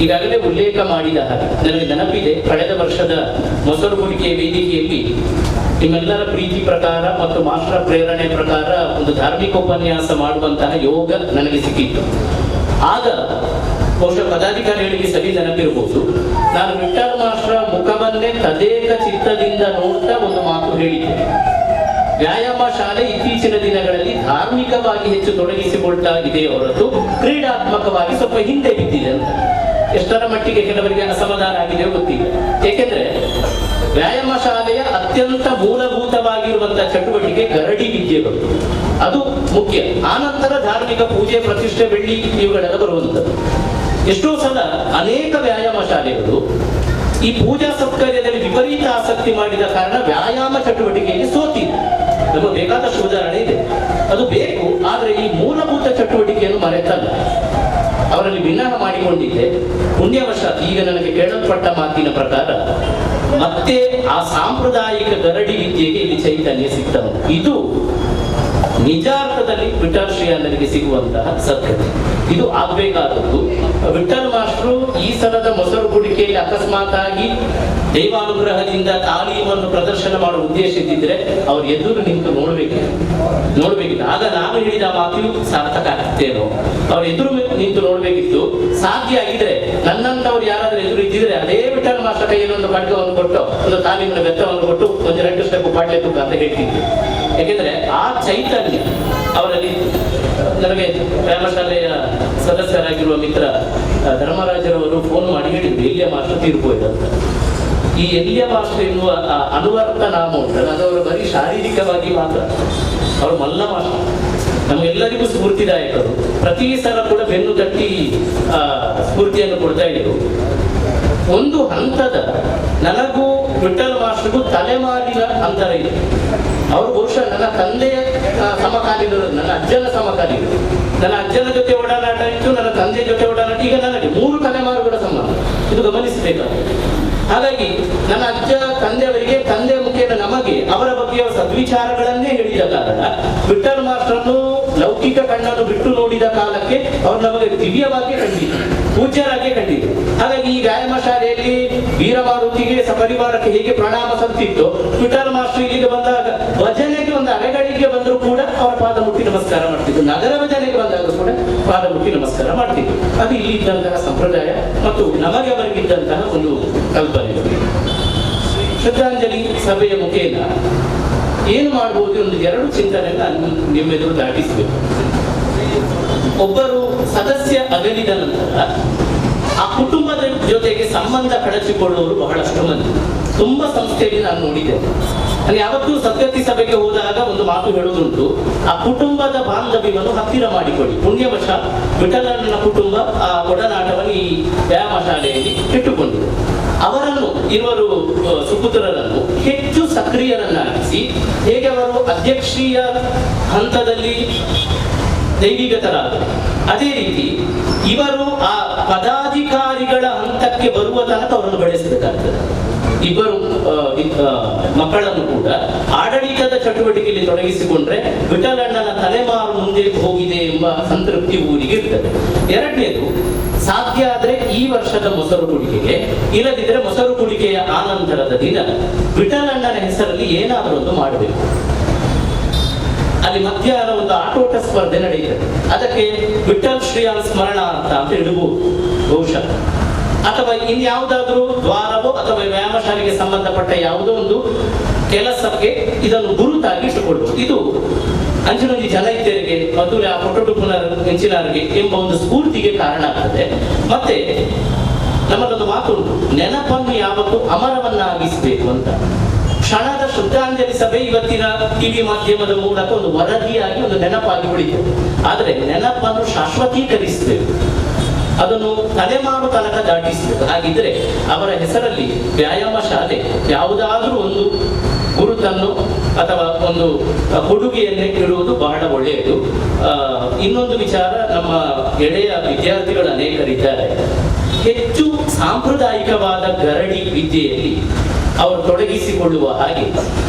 ಈಗಾಗಲೇ ಉಲ್ಲೇಖ ಮಾಡಿದ ಹಾಗೆ ನನಗೆ ನೆನಪಿದೆ, ಕಳೆದ ವರ್ಷದ ಮೊಸರು ಕುಡಿಕೆಯ ವೇದಿಕೆಯಲ್ಲಿ ನಿಮ್ಮೆಲ್ಲರ ಪ್ರೀತಿ ಪ್ರಕಾರ ಮತ್ತು ಮಾಸ್ಟರ್ ಪ್ರೇರಣೆ ಪ್ರಕಾರ ಒಂದು ಧಾರ್ಮಿಕ ಉಪನ್ಯಾಸ ಮಾಡುವಂತಹ ಯೋಗ ನನಗೆ ಸಿಕ್ಕಿತ್ತು. ಆಗ ಬಹುಶಃ ಪದಾಧಿಕಾರಿಗಳಿಗೆ ಸರಿ ನೆನಪಿರಬಹುದು, ನಾನು ವಿಠಲ್ ಮಾಸ್ಟರ್ ಮುಖವನ್ನೇ ತದೇಕ ಚಿತ್ತದಿಂದ ನೋಡ್ತಾ ಒಂದು ಮಾತು ಹೇಳಿದ್ದೆ. ವ್ಯಾಯಾಮ ಶಾಲೆ ಇತ್ತೀಚಿನ ದಿನಗಳಲ್ಲಿ ಧಾರ್ಮಿಕವಾಗಿ ಹೆಚ್ಚು ತೊಡಗಿಸಿಕೊಳ್ತಾ ಇದೆ ಹೊರತು ಕ್ರೀಡಾತ್ಮಕವಾಗಿ ಸ್ವಲ್ಪ ಹಿಂದೆ ಬಿದ್ದಿದೆ ಅಂತ. ಎಷ್ಟರ ಮಟ್ಟಿಗೆ ಕೆಲವರಿಗೆ ಅಸಮಾಧಾನ ಆಗಿದೆ ಗೊತ್ತಿಲ್ಲ. ಏಕೆಂದ್ರೆ ವ್ಯಾಯಾಮ ಶಾಲೆಯ ಅತ್ಯಂತ ಮೂಲಭೂತವಾಗಿರುವಂತಹ ಚಟುವಟಿಕೆ ಗರಡಿ ವಿದ್ಯೆಗಳು, ಅದು ಮುಖ್ಯ. ಆನಂತರ ಧಾರ್ಮಿಕ ಪೂಜೆ, ಪ್ರತಿಷ್ಠೆ, ಬೆಳ್ಳಿ ಇವುಗಳೆಲ್ಲ ಬರುವಂಥದ್ದು. ಎಷ್ಟೋ ಸಲ ಅನೇಕ ವ್ಯಾಯಾಮ ಶಾಲೆಗಳು ಈ ಪೂಜಾ ಸತ್ಕಾರ್ಯದಲ್ಲಿ ವಿಪರೀತ ಆಸಕ್ತಿ ಮಾಡಿದ ಕಾರಣ ವ್ಯಾಯಾಮ ಚಟುವಟಿಕೆಯಲ್ಲಿ ಸೋತಿದೆ. ನಮಗೆ ಬೇಕಾದಷ್ಟು ಉದಾಹರಣೆ ಇದೆ. ಅದು ಬೇಕು, ಆದರೆ ಈ ಮೂಲಭೂತ ಚಟುವಟಿಕೆಯನ್ನು ಮರೆತಲ್ಲ. ಅವರಲ್ಲಿ ವಿನಃ ಮಾಡಿಕೊಂಡಿದ್ದೆ. ಪುಣ್ಯವಶಾತ್ ಈಗ ನನಗೆ ಕೇಳಲ್ಪಟ್ಟ ಮಾತಿನ ಪ್ರಕಾರ ಮತ್ತೆ ಆ ಸಾಂಪ್ರದಾಯಿಕ ಗರಡಿ ವಿದ್ಯೆಗೆ ಇಲ್ಲಿ ಚೈತನ್ಯ ಸಿಗ್ತವೆ. ಇದು ನಿಜಾರ್ಥದಲ್ಲಿ ವಿಠಲ್ ಶ್ರೀಯಾನರಿಗೆ ಸಿಗುವಂತಹ ಸತ್ಯತೆ. ಇದು ಆಗ್ಬೇಕಾದದ್ದು. ವಿಠಲ್ ಮಾಸ್ಟ್ರು ಈ ಸಲದ ಮೊಸರು ಕುಡಿಕೆಯಲ್ಲಿ ಅಕಸ್ಮಾತ್ ಆಗಿ ದೈವಾನುಗ್ರಹದಿಂದ ತಾಲೀಮನ್ನು ಪ್ರದರ್ಶನ ಮಾಡುವ ಉದ್ದೇಶ ಇದ್ದಿದ್ರೆ ಅವ್ರು ಎದುರು ನಿಂತು ನೋಡ್ಬೇಕಿತ್ತು. ಆಗ ನಾನು ಹೇಳಿದ ಮಾತು ಸಾರ್ಥಕ ಆಗ್ತೇನೋ. ಅವ್ರ ಎದುರು ನಿಂತು ನೋಡ್ಬೇಕಿತ್ತು. ಸಾಧ್ಯ ಆಗಿದ್ರೆ ನನ್ನಂತವ್ರು ಯಾರಾದ್ರೂ ಎದುರು ಇದ್ದಿದ್ರೆ ಅದೇ ವಿಠಲ್ ಮಾಸ್ಟರ್ ಕೈಯಲ್ಲಿ ಒಂದು ಖಡ್ಗವನ್ನು ಕೊಟ್ಟು, ಒಂದು ತಾಲೀಮಿನ ಬೆತ್ತವನ್ನು ಕೊಟ್ಟು ಒಂದು 2 ಸ್ಟೆಪ್ ಪಾಡ್ಲೆ ತುಕ್ಕ ಅಂತ ಹೇಳ್ತಿದ್ರು. ಯಾಕೆಂದ್ರೆ ಆ ಚೈತನ್ಯ ಅವರಲ್ಲಿ. ನನಗೆ ವ್ಯಾಯಾಮಶಾಲೆಯ ಸದಸ್ಯರಾಗಿರುವ ಮಿತ್ರ ಧರ್ಮರಾಜರವರು ಫೋನ್ ಮಾಡಿ ಹೇಳಿದ್ರು, ಎಲ್ಲಿಯ ಮಾಸ್ಟರ್ ತೀರ್ಪು ಅಂತ. ಈ ಎಲ್ಲಿಯ ಮಾಸ್ಟರ್ ಎನ್ನುವ ಆ ಅನುವರ್ತ ನಾಮ ಉಂಟಲ್ಲ, ಅದು ಅವರು ಬರೀ ಶಾರೀರಿಕವಾಗಿ ಮಾತ್ರ, ಅವರು ಮಲ್ಲ ಮಾಸ್ಟರ್, ನಮಗೆಲ್ಲರಿಗೂ ಸ್ಫೂರ್ತಿದಾಯಕರು. ಪ್ರತಿ ಸಲ ಕೂಡ ಬೆನ್ನು ತಟ್ಟಿ ಸ್ಫೂರ್ತಿಯನ್ನು ಕೊಡ್ತಾ ಇದ್ರು. ಒಂದು ಹಂತದ ನನಗೂ ವಿಠಲ್ ಮಾಸ್ಟರ್ಗೂ ತಲೆಮಾರಿನ ಅಂತರ ಇದೆ. ಅವರು ಬಹುಶಃ ನನ್ನ ತಂದೆಯ ಸಮಕಾಲೀನರು, ನನ್ನ ಅಜ್ಜನ ಸಮಕಾಲೀನರು. ನನ್ನ ಅಜ್ಜನ ಜೊತೆ ಒಡನಾಟ ಇತ್ತು, ನನ್ನ ತಂದೆಯ ಜೊತೆ ಒಡನಾಟ, ಈಗ ನನಗೆ 3 ತಲೆಮಾರುಗಳ ಸಂಬಂಧ. ಇದು ಗಮನಿಸಬೇಕಾಗುತ್ತೆ. ಹಾಗಾಗಿ ನನ್ನ ಅಜ್ಜ ತಂದೆಯವರಿಗೆ, ತಂದೆ ಮುಖೇನ ನಮಗೆ ಅವರ ಬಗ್ಗೆ ಸದ್ವಿಚಾರಗಳನ್ನೇ ಹೇಳಿದ ಕಾರಣ ವಿಠಲ್ ಮಾಸ್ಟರನ್ನು ಲೌಕಿಕ ಕಣ್ಣನ್ನು ಬಿಟ್ಟು ನೋಡಿದ ಕಾಲಕ್ಕೆ ಅವರು ನಮಗೆ ದಿವ್ಯವಾಗಿ ಕಂಡಿದ್ರು, ಪೂಜ್ಯರಾಗಿ ಕಂಡಿದ್ರು. ಹಾಗಾಗಿ ಈ ವ್ಯಾಯಾಮ ಶಾಲೆಯಲ್ಲಿ ವೀರಮಾರುತಿಗೆ ಸಪರಿವಾರಕ್ಕೆ ಹೇಗೆ ಪ್ರಣಾಮ ಸಂತಿತ್ತು, ವಿಠಲ್ ಮಾಸ್ಟರ್ ಇಲ್ಲಿಗೆ ಬಂದಾಗ ಭಜನೆಗೆ ಒಂದು ಅರೆಗಳಿಗೆ ಬಂದರೂ ಕೂಡ ಅವರ ಪಾದ ಮುಟ್ಟಿ ನಮಸ್ಕಾರ ಮಾಡ್ತಿದ್ರು. ನಗರ ಭಜನೆಗೆ ಬಂದಾಗ ಕೂಡ ಪಾದ ಮುಟ್ಟಿ ನಮಸ್ಕಾರ ಮಾಡ್ತಿದ್ರು. ಅದು ಇಲ್ಲಿ ಇದ್ದಂತಹ ಸಂಪ್ರದಾಯ ಮತ್ತು ನಮಗೆ ಅವರಿಗಿದ್ದಂತಹ ಒಂದು ಕಲ್ಪನೆ. ಶ್ರದ್ಧಾಂಜಲಿ ಸಭೆಯ ಮುಖೇನ ಏನು ಮಾಡಬಹುದು, ಒಂದು 2 ಚಿಂತನೆಯನ್ನು ನಿಮ್ಮೆದುರು ದಾಟಿಸಬೇಕು. ಒಬ್ಬರು ಸದಸ್ಯ ಅಗಲಿದ ನಂತರ ಆ ಕುಟುಂಬದ ಜೊತೆಗೆ ಸಂಬಂಧ ಕಳಚಿಕೊಳ್ಳುವವರು ಬಹಳಷ್ಟು ಮಂದಿ. ತುಂಬಾ ಸಂಸ್ಥೆಯಲ್ಲಿ ನಾನು ನೋಡಿದ್ದೇನೆ. ನಾನು ಯಾವತ್ತೂ ಸದ್ಗತಿ ಸಭೆಗೆ ಹೋದಾಗ ಒಂದು ಮಾತು ಹೇಳುವುದುಂಟು, ಆ ಕುಟುಂಬದ ಬಾಂಧವ್ಯವನ್ನು ಹತ್ತಿರ ಮಾಡಿಕೊಳ್ಳಿ. ಪುಣ್ಯವಶ ವಿಠಲನ ಕುಟುಂಬ ಆ ಒಡನಾಟವನ್ನು ಈ ವ್ಯಾಯಾಮ ಶಾಲೆಯಲ್ಲಿ ಇಟ್ಟುಕೊಂಡಿದೆ. ಅವರನ್ನು, ಇರುವರು ಸುಪುತ್ರರನ್ನು ಹೆಚ್ಚು ಸಕ್ರಿಯರನ್ನಾಗಿಸಿ, ಹೇಗೆ ಅವರು ಅಧ್ಯಕ್ಷೀಯ ಹಂತದಲ್ಲಿ ದೈವಿಗತರಾದರು, ಅದೇ ರೀತಿ ಇವರು ಆ ಪದಾಧಿಕಾರಿಗಳ ಹಂತಕ್ಕೆ ಬರುವ ತನಕ ಅವರನ್ನು ಬೆಳೆಸಬೇಕಾಗ್ತದೆ. ಇಬ್ಬರು ಮಕ್ಕಳನ್ನು ಕೂಡ ಆಡಳಿತದ ಚಟುವಟಿಕೆಯಲ್ಲಿ ತೊಡಗಿಸಿಕೊಂಡ್ರೆ ವಿಠಲಣ್ಣನ ತಲೆಮಾರು ಮುಂದೆ ಹೋಗಿದೆ ಎಂಬ ಸಂತೃಪ್ತಿ ಊರಿಗೆ ಇರ್ತದೆ. ಎರಡನೇದು, ಸಾಧ್ಯ ಆದ್ರೆ ಈ ವರ್ಷದ ಮೊಸರು ಕುಡಿಕೆಗೆ, ಇಲ್ಲದಿದ್ರೆ ಮೊಸರು ಕುಡಿಕೆಯ ಆನಂತರದ ದಿನ ವಿಠಲಣ್ಣನ ಹೆಸರಲ್ಲಿ ಏನಾದರೂ ಒಂದು ಮಾಡಬೇಕು. ಅಲ್ಲಿ ಮಧ್ಯಾಹ್ನ ಒಂದು ಆಟೋಟ ಸ್ಪರ್ಧೆ ನಡೆಯುತ್ತದೆ, ಅದಕ್ಕೆ ವಿಠಲ್ ಶ್ರೀಯಾನ್ ಸ್ಮರಣಾರ್ಥ ಅಂತ ಇಡಬಹುದು ಬಹುಶಃ. ಅಥವಾ ಇನ್ಯಾವುದಾದ್ರೂ ದ್ವಾರವೋ ಅಥವಾ ವ್ಯಾಯಾಮ ಶಾಲೆಗೆ ಸಂಬಂಧಪಟ್ಟ ಯಾವುದೋ ಒಂದು ಕೆಲಸಕ್ಕೆ ಇದನ್ನು ಗುರುತಾಗಿ ಇಟ್ಟುಕೊಳ್ಳಬಹುದು. ಇದು ಅಂಚಿನೊಂದು ಜನ ಇದ್ದರಿಗೆ ಮತ್ತು ಆ ಫೋಟೋ ಪುನರ್ ಹೆಂಚಿನಾರಿಗೆ ಎಂಬ ಒಂದು ಸ್ಫೂರ್ತಿಗೆ ಕಾರಣ ಆಗ್ತದೆ. ಮತ್ತೆ ನಮ್ಮಲ್ಲೊಂದು ಮಾತುಂಟು, ನೆನಪನ್ನು ಯಾವತ್ತೂ ಅಮರವನ್ನಾಗಿಸಬೇಕು ಅಂತ. ಕ್ಷಣದ ಶ್ರದ್ಧಾಂಜಲಿ ಸಭೆ ಇವತ್ತಿನ ಟಿವಿ ಮಾಧ್ಯಮದ ಮೂಲಕ ಒಂದು ವರದಿಯಾಗಿ ಒಂದು ನೆನಪಾಗಿ ಉಳಿತದೆ. ಆದರೆ ನೆನಪನ್ನು ಶಾಶ್ವತೀಕರಿಸಬೇಕು, ಅದನ್ನು ತಲೆಮಾರು ತನಕ ದಾಟಿಸಬೇಕು. ಹಾಗಿದ್ರೆ ಅವರ ಹೆಸರಲ್ಲಿ ವ್ಯಾಯಾಮ ಶಾಲೆ ಯಾವುದಾದ್ರೂ ಒಂದು ಗುರುತನ್ನು ಅಥವಾ ಒಂದು ಕೊಡುಗೆಯನ್ನೇ ಇಡುವುದು ಬಹಳ ಒಳ್ಳೆಯದು. ಇನ್ನೊಂದು ವಿಚಾರ, ನಮ್ಮ ಎಳೆಯ ವಿದ್ಯಾರ್ಥಿಗಳು ಅನೇಕರಿದ್ದಾರೆ. ಹೆಚ್ಚು ಸಾಂಪ್ರದಾಯಿಕವಾದ ಗರಡಿ ವಿದ್ಯೆಯಲ್ಲಿ ಅವರು ತೊಡಗಿಸಿಕೊಳ್ಳುವ ಹಾಗೆ,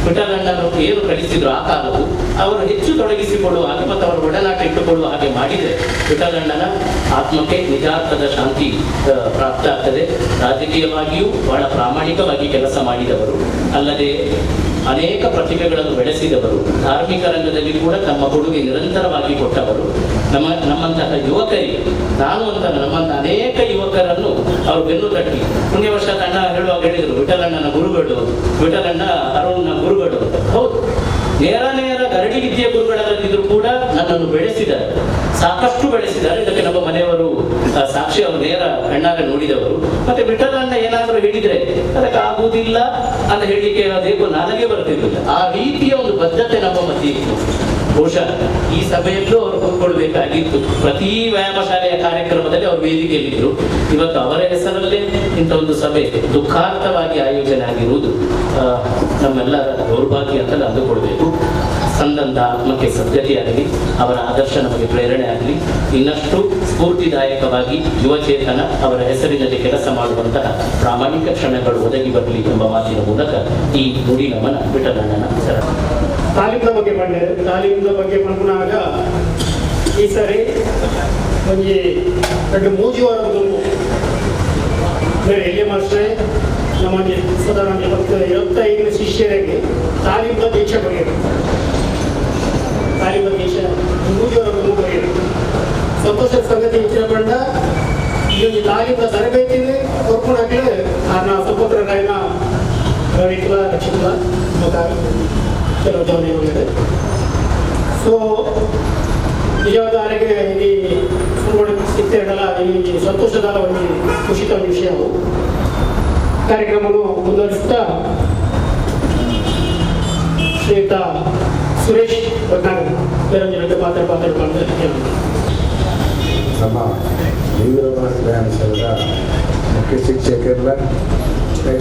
ವಿಠಲಣ್ಣನು ಏನು ಕಲಿಸಿದ್ರು ಆ ಕಾಲವು ಅವರು ಹೆಚ್ಚು ತೊಡಗಿಸಿಕೊಳ್ಳುವ ಹಾಗೆ ಮತ್ತು ಅವರ ಒಡನಾಟ ಇಟ್ಟುಕೊಳ್ಳುವ ಹಾಗೆ ಮಾಡಿದರೆ ವಿಠಲಣ್ಣನ ಆತ್ಮಕ್ಕೆ ನಿಜಾರ್ಥದ ಶಾಂತಿ ಪ್ರಾಪ್ತ ಆಗ್ತದೆ. ರಾಜಕೀಯವಾಗಿಯೂ ಬಹಳ ಪ್ರಾಮಾಣಿಕವಾಗಿ ಕೆಲಸ ಮಾಡಿದವರು, ಅಲ್ಲದೆ ಅನೇಕ ಪ್ರತಿಭೆಗಳನ್ನು ಬೆಳೆಸಿದವರು, ಧಾರ್ಮಿಕ ರಂಗದಲ್ಲಿ ಕೂಡ ತಮ್ಮ ಕೊಡುಗೆ ನಿರಂತರವಾಗಿ ಕೊಟ್ಟವರು. ನಮ್ಮಂತಹ ಯುವಕರಿಗೆ, ನಾನು ಅಂತ ನಮ್ಮಂತಹ ಅನೇಕ ಯುವಕರನ್ನು ಅವರು ಬೆನ್ನು ತಟ್ಟಿ, ಪುಣ್ಯವಶ ಅಣ್ಣ ಹೇಳುವಾಗ ಹೇಳಿದರು ವಿಠಲಣ್ಣನ ಗುರುಗಳು, ವಿಠಲಣ್ಣ ಅರುಣ್ನ ಗುರುಗಳು ಅಂತ. ಹೌದು, ನೇರ ನೇರ ಗರಡಿ ವಿದ್ಯೆ ಗುರುಗಳಲ್ಲದಿದ್ರೂ ಕೂಡ ನನ್ನನ್ನು ಬೆಳೆಸಿದ್ದಾರೆ, ಸಾಕಷ್ಟು ಬೆಳೆಸಿದ್ದಾರೆ. ಇದಕ್ಕೆ ನಮ್ಮ ಮನೆಯವರು ಸಾಕ್ಷಿ, ಅವರು ನೇರ ಕಣ್ಣಾಗ ನೋಡಿದವರು. ಮತ್ತೆ ವಿಠಲಣ್ಣ ಏನಾದರೂ ಹೇಳಿದ್ರೆ ಅದಕ್ಕೆ ಆಗುವುದಿಲ್ಲ ಅಂತ ಹೇಳಲಿಕ್ಕೆ ಅದೇಕೋ ನನಗೆ ಬರ್ತಿರ್ಲಿಲ್ಲ. ಆ ರೀತಿಯ ಒಂದು ಬದ್ಧತೆ ನಮ್ಮ ಮಧ್ಯೆ ಇತ್ತು. ಬಹುಶಃ ಈ ಸಭೆಯಲ್ಲೂ ಅವರು ಕೂತ್ಕೊಳ್ಬೇಕಾಗಿತ್ತು. ಪ್ರತಿ ವ್ಯಾಯಾಮ ಶಾಲೆಯ ಕಾರ್ಯಕ್ರಮದಲ್ಲಿ ಅವರು ವೇದಿಕೆಯಲ್ಲಿದ್ದರು. ಇವತ್ತು ಅವರ ಹೆಸರಲ್ಲೇ ಇಂಥ ಒಂದು ಸಭೆ ದುಃಖಾರ್ಥವಾಗಿ ಆಯೋಜನೆ ಆಗಿರುವುದು ನಮ್ಮೆಲ್ಲರ ದೌರ್ಭಾಗ್ಯ ಅಂತ ಅಂದುಕೊಳ್ಬೇಕು. ಸಂದಂದ ಆತ್ಮಕ್ಕೆ ಸದ್ಗತಿಯಾಗಲಿ, ಅವರ ಆದರ್ಶ ನಮಗೆ ಪ್ರೇರಣೆ ಆಗಲಿ, ಇನ್ನಷ್ಟು ಸ್ಫೂರ್ತಿದಾಯಕವಾಗಿ ಯುವಚೇತನ ಅವರ ಹೆಸರಿನಲ್ಲಿ ಕೆಲಸ ಮಾಡುವಂತಹ ಪ್ರಾಮಾಣಿಕ ಕ್ಷಣಗಳು ಒದಗಿ ಬರಲಿ ಎಂಬ ಮಾತಿನ ಮೂಲಕ ಈ ನುಡಿ ನಮನ ವಿಠಲಣ್ಣನ ಶರಣ. ತಾಲೀಮ್ದ ಬಗ್ಗೆ ಪಂಡೆ, ತಾಲೀಮ್ದ ಬಗ್ಗೆ ಪನ್ಪುನಾಗ ಈ ಸರಿ ಒಂಜಿ ರಡ್ಡ್ ಮೂಜಿ ವಾರ ದುಂಬು ಬೇರೆ ಎಲ್ಲಿ ಮಾಸ್ಟ್ರೆ ನಮ್ಮ ಸಾಧಾರಣ 25 ಶಿಷ್ಯರಿಗೆ ತಾಲೀಮ್ದ ದೀಕ್ಷೆ ಬರೆಯರು. ತಾಲೀಮ್ದ ದೀಕ್ಷೆ ಮೂಜಿ ವಾರ ದುಂಬು ಬರೆಯರು. ಸಂತೋಷದ ಸಂಗತಿ ಹೆಚ್ಚಿನ ಪಂಡ ಈ ಒಂದು ತಾಲೀಮ್ದ ತರಬೇತಿನೇ ಕೊರ್ಪುಣಾಗಲೇ ಆರ್ನ ಸುಪುತ್ರರಾಯನ ರವಿಕುಲ ರಕ್ಷಿತ ಕೆಲವು ಜವನೆ. ಸೊ ನಿಜವಾದ ಆರೋಗ್ಯ ಇಲ್ಲಿ ಸಿಗ್ತಾ ಈ ಸಂತೋಷದ ಒಂದು ಖುಷಿತ ಒಂದು ವಿಷಯವು. ಕಾರ್ಯಕ್ರಮವನ್ನು ಮುಂದುವರಿಸುತ್ತಾ ಶ್ರೀಯುತ ಸುರೇಶ್ ಭಟ್ನಾಗರ್ ಬೇರೊಂದು ಪಾತ್ರ ಪಾತ್ರ ನಮ್ಮ ವ್ಯಾಯಾಮ ಶಾಲೆಯ ಮುಖ್ಯ ಶಿಕ್ಷಕರೆಲ್ಲ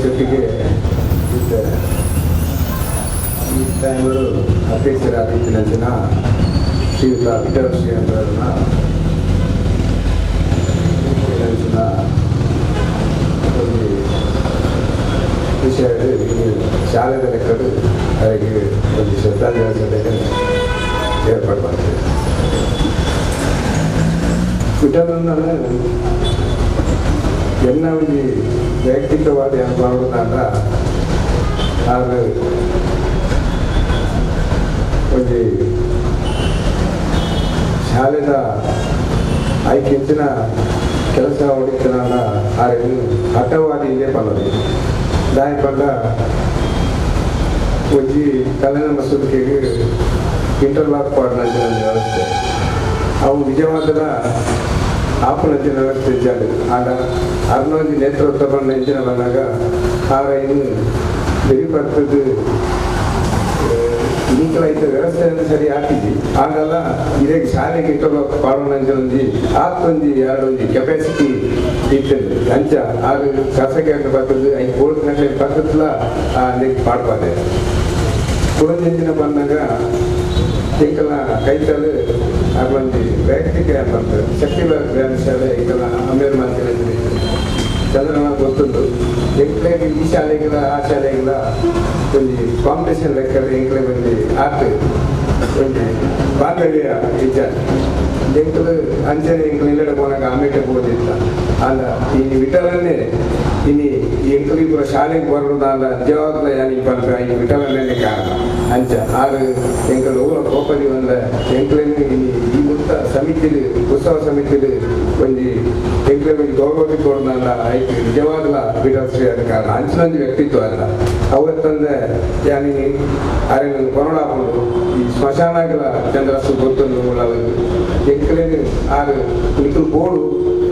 ಜೊತೆಗೆ ಇದ್ದ ಈ ಟೈಮರು ಅಧ್ಯಕ್ಷರಾದಿತ್ತಿನ ಜನ ಶ್ರೀಯುತ ವಿಠಲ ಶ್ರೀ ಅವರನ್ನ ಒಂದು ವಿಷಯ ಶಾಲೆದ ಲೆಕ್ಕಡು ಅವರಿಗೆ ಒಂದು ಶ್ರದ್ಧಾಂಜಲಿ ಸಭೆಗೆ ಏರ್ಪಾಡು ಮಾಡ್ತೀವಿ. ವಿಠಲನ್ನ ಎನ್ನ ಒಂಜಿ ವೈಯಕ್ತಿಕವಾದ ಅನುಭವ ಆರು ಒಂಜಿ ಶಾಲೆದ ಐಕೆ ಹೆಚ್ಚಿನ ಕೆಲಸ ಹೊಡಿತನ ಆರು ಹಠವಾದಿ ಇದೆ ಪಲ್ಲವಿ ದಾಯ ಪಂಡ ಒಂಜಿ ಕಲೆನ ಮಸೂದಿಗೆ ಇಂಟರ್ಲಾಕ್ ಪಾಡಿನ ವ್ಯವಸ್ಥೆ ಅವು ನಿಜವಾದ ಆಪನಂಚಿನ ವ್ಯವಸ್ಥೆ ಇದ್ದಾಳೆ. ಆಗ ಅರ್ನೊಂಜಿ ನೇತೃತ್ವ ಬಂದ ಇಂಚಿನ ಬಂದಾಗ ಆರ ಇನ್ನು ಬೆರಿಪರ್ತದ್ದು ಈಕಲ ವ್ಯವಸ್ಥೆಯನ್ನು ಸರಿ ಹಾಕಿದ್ವಿ. ಆಗಲ್ಲ ಇದೇ ಶಾಲೆಗೆ ಇಂಟರ್ಲಾಕ್ ಪಾಡೋಣಂಚಿನೊಂಜಿ ಆತ್ತೊಂಜಿ ಎರಡೊಂಜಿ ಕೆಪಾಸಿಟಿ ಇರ್ತದೆ. ಅಂಚ ಆಗ ಶಾಸಕರನ್ನು ಬರ್ತದೆ ಐದು ಕೋಟಿ ಗಂಟೆ ಬರ್ತದಲ್ಲ ಪಾಡ್ಪಾದೆ ಕುಳಂಜಿನ ಬಂದಾಗ ಎಂಕಲ್ನ ಕೈತಲು ಅರ್ಲೊಂಜಿ ವೈಯಕ್ತಿಕ ಬಂತು ಶಕ್ತಿ ವ್ಯಾಯಾಮ ಶಾಲೆ ಎಂಕಲ್ನ ಅಮೇರ್ ಮಾತಿನ ಚಂದ್ರನ ಗೊತ್ತುಂಟು. ಎಂಕ್ಲೆಗ್ ಈ ಶಾಲೆಗಳ ಆ ಶಾಲೆಗಳ ಒಂಜಿ ಕಾಂಪಿಟೇಷನ್ ಲೆಕ್ಕ ಎಂಕ್ಲೆ ಒಂಜಿ ಆಟ ಒಂಜಿ ಬಾಂಧವ್ಯ ಇಜ್ಜ ಎಂಕಲು ಅಂಚನೆ ಎಂಕಲು ಇಲ್ಲಡೆ ಪೋನಾಗ ಆಮೇಟೆ ಹೋದಿತ್ತ ಅಲ್ಲ ಈ ವಿಠಲನ್ನೇ ಇನಿ ಎಂಕಲು ಪೂರ ಶಾಲೆಗೆ ಬರೋದಾದ ನಿಜವಾಗ್ಲ ಯಾನಿ ಪನ್ಪ ಈ ವಿಠಲನ್ನೇ ಕಾರಣ. ಅಂಚ ಆರು ಎಂಕಲು ಊರ ಕೋಪದಿ ಬಂದ ಎಂಕ್ಲೇನು ಇನಿ ಈ ಮುತ್ತ ಸಮಿತಿಲಿ ಉತ್ಸವ ಸಮಿತಿಲಿ ಒಂಜಿ ಎಂಕ್ಲೆ ಒಂಜಿ ಗೌರವ ಕೊಡೋದಲ್ಲ ಐಕ್ ನಿಜವಾಗ್ಲ ವಿಠಲ ಶ್ರೀ ಆದ ಕಾರಣ ಅಂಚಿನೊಂಜಿ ವ್ಯಕ್ತಿತ್ವ ಅಲ್ಲ. ಅವತ್ತಂದೆ ಯಾನಿ ಅರೆ ಕೊರೋನಾ ಹಾಕೊಂಡು ಈ ಸ್ಮಶಾನಗಳ ಚಂದ್ರಸು ಗೊತ್ತೊಂದು ಎಂಕಲೇನು ಆರು ನಿಖಲ್ ಬೋರ್ಡು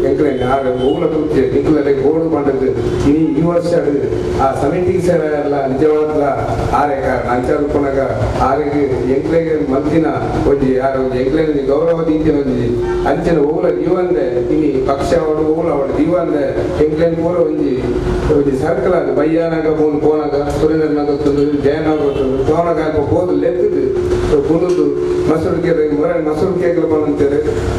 ಎಂಕಲೇನು ಆರು ಮೂಲ ಕೃತ್ಯ ನಿಖಲರೆ ಬೋರ್ಡು ಪಂಡದ್ದು ಇನಿ ಈ ವರ್ಷ ಆ ಸಮಿತಿಗೆ ಸೇರಲ್ಲ ನಿಜವಾದ ಆರೆ ಕಾರಣ ಅಂಚಾದ ಆರಿಗೆ ಎಂಕ್ಲೆಗೆ ಮಲ್ತಿನ ಒಂಜಿ ಆರು ಒಂಜಿ ಎಂಕ್ಲೇನ ಗೌರವ ದೀತಿನ ಒಂಜಿ ಅಂಚಿನ ಓಲ ಜೀವಂದೆ ಇನಿ ಪಕ್ಷ ಅವಡು ಓಲ ಅವಡು ಜೀವಂದೆ ಎಂಕ್ಲೇನ್ ಪೂರ ಒಂಜಿ ಒಂಜಿ ಸರ್ಕಲ್ ಅದು ಬಯ್ಯಾನಾಗ ಪೋನು ಪೋನಾಗ ಸುರೇಂದ್ರನಾಗ ಗೊತ್ತುಂಡು ಜಯನಾಗ ಗೊತ್ತುಂಡು ಪೋನಾಗ ಪೋದು ಲೆತ್ತದು ಕುಂದು ಮಸೂರು ಕೇಕ್ ಮೊರ ಮಸೂರು ಕೇಕ್ ಬಂತೇವೆ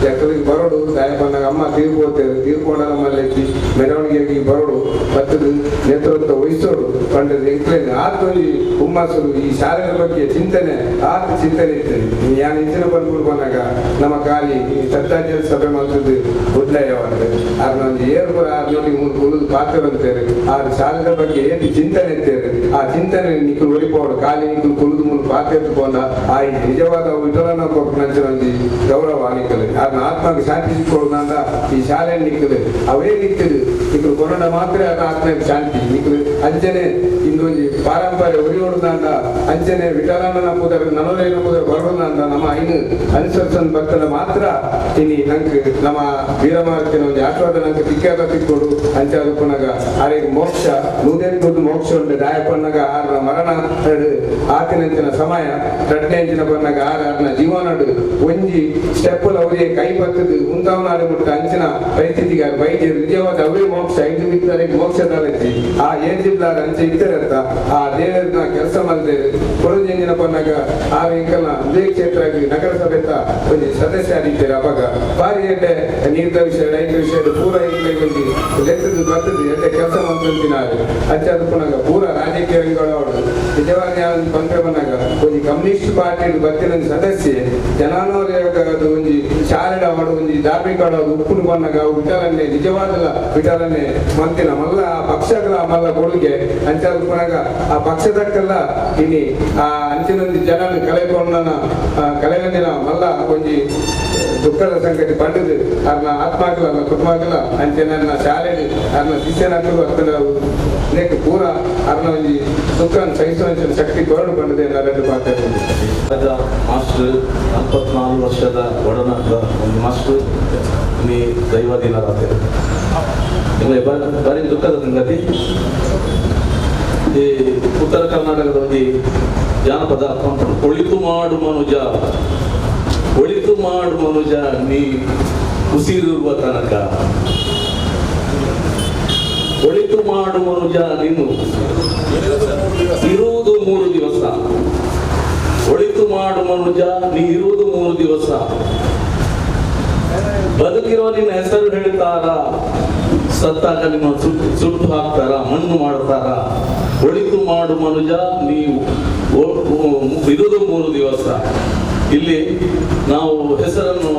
ಎಕ್ಕಲಿಗೆ ಬರೋಡು ದಾಯ ಬಂದಾಗ ಅಮ್ಮ ತೀರ್ಪೋತೇವೆ ತೀರ್ಪೋಣ ಮಲ್ಲೆತ್ತಿ ಮೆರವಣಿಗೆಗೆ ಬರೋಡು ಬತ್ತದು ನೇತೃತ್ವ ವಹಿಸೋಡು ಪಂಡದ ಎಂಕ್ಲೇನ್ ಆತ ಒಂಜಿ ಹುಮ್ಮಸ್ಸು ಈ ಶಾಲೆಯ ಬಗ್ಗೆ ಚಿಂತನೆ ಆತ ಚಿಂತನೆ ಇರ್ತದೆ. ಯಾನ್ ಇಂಚಿನ ಬಂದ್ಬಿಟ್ಟು ಬಂದಾಗ ನಮ್ಮ ಖಾಲಿ ಈ ಶ್ರದ್ಧಾಂಜಲಿ ಸಭೆ ಮಾಡ್ತದ್ದು ಗುಡ್ಲಯ್ಯವಂತೆ ಆರ್ನ ಒಂಜಿ ಏರು ಪೂರ ಆರ್ನೊಟ್ಟಿಗೆ ಮೂರು ಕುಳಿದು ಪಾತ್ರವಂತೇವೆ ಆರು ಶಾಲೆಯ ಬಗ್ಗೆ ಏನು ಚಿಂತನೆ ಇರ್ತೇವೆ ಆ ಚಿಂತನೆ ನಿಕ್ಕಲು ಒಲಿಪೋಡು ಖಾಲಿ ನಿಕ್ಕಲು ಕುಳಿದು ಮೂರು ಪಾತ್ರ ಪೋಂಡ ಆ ನಿಜವಾದ ವಿಠಲನ ಕೊಪ್ಪನಂಚಿನ ಒಂಜಿ ಗೌರವ ನಿಕ್ಕಲು ಆರ್ನ ಆತ್ಮಕ್ಕೆ ಶಾಂತಿ ಸಿಕ್ಕೊಳ್ದಂಡ ಈ ಶಾಲೆ ನಿಕ್ಕಲು ಅವೇ ನಿಕ್ಕಲು ನಿಕ್ಕಲು ಕೊರೋನಾ ಮಾತ್ರ ಆರ್ನ ಆತ್ಮಕ್ಕೆ ಶಾಂತಿ ನಿಕ್ಕಲು ಅಂಚನೆ ಇಂದೊಂಜಿ ಪಾರಂಪರ್ಯ ಉರಿಯೋಡ್ದಂಡ ಅಂಚನೆ ವಿಠಲನ ಪುದರ್ ನಲೋಲೇನ ಪುದರ್ ಬರೋದಂಡ ನಮ್ಮ ಐನು ಅನುಸರಿಸನ್ ಭಕ್ತನ ಮಾತ್ರ ಇನಿ ನಂಗೆ ನಮ್ಮ ವೀರಮಾರ್ತಿನ ಒಂಜಿ ಆಶೀರ್ವಾದ ನಂಗೆ ತಿಕ್ಕಾದ ತಿಕ್ಕೊಡು ಅಂಚಾದ ಆರಿಗೆ ಮೋಕ್ಷ ನೂದೆಂಟು ಮೋಕ್ಷ ಉಂಟು ದಾಯ ಪಣ್ಣಗ ಆರ್ನ ಮರಣ ಆತಿನಂಚಿನ ಸಮಯ ರಡ್ಡೆಂಚಿನ ಪಣ್ಣಗ ಆರ ಆರ್ನ ಜೀವನಡು ಒಂಜಿ ಸ್ಟೆಪ್ ಅವರಿಗೆ ಕೈ ಬತ್ತದು ಉಂತಾವನಾಡು ಮುಟ್ಟ ಅಂಚಿನ ಪರಿಸ್ಥಿತಿಗೆ ವೈದ್ಯರು ನಿಜವಾದ ಅವರೇ ಮೋಕ್ಷ ಐದು ಮಿತ್ರರಿಗೆ ಮೋಕ್ಷ ದಾಲಚ್ಚಿ ಆ ಏಜಿಲ್ಲಾರ ಅಂಚೆ ಇದ್ದರತ್ತ ಆ ದೇವರನ್ನ ಕೆಲಸ ಮಾಡಿದ್ದೇವೆ ಕೊಡಂಜಿನ ಪಣ್ಣಗ ಆ ಎಂಕಲ್ನ ಇದೇ ಕ್ಷೇತ್ರ ನಗರಸಭೆತ ಒಂಜಿ ಸದಸ್ಯ ಆಗಿದ್ದಾರೆ. ಅವಾಗ ಬಾರಿ ಎಡ್ಡೆ ನೀರ್ದ ವಿಷಯ ಐದು ವಿಷಯ ಪೂರ ಒಂಜಿ ಲೆತ್ತದು ಬರ್ತದೆ ಎಡ್ಡೆ ಕೆಲಸ ಮಾಡ್ತಿನಾರು ಅಂಚಾದ ಪುನಗ ಪೂರ ರಾಜಕೀಯ ರಂಗಗಳು ನಿಜವಾಗಿ ಬಂದ್ರೆ ಬಂದಾಗ ಒಂಜಿ ಕಮ್ಯುನಿಸ್ಟ್ ಪಾರ್ಟಿ ಬತ್ತಿನ ಸದಸ್ಯೆ ಜನಾನೋರು ಒಂಜಿ ಶಾಲೆ ಅವಡು ಒಂಜಿ ಧಾರ್ಮಿಕ ಉಪ್ಪುನು ಬಂದಾಗ ವಿಠಲನ್ನೇ ನಿಜವಾದಲ್ಲ ವಿಠಲನ್ನೇ ಮಂತಿನ ಮಲ್ಲ ಆ ಪಕ್ಷಗಳ ಮಲ್ಲ ಕೊಡುಗೆ ಅಂಚಾದ ಪುನಗ ಆ ಪಕ್ಷದಕ್ಕೆಲ್ಲ ಇನಿ ಆ ಅಂಚಿನೊಂದು ಜನನ ಕಲೆಕೊಂಡನ ಕಲೆಗೊಂದಿನ ಮಲ್ಲ ಒಂಜಿ ದುಃಖದ ಸಂಗತಿ ಪಂಡದು ಅರ್ನ ಆತ್ಮಕಲ ಅರ್ನ ಕುಟುಂಬಕಲ ಅಂಚೆನ ಶಾಲೆ ಅರ್ನ ಶಿಷ್ಯನಕ್ಕಲು ಅರ್ತನ ನೇಕ್ ಪೂರ ಅರ್ನ ಒಂಜಿ ದುಃಖ ಸಹಿಸುವ ಶಕ್ತಿ ಕೊರಡು ಪಂಡದೆ ನರೆಂದು ಪಾತ್ರ. ಮಾಸ್ಟರ್ 44 ವರ್ಷದ ಒಡನಾಟದ ಒಂದು ಮಾಸ್ಟರ್ ನೀ ದೈವಾಧೀನರಾದ ನಿಮಗೆ ಭಾರಿ ದುಃಖದ ಸಂಗತಿ. ಈ ಉತ್ತರ ಕರ್ನಾಟಕದ ಒಂದು ಜಾನಪದ ಒಳಿತು ಮಾಡು ಮನುಜ, ಒಳಿತು ಮಾಡು ಮನುಜ ನೀ ಉಸಿರಿರುವ ತನಕ, ಒಳಿತು ಮಾಡು ಮನುಜ ನೀನು ಇರುವುದು 3 ದಿವಸ, ಒಳಿತು ಮಾಡು ಮನುಜ ನೀ ಇರುವುದು 3 ದಿವಸ, ಬದುಕಿರುವ ನಿನ್ನ ಹೆಸರು ಹೇಳ್ತಾರ, ಸತ್ತಾಗ ನಿಮ್ಮ ಸುಟ್ಟು ಹಾಕ್ತಾರ, ಮಣ್ಣು ಮಾಡ್ತಾರ, ಒಳಿತು ಮಾಡು ಮನುಜ ನೀವು ಇರುವುದು 3 ದಿವಸ. ಇಲ್ಲಿ ನಾವು ಹೆಸರನ್ನು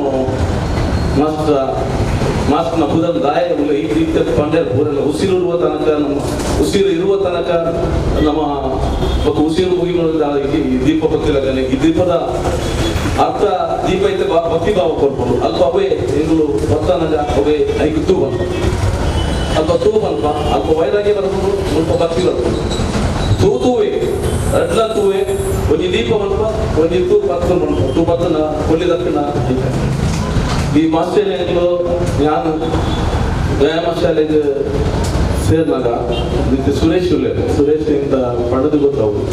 ಮಾಸ್ಟರ್ನ ಪುದರ್ ದಾಯ ಈ ರೀತಿಯ ಪಂಡ್ಯರ ಪೂರೆಲ್ಲ ಉಸಿರು ಇರುವ ತನಕ ನಮ್ಮ ಉಸಿರು ಇರುವ ತನಕ ನಮ್ಮ ಉಸಿರು ಮುಗಿ ಈ ದೀಪ ಗೊತ್ತಿಲ್ಲ. ಈ ದೀಪದ ಅರ್ಥ ದೀಪ ಐತೆ ಭಕ್ತಿ ಭಾವ ಕೊಡ್ಬೋದು ಅಲ್ಪ ಅವೇ ಎಂಗಳು ಭಕ್ತನಾಗ ಅವೇ ಐದು ತೂ ಬಂತ ಅಲ್ಪ ತೂ ಬಂತ ಅಲ್ಪ ವೈರಾಗ್ಯ ಬರ್ಬೋದು, ಸ್ವಲ್ಪ ಭಕ್ತಿ ಬರ್ಬೋದು. ತೂ ತೂವೆ ಅಡ್ಲ ತೂವೆ ಒಂಜಿ ದೀಪ ಬಂತ ಒಂಜಿ ತೂ ಪತ್ತ ಬಂತ ತೂ ಪತ್ತನ ಕೊಲ್ಲಿದಕ್ಕಿನ ಈ ಮಾಸ್ಟರ್ ನಾನು ವ್ಯಾಯಾಮ ಶಾಲೆಗೆ ಸೇರಿದಾಗ ಸುರೇಶ್ ಸುರೇಶ್ ಇಂದ ಪಡೆದು ಗೊತ್ತವು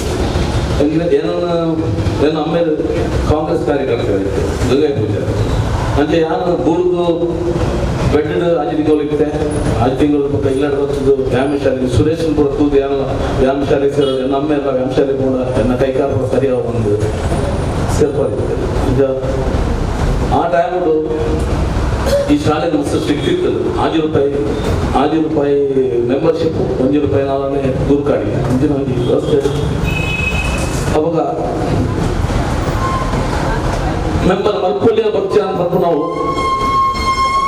ಅಂದ್ರೆ ಏನೋ ನನ್ನ ಅಮ್ಮೇಲೆ ಕಾಂಗ್ರೆಸ್ ಕಾರ್ಯಕರ್ತರಾಗಿತ್ತು ಗಂಗೈ ಪೂಜೆ ಅಂಚೆ ಯಾರು ಬೂರ್ದು ಬೆಟ್ಟದ ಆಜಿ ತಿಂಗಳು ಇತ್ತೆ ಆಜಿ ತಿಂಗಳು ಪಕ್ಕ ಇಲ್ಲ ಬರ್ತದ್ದು ವ್ಯಾಯಾಮ ಶಾಲೆ ಸುರೇಶ್ ಕೂಡ ತೂದು ಯಾರು ವ್ಯಾಯಾಮ ಶಾಲೆ ಸೇರೋದು ನನ್ನ ಅಮ್ಮ ಎಲ್ಲ ವ್ಯಾಯಾಮ ಶಾಲೆ ಕೂಡ ನನ್ನ ಕೈಕಾಲು ಸರಿಯಾದ ಒಂದು ಸೇರ್ಪಾಡಿತ್ತು. ಈಗ ಆ ಟೈಮು ಈ ಶಾಲೆ ಮಸ್ತ್ ಸ್ಟ್ರಿಕ್ಟ್ ಇರ್ತದೆ. 5 ರೂಪಾಯಿ ಮೆಂಬರ್ಶಿಪ್, 1 ರೂಪಾಯಿ ನಾವೇ ದೂರ್ಕಾಡಿ ಅಂಚಿನ ಒಂಜಿ ವ್ಯವಸ್ಥೆ. ಅವಾಗ ಮೆಂಬರ್ ಮಲ್ಪೊಲಿಯ ಬಚ್ಚ ಅಂತ ನಾವು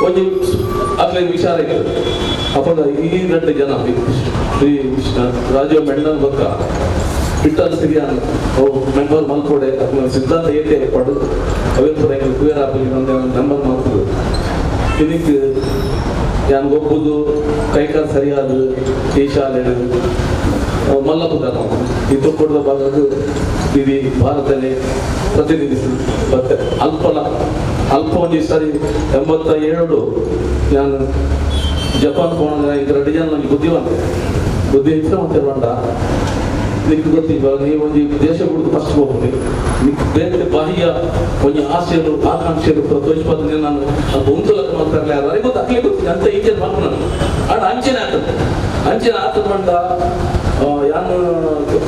ಒಂಜಿ ಅಕ್ಲೆ ವಿಚಾರ ಇರ್ತದೆ. ಅವಾಗ ಈ 2 ಜನ ಶ್ರೀ ರಾಜೀವ್ ಮೆಂಡನ್ ಬಕ್ಕ ವಿಠಲ್ ಸಿರಿಯಾನ್ ಅವು ಮೆಂಬರ್ ಮಲ್ಕೋಡೆ ಅಕ್ಲ ಸಿದ್ಧಾಂತ ಏತೆ ಪಡು ಅವೇ ಪೂರ ಎಂಕ್ ಕುವೇರ್ ಆಪಲಿ ಮೆಂಬರ್ ಮಾಡ್ತದೆ. ಇದಕ್ಕೆ ಯಾನ್ ಒಪ್ಪುದು ಕೈಕಾಲು ಸರಿಯಾದ ಈ ಶಾಲೆ ಮಲ್ಲಪುದ ಈ ತೊಕ್ಕೊಟ್ಟದ ಭಾಗದ ಇಡೀ ಭಾರತನೇ ಪ್ರತಿನಿಧಿಸಿ ಮತ್ತೆ ಅಲ್ಪ ಒಂಜಿ ಸಾರಿ 87 ನಾನು ಜಪಾನ್ ಪೋಣ ಇಂಕ 2 ಜನ ನನಗೆ ಬುದ್ಧಿವಂತ ಬುದ್ಧಿ ಹೆಚ್ಚಿನ ಮತ್ತೆ ಬಂಡ ನಿಕ್ ಗೊತ್ತಿಲ್ಲ ನೀವು ಒಂಜಿ ದೇಶ ಬಿಡುದು ಫಸ್ಟ್ ಹೋಗ್ತೀನಿ ನಿಕ್ ಬೇರೆ ಬಾಹ್ಯ ಒಂಜಿ ಆಸೆಗಳು ಆಕಾಂಕ್ಷೆಗಳು ತೋರಿಸ್ಪಾದ ನಾನು ಅದು ಉಂತಲಕ್ಕೆ ಮಾತಾಡಲಿ ಯಾರು ಗೊತ್ತು ಅಕ್ಲೆ ಗೊತ್ತಿಲ್ಲ ಅಂತ ಈಚೆ ಮಾಡ್ಕೊಂಡು ನಾನು ಆಡ ಅಂಚೆನೆ ಆಗ್ತದೆ ಅಂಚೆನೆ ಆಗ್ತದೆ ಬಂಡ ಯಾನು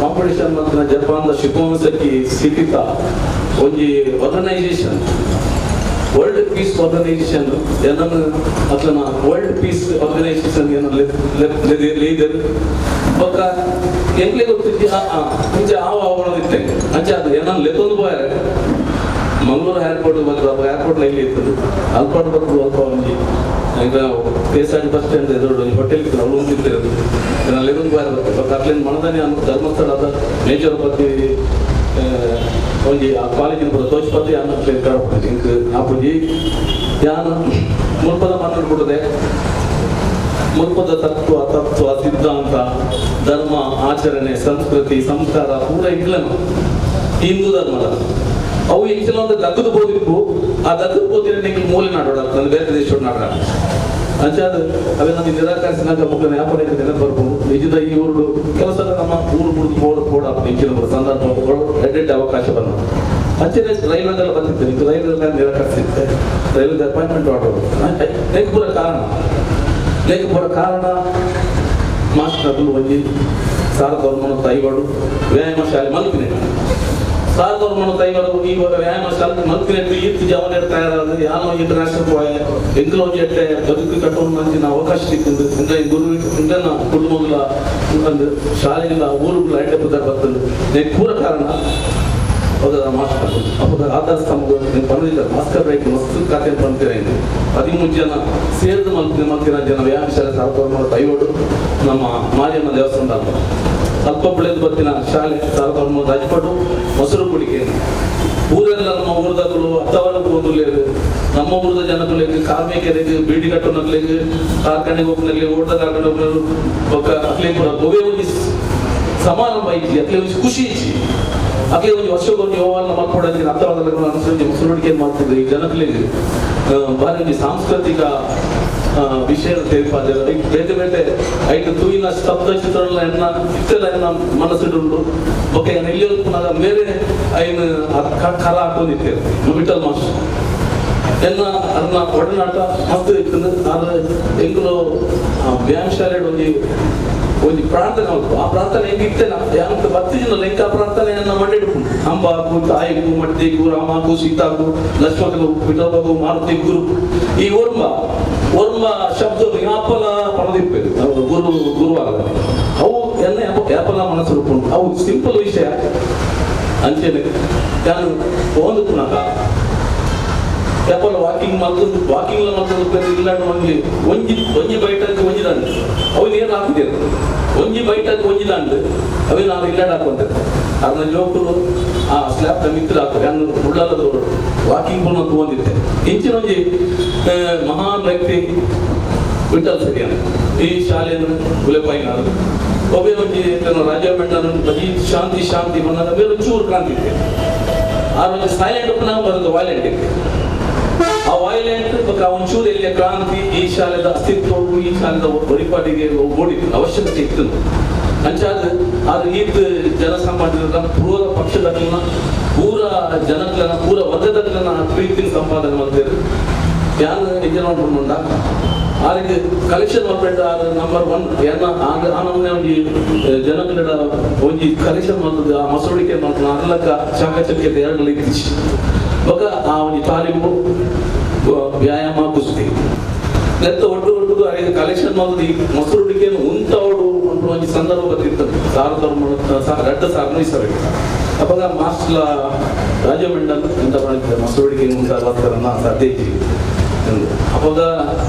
ಕಾಂಪಿಟೇಷನ್ ಮತ್ತು ಜಪಾನ್ದ ಶಿಕೋನ್ಸಕಿ ಸಿಟಿತ ಒಂಜಿ ಆರ್ಗನೈಸೇಷನ್ ವರ್ಲ್ಡ್ ಪೀಸ್ ಆರ್ಗನೈಸೇಷನ್ ಏನನ್ನು ಅತ್ಲನ ವರ್ಲ್ಡ್ ಪೀಸ್ ಆರ್ಗನೈಸೇಷನ್ ಏನೋ ಲೀಡರ್ ಬೊಕ್ಕ ಎಂಕ್ಲೆ ಗೊತ್ತಿದ್ದಿ ಮುಂಚೆ ಆವ ಅವಳದಿತ್ತೆ ಅಂಚೆ ಅದು ಏನನ್ನು ಲೆತ್ತೊಂದು ಬೋಯಾರೆ ಮಂಗಳೂರು ಏರ್ಪೋರ್ಟ್ ಬಂದು ಏರ್ಪೋರ್ಟ್ ಇಲ್ಲಿ ಇರ್ತದೆ ಅಲ್ಪಾಡ್ ಬಂದು ಅಲ್ಪ ಒಂಜಿ ಈಗ K S R T bus stand ಎದುರು ಒಂಜಿ ಹೋಟೆಲ್ ಇತ್ತು ಅವಳು ಒಂದಿತ್ತಿರೋದು ಲೆತ್ತೊಂದು ಬೋಯಾರೆ ಬೊಕ್ಕ ಅಟ್ಲಿಂದ ಮಣದಾನಿ ಅನ್ನು ಧರ್ಮಸ್ಥಳದ ಮೇಜರ್ ಪತಿ ಒಂಜಿ ಆ ಕಾಲೇಜಿನ ಪೂರ ತೋಚ್ಪತಿ ಅನ್ನ ಕಾಡ್ಪುಂಡು ಇಂಕ್ ಆಪುಜಿ ಯಾನ್ ಮುಲ್ಪದ ಮಣ್ಣು ಬಿಡದೆ ಮುಲ್ಪದ ತತ್ವ ತತ್ವ ಸಿದ್ಧಾಂತ ಧರ್ಮ ಆಚರಣೆ ಸಂಸ್ಕೃತಿ ಸಂಸ್ಕಾರ ಪೂರ ಇಲ್ಲನು ಹಿಂದೂ ಧರ್ಮದ ಅವು ಎಂಚಿನ ಒಂದು ದಕ್ಕದ ಬೋದಿಪ್ಪು ಆ ದಕ್ಕದ ಬೋದಿನ ನಿಂಗೆ ಮೂಲೆ ನಾಡೋಡ ನನ್ನ ಬೇರೆ ದೇಶ ನಾಡ ಅಂಚಾದ ಅವೇ ನಮಗೆ ನಿರಾಕರಿಸಿನಾಗ ಮಕ್ಕಳ ವ್ಯಾಪಾರ ನೆನಪು ಬರ್ಬೋದು ನಿಜದ ಈ ಊರು ಕೆಲಸ ನಮ್ಮ ಊರು ಬಿಡುದು ಬೋರ್ಡ್ ಬೋರ್ಡ್ ಇಂಚಿನ ಸಂದರ್ಭಗಳು ಎರಡೆರಡು ಅವಕಾಶ ಬಂದ ಅಂಚೆನೆ ರೈಲ್ವೆದೆಲ್ಲ ಬಂದಿತ್ತು ನಿಂಗೆ ರೈಲ್ವೆಲ್ಲ ನಿರಾಕರಿಸಿದ್ದೆ ರೈಲ್ವೆ ಅಪಾಯಿಂಟ್ಮೆಂಟ್ ಆರ್ಡರ್ ನೇಕ್ ಪೂರ ಕಾರಣ ನೇಕ್ ಪೂರ ಕಾರಣ ಮಾಸ್ಟರ್ಗಳು ಒಂಜಿ 1950 ವ್ಯಾಯಾಮ ಶಾಲೆ ಮಲ್ಪಿನ 1950 ಈ ವ್ಯಾಯಾಮ ಶಾಲೆ ಮಲ್ಪಿನ ಈತ್ ಜವನ ತಯಾರಾದ ಯಾನೋ ಇಂಟರ್ನ್ಯಾಷನಲ್ ಬಾಯ್ ಎಂಕ್ಲೋಜ್ ಎಟ್ಟೆ ಬದುಕು ಕಟ್ಟೋಣ ಅಂಚಿನ ಅವಕಾಶ ಸಿಕ್ಕಿಂದು ಇಂದ ಗುರು ಇಂದನ ಕುಟುಂಬಗಳ ಒಂದು ಶಾಲೆಗಳ ಊರುಗಳ ಎಡ್ಡೆ ಪುದರ್ ಬರ್ತದೆ ನೇಕ್ ಪೂರ ಕಾರಣ ಹೌದಾ ಮಾಸ್ಟರ್ ಅಪ್ಪದ ಆಧಾರ ಸ್ತಂಭ ಬಂದಿದ್ದಾರೆ ಭಾಸ್ಕರ್ ರೈಟ್ ಮಸ್ತ್ ಖಾತೆ ಬಂತೀರ 13 ಜನ ಸೇರಿದ ಮಲ್ತಿನ ಜನ ವ್ಯಾಯಾಮ ಶಾಲೆ 1950 ನಮ್ಮ ಮಾರಿಯಮ್ಮ ದೇವಸ್ಥಾನದ ಅಲ್ಪ ಬೆಳೆದು ಬರ್ತಿನ ಶಾಲೆ 1950 ಮೊಸರು ಕುಡಿಕೆ ಊರೆಲ್ಲ ನಮ್ಮ ಊರದಾಗಲು ಹತ್ತವರೆಗೂ ಓದಲೇರು ನಮ್ಮ ಊರದ ಜನಗಳಿಗೆ ಕಾರ್ಮಿಕರಿಗೆ ಬೀಡಿ ಕಟ್ಟೋನಗ್ಲಿಗೆ ಕಾರ್ಖಾನೆಗೆ ಹೋಗ್ನಲ್ಲಿ ಓಟದ ಕಾರ್ಖಾನೆ ಹೋಗ್ನರು ಒಕ್ಕ ಅಕ್ಲೆ ಪೂರ ಒವೇ ಒಂಜಿ ಸಮಾರಂಭ ಇಜ್ಜಿ ಅಕ್ಲೆ ಒಂಜಿ ಖುಷಿ ಇಜ್ಜಿ ಅಕ್ಲೆ ಒಂಜಿ ವರ್ಷಕ್ಕೊಂಜಿ ಹೋವನ್ನ ಮಲ್ಪೊಡಂಚಿನ ಹತ್ತವರೆಗೂ ಅನುಸರಿಸಿ ಮೊಸರುಡಿಕೆ ಮಾಡ್ತಿದ್ರು ಈ ಜನಗಳಿಗೆ ಬಾರಿ ಒಂಜಿ ಸಾಂಸ್ಕೃತಿಕ ವಿಷಯ ತೆರಿಪಾದ ಬೇತೆ ಬೇತೆ ಐಟು ತೂಯಿನ ಸ್ತಬ್ಧ ಚಿತ್ರಣ ಎನ್ನ ಇತ್ತೆಲ್ಲ ಎನ್ನ ಮನಸ್ಸಿಡುಂಡು ಓಕೆ ಎಲ್ಲಿ ಬೇರೆ ಐನು ಕರ ಹಾಕೊಂಡಿತ್ತೇವೆ ವಿಠಲ್ ಮಾಸ್ಟರ್ ಎನ್ನ ಅದನ್ನ ಒಡನಾಟ ಮಸ್ತ್ ಇತ್ತು ಆದ್ರೆ ಎಂಕುಲು ವ್ಯಾಯಾಮ ಶಾಲೆ ಒಂಜಿ ಒಂಜಿ ಪ್ರಾರ್ಥನೆ ಹೋಗ್ತು ಆ ಪ್ರಾರ್ಥನೆ ಹೆಂಗೆ ಇತ್ತೇನ ಯಾಂತ ಬತ್ತಿಜಿನ ಲೆಕ್ಕ ಪ್ರಾರ್ಥನೆಯನ್ನ ಮಂಡಿಡ್ಪು ಅಂಬಾಕು ತಾಯಿಗೂ ಮಟ್ಟಿಗೂ ರಾಮಗೂ ಸೀತಾಗೂ ಲಕ್ಷ್ಮಣಗೂ ವಿಠೋಬಗೂ ಮಾರುತಿ ಗುರು ಈ ಓರ್ಮ ಓರ್ಮ ಶಬ್ದ ಯಾಪಲ ಪಣದಿಪ್ಪು ಗುರು ಗುರುವಾಗ ಅವು ಎನ್ನ ಯಾಪಲ ಮನಸ್ಸು ಅವು ಸಿಂಪಲ್ ವಿಷಯ ಅಂಚೆನೆ ನಾನು ಒಂದು ಪುನಃ ಯಾಪಲ ವಾಕಿಂಗ್ ಮಲ್ತೊಂದು ವಾಕಿಂಗ್ ಮಲ್ತೊಂದು ಇಲ್ಲಾಂಡ್ ಒಂಜಿ ಒಂಜಿ ಒಂಜಿ ಬೈಟಕ್ಕೆ ಒಂಜಿ ದಂಡು ಅವು ನೀರು ಹಾಕ್ತಿದ್ರು ಒಂಜಿ ಬೈಟಕ್ಕೆ ಒಂಜಿ ದಂಡು ಅವೇ ನಾನು ಇಲ್ಲಾಂಡ್ ಹಾಕೊಂತಾರೆ ಅದನ್ನ ಜೋಕುಲು ಆ ಸ್ಲ್ಯಾಬ್ ಮಿತ್ರ ಹಾಕ್ತಾರೆ ನಾನು ಉಳ್ಳಾಲದವರು ವಾಕಿಂಗ್ ಪುನಃ ತಗೊಂಡಿದ್ದೆ ಇಂಚಿನ ಒಂಜಿ ಮಹಾನ್ ವ್ಯಕ್ತಿ ವಿಠಲ್ ಸರಿಯಾನ ಈ ಶಾಲೆಯನ್ನು ಗುಲೆಪಾಯಿನಾರು ಒಬ್ಬೇ ಒಂಜಿ ರಾಜ ಬೆಣ್ಣನು ಬರೀ ಶಾಂತಿ ಶಾಂತಿ ಬಂದಾಗ ಬೇರೆ ಚೂರು ಕಾಣ್ತಿದ್ದೆ ಆ ಒಂಜಿ ಸೈಲೆಂಟ್ ಪುನಃ ಬರೋದು ವಾಯ್ಲೆಂಟ್ ಇತ್ತು ಆ ವಾಯ್ಲೆಂಟ್ ಬೊಕ್ಕ ಒಂಚೂರು ಎಲ್ಲಿಯ ಕ್ರಾಂತಿ ಈ ಶಾಲೆದ ಅಸ್ತಿತ್ವವು ಈ ಶಾಲೆದ ಒಡಿಪಾಟಿಗೆ ಓಡಿತ್ತು ಅವಶ್ಯಕತೆ ಇತ್ತು ಅಂಚಾದ ಅದು ಈತ್ ಜನಸಾಮಾನ್ಯರ ಪೂರ ಪಕ್ಷದನ್ನ ಪೂರ ಜನಕ್ಲನ ಪೂರ ವರ್ಗದನ್ನ ಪ್ರೀತಿನ ಸಂಪಾದನೆ ಮಾಡ್ತಾರೆ ಯಾರು ನಿಜ ನೋಡ್ಕೊಂಡ ಆ ರೀತಿ ಕಲೆಕ್ಷನ್ ಮಾಡ್ಬೇಡ ನಂಬರ್ 1 ಏನ ಆ ನಮ್ಮನೆ ಒಂಜಿ ಜನಕನ್ನಡ ಒಂಜಿ ಕಲೆಕ್ಷನ್ ಮಾಡ್ತದೆ ಆ ಮಸೂಡಿಕೆ ಮಾಡ್ತದೆ ಅರ್ಲಕ್ಕ ಚಾಕಚಕ್ಯತೆ ಎರಡು ಇತ್ತೀಚೆ ಬೊಕ್ಕ ಆ ಒಂಜಿ ತಾಲೀಮು ವ್ಯಾಯಾಮ ಕುಸ್ತಿ ನೆತ್ತ ಒಟ್ಟು ಒಟ್ಟು ಐದು ಕಲೆಕ್ಷನ್ ಮಾಡೋದು ಈ ಮೊಸರುಡಿಕೆಯನ್ನು ಉಂತಾವಡು ಅಂತ ಒಂಜಿ ಸಂದರ್ಭ ಬತ್ತಿತ್ತು ಸಾವಿರದ ರಡ್ಡ ಸಾವಿರ ಇಸವಿ ಅವಾಗ ಮಾಸ್ಟರ್ ರಾಜಮಂಡಲ್ ಎಂತ ಮಾಡಿದ್ದಾರೆ ಮೊಸರುಡಿಕೆ ಉಂಟಾದ ಸಾಧ್ಯ ಇಜ್ಜಿ ಅವಾಗ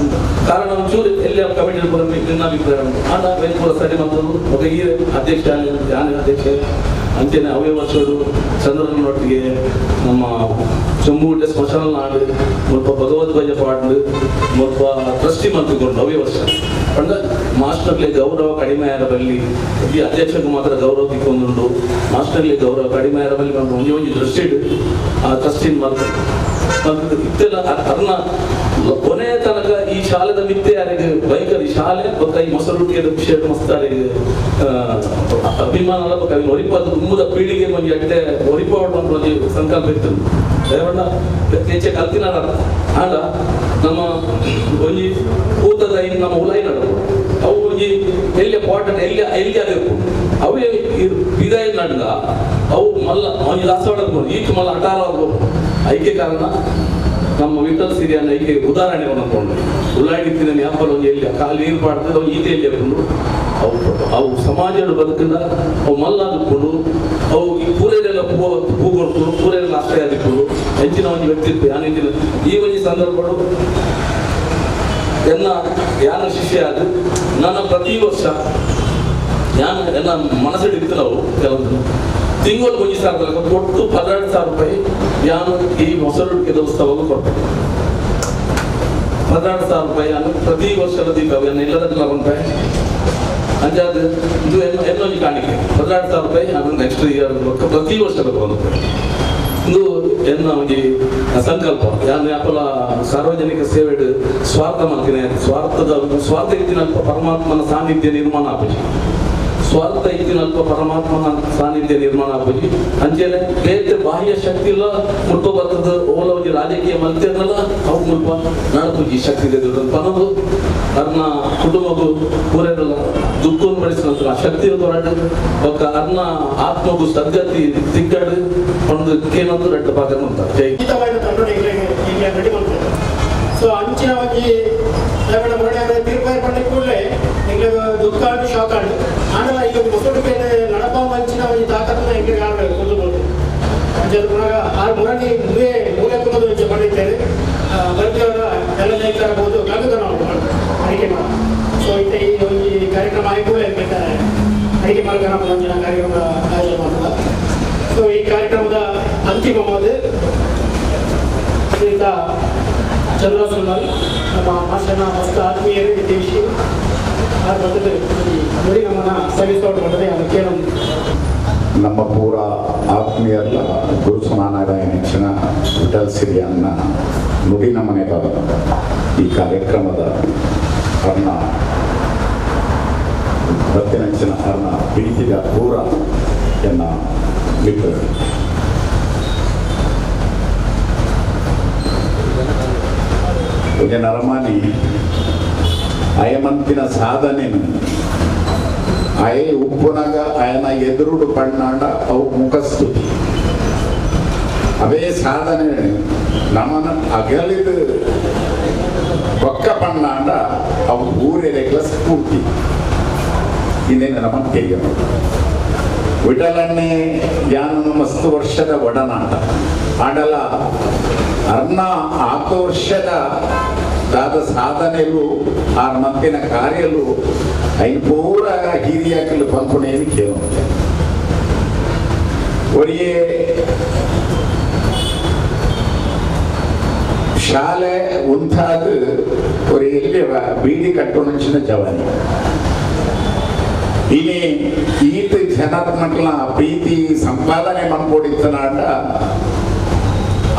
ಕಾರಣ ಒಂಚೂರು ಎಲ್ಲಿ ಕಮಿಟಿ ಪೂರ ನಿನ್ನ ಅಭಿಪ್ರಾಯ ಉಂಟು ಆಂಡ ವೇನ್ ಪೂರ ಸರಿ ಮತ್ತು ఒక ಈ ಅಧ್ಯಕ್ಷ ಯಾನ್ ಅಧ್ಯಕ್ಷ ಅಂಚೆನೆ ಅವೇ ವರ್ಷಡು ಚಂದ್ರನೊಟ್ಟಿಗೆ ನಮ್ಮ ಚೊಂಬೂಟೆ ಸ್ಮಶಾನ ನಾಡು ಮುಲ್ಪ ಭಗವದ್ವಜ ಪಾಡ್ದು ಮುಲ್ಪ ಟ್ರಸ್ಟಿ ಮಂತ್ರಿಕೊಂಡು ಅವೇ ವರ್ಷ ಪಂಡ ಮಾಸ್ಟರ್ಲಿ ಗೌರವ ಕಡಿಮೆ ಆರಬಲ್ಲಿ ಈ ಅಧ್ಯಕ್ಷಕ್ಕೆ ಮಾತ್ರ ಗೌರವ ತಿಕ್ಕೊಂದುಂಡು ಮಾಸ್ಟರ್ಲಿ ಗೌರವ ಕಡಿಮೆ ಆರಬಲ್ಲಿ ಒಂಜಿ ಒಂಜಿ ದೃಷ್ಟಿ ಆ ಟ್ರಸ್ಟಿನ ಮಾತ್ರ ಇತ್ತೆಲ್ಲ ಅರ್ನ ಕೊನೆಯ ತನಕ ಈ ಶಾಲೆದ ಮಿತ್ತೆ ಯಾರಿಗೆ ಬೈಕರ್ ಈ ಶಾಲೆ ಬೊಕ್ಕ ಈ ಮೊಸರುಟ್ಟಿಯ ವಿಷಯ ಮಸ್ತ್ ಯಾರಿಗೆ ಅಭಿಮಾನ ಬೊಕ್ಕ ಒರಿಪಾದ ತುಂಬುದ ಪೀಳಿಗೆ ಒಂಜಿ ಅಡ್ಡೆ ಒರಿಪಾವಡ್ ಒಂಜಿ ಸಂಕಲ್ಪ ಇತ್ತು ದಯವಣ್ಣ ಹೆಚ್ಚೆ ಕಲ್ತಿನ ಆಂಡ ನಮ್ಮ ಒಂಜಿ ಪೂತದ ಇನ್ನು ನಮ್ಮ ಉಲಾಯಿ ನಡು ಅವು ಒಂಜಿ ಎಲ್ಲಿ ಪಾಟ್ ಎಲ್ಲಿ ಎಲ್ಲಿ ಆಗಬೇಕು ಅವೇ ಬಿದಾಯ ನಡ್ದ ಅವು ಮಲ್ಲ ಒಂಜಿ ದಾಸವಾಡ ಈತ ಮಲ್ಲ ಹಠಾರ ಆಗ್ಬೇಕು ಐಕೆ ಕಾರಣ ನಮ್ಮ ವಿಠಲ್ ಸಿರಿಯನ್ನ ಐಕೆ ಉದಾಹರಣೆ ಅಂದ್ಕೊಂಡು ಉಳ್ಳಾಡಿತ್ತಿನ ನ್ಯಾಪಲ್ ಒಂಜಿ ಎಲ್ಲಿ ಕಾಲು ನೀರು ಪಾಡ್ತದೆ ಅವು ಈತೆ ಎಲ್ಲಿ ಹಾಕೊಂಡು ಅವು ಅವು ಸಮಾಜ ಬದುಕಿಂದ ಅವು ಮಲ್ಲ ಅದಕ್ಕೊಂಡು ಅವು ಈ ಪೂರೆಲ್ಲ ಹೂ ಹೂ ಕೊಡ್ತು ಪೂರೆಲ್ಲ ಆಶ್ರಯ ಅದಕ್ಕೊಂಡು ಹೆಚ್ಚಿನ ಒಂದು ವ್ಯಕ್ತಿತ್ವ ಯಾನಿದ್ದಿಲ್ಲ ಈ ಒಂದು ಸಂದರ್ಭಗಳು ಎನ್ನ ಯಾನ ಶಿಷ್ಯ ಅದು ನನ್ನ ಪ್ರತಿ ವರ್ಷ ಯಾನ ಎಲ್ಲ ಮನಸ್ಸಿಟ್ಟು ನಾವು ಕೆಲವೊಂದು ತಿಂಗಳು ಒಂಜಿ ಸಾವಿರ ಒಟ್ಟು 12,000 ರೂಪಾಯಿ ಯಾನು ಈ ಮೊಸರುಡಿಕೆ ದೇವಸ್ಥಾನಕ್ಕೆ ಕೊಟ್ಟೆ 12,000 ರೂಪಾಯಿ ಯಾನು ಪ್ರತಿ ವರ್ಷದ ದೀಪಾವಳಿ ಎಲ್ಲದಕ್ಕೆಲ್ಲ ರೂಪಾಯಿ ಅಂಜಾದ ಇದು ಎಲ್ಲೊಂದು ಕಾಣಿಕೆ 12,000 ರೂಪಾಯಿ ನಾನು ನೆಕ್ಸ್ಟ್ ಇಯರ್ ಪ್ರತಿ ವರ್ಷದ ಒಂದು ಇದು ಎನ್ನ ಒಂಜಿ ಸಂಕಲ್ಪ ಯಾನು ಯಾಪಲ ಸಾರ್ವಜನಿಕ ಸೇವೆ ಸ್ವಾರ್ಥ ಮಾಡ್ತೀನಿ ಸ್ವಾರ್ಥ ಇತ್ತಿನಲ್ಪ ಪರಮಾತ್ಮನ ಸಾನ್ನಿಧ್ಯ ನಿರ್ಮಾಣ ಆಪುಜಿ ಸ್ವಾರ್ಥ ಇತ್ತಿನಲ್ಪ ಪರಮಾತ್ಮನ ಸಾನ್ನಿಧ್ಯ ನಿರ್ಮಾಣ ಆಪುಜಿ ಅಂಚೆನೆ ಬೇತೆ ಬಾಹ್ಯ ಶಕ್ತಿ ಇಲ್ಲ ಮುಲ್ಪ ಬರ್ತದ ಓಲ ಒಂಜಿ ರಾಜಕೀಯ ಮಲ್ತೆನಲ್ಲ ಅವು ಮುಲ್ಪ ನಡಪುಜಿ ಶಕ್ತಿ ಇದೆ ಪನದು ಅರ್ನ ಕುಟುಂಬಕ್ಕೂ ಪೂರೈರಲ್ಲ ದುಃಖವನ್ನು ಬಡಿಸಿದಂತ ಶಕ್ತಿ ಹೊರಟು ಒಕ್ಕ ಅರ್ನ ಆತ್ಮಗೂ ಸದ್ಗತಿ ತಿಕ್ಕಡು ಒಂದು ಕೇನೊಂದು ರೆಡ್ಡ ಭಾಗ ಅಂತ ಸೊ ಅಂಚಿನ ಒಂಜಿ ತೀರ್ಪಾಯ ಪಂಡ ಕೂಡಲೇ ಎಂಗ್ಲಿಗೆ ದುಃಖ ಆಂಡ್ ಶಾಕ್ ಆಂಡ್ ಆಂಡಲ ಈಗ ಮೊಸರುಡಿಕೆ ನಡಪ ಮಂಚಿನ ಒಂಜಿ ತಾಕತ್ತನ್ನ ಎಂಗ್ಲಿಗೆ ಆಡಬೇಕು ಕೊಲ್ಲಬಹುದು ಅಂಚೆ ಪುನಗ ಆ ಮುರಣಿ ಮೂಲೆ ಮೂಲೆ ಕುಲದ ಇಂಚ ಪಂಡಿತ್ತೇನೆ ಬರ್ತಿಯವರ ಎಲ್ಲ ಜೈತಾರಬಹುದು ಗಂಗದ ನಾವು ಅಡಿಕೆ ಮರ ಸೊ ಇತ್ತೆ ಈ ಒಂಜಿ ಕಾರ್ಯಕ್ರಮ ಆಗಿ ಕೂಡಲೇ ಅಡಿಕೆ ಮರಗನ ಮಂಚಿನ ಕಾರ್ಯಕ್ರಮ ಆಯೋಜನೆ ಮಾಡ್ತದೆ. ಸೊ ಈ ಕಾರ್ಯಕ್ರಮದ ಅಂತಿಮವಾದ ಶ್ರೀಯುತ ಚಂದ್ರ ಸುಲ್ಲಾಲ್ ನಮ್ಮ ಮಾಸ್ಟರ್ನ ಮಸ್ತ್ ಆತ್ಮೀಯರು ದೇಶಿ ನುಡಿ ನಮ್ಮನ್ನ ಸಲ್ಲಿಸೋದು ಅದಕ್ಕೆ ನಮ್ಮ ಪೂರ ಆತ್ಮೀಯರಲ್ಲ ಗುರು ಸಮಾನಾರಾಯಣ ವಿಠಲ್ ಸಿರಿಯನ್ನ ನುಡಿ ನಮ್ಮನೆ ಈ ಕಾರ್ಯಕ್ರಮದ ಅರ್ಣ ಬತ್ತಿನಂಚಿನ ಅರ್ಣ ಪ್ರೀತಿದ ಪೂರ ಎನ್ನ ಮಿತ್ರರು ಒಂಜಿ ನರಮಾನಿ ಅಯಮಂತಿನ ಸಾಧನೆನು ಅಯೆ ಉಪ್ಪುನಗ ಅಯನ ಎದುರುಡು ಪಣ್ಣಾಂಡ ಅವು ಮುಖಸ್ತುತಿ ಅವೇ ಸಾಧನೆ ನಮನ ಅಗಲಿದ ಬೊಕ್ಕ ಪಣ್ಣಾಂಡ ಅವು ಊರೆರೆಗ್ಲ ಸ್ಫೂರ್ತಿ ಇನ್ನೇನು ನಮನ್ ತೆಗೆಯನು ವಿಠಲನ್ನೇ ಯಾನು ಮಸ್ತು ವರ್ಷದ ಒಡನಾಟ ಆಡಲ ಅರ್ಣ ಆತು ವರ್ಷದ ದಾದ ಸಾಧನೆಲು ಆ ಮಂತಿನ ಕಾರ್ಯಲು ಐನ್ ಪೂರ ಹಿರಿಯಾಕಲು ಪಂಪುಣೇನು ಕೇಳು ಒರಿಯೇ ಶಾಲೆ ಉಂತಾದ ಒರಿ ಎಲ್ಲಿ ಬೀದಿ ಕಟ್ಟುನಂಚಿನ ಜವಾನಿ ಇನಿ ಈತ ಜನಾತ್ಮಕಲ ಪ್ರೀತಿ ಸಂಪಾದನೆ ಮನ್ಪೋಡಿತ್ತನಾಟ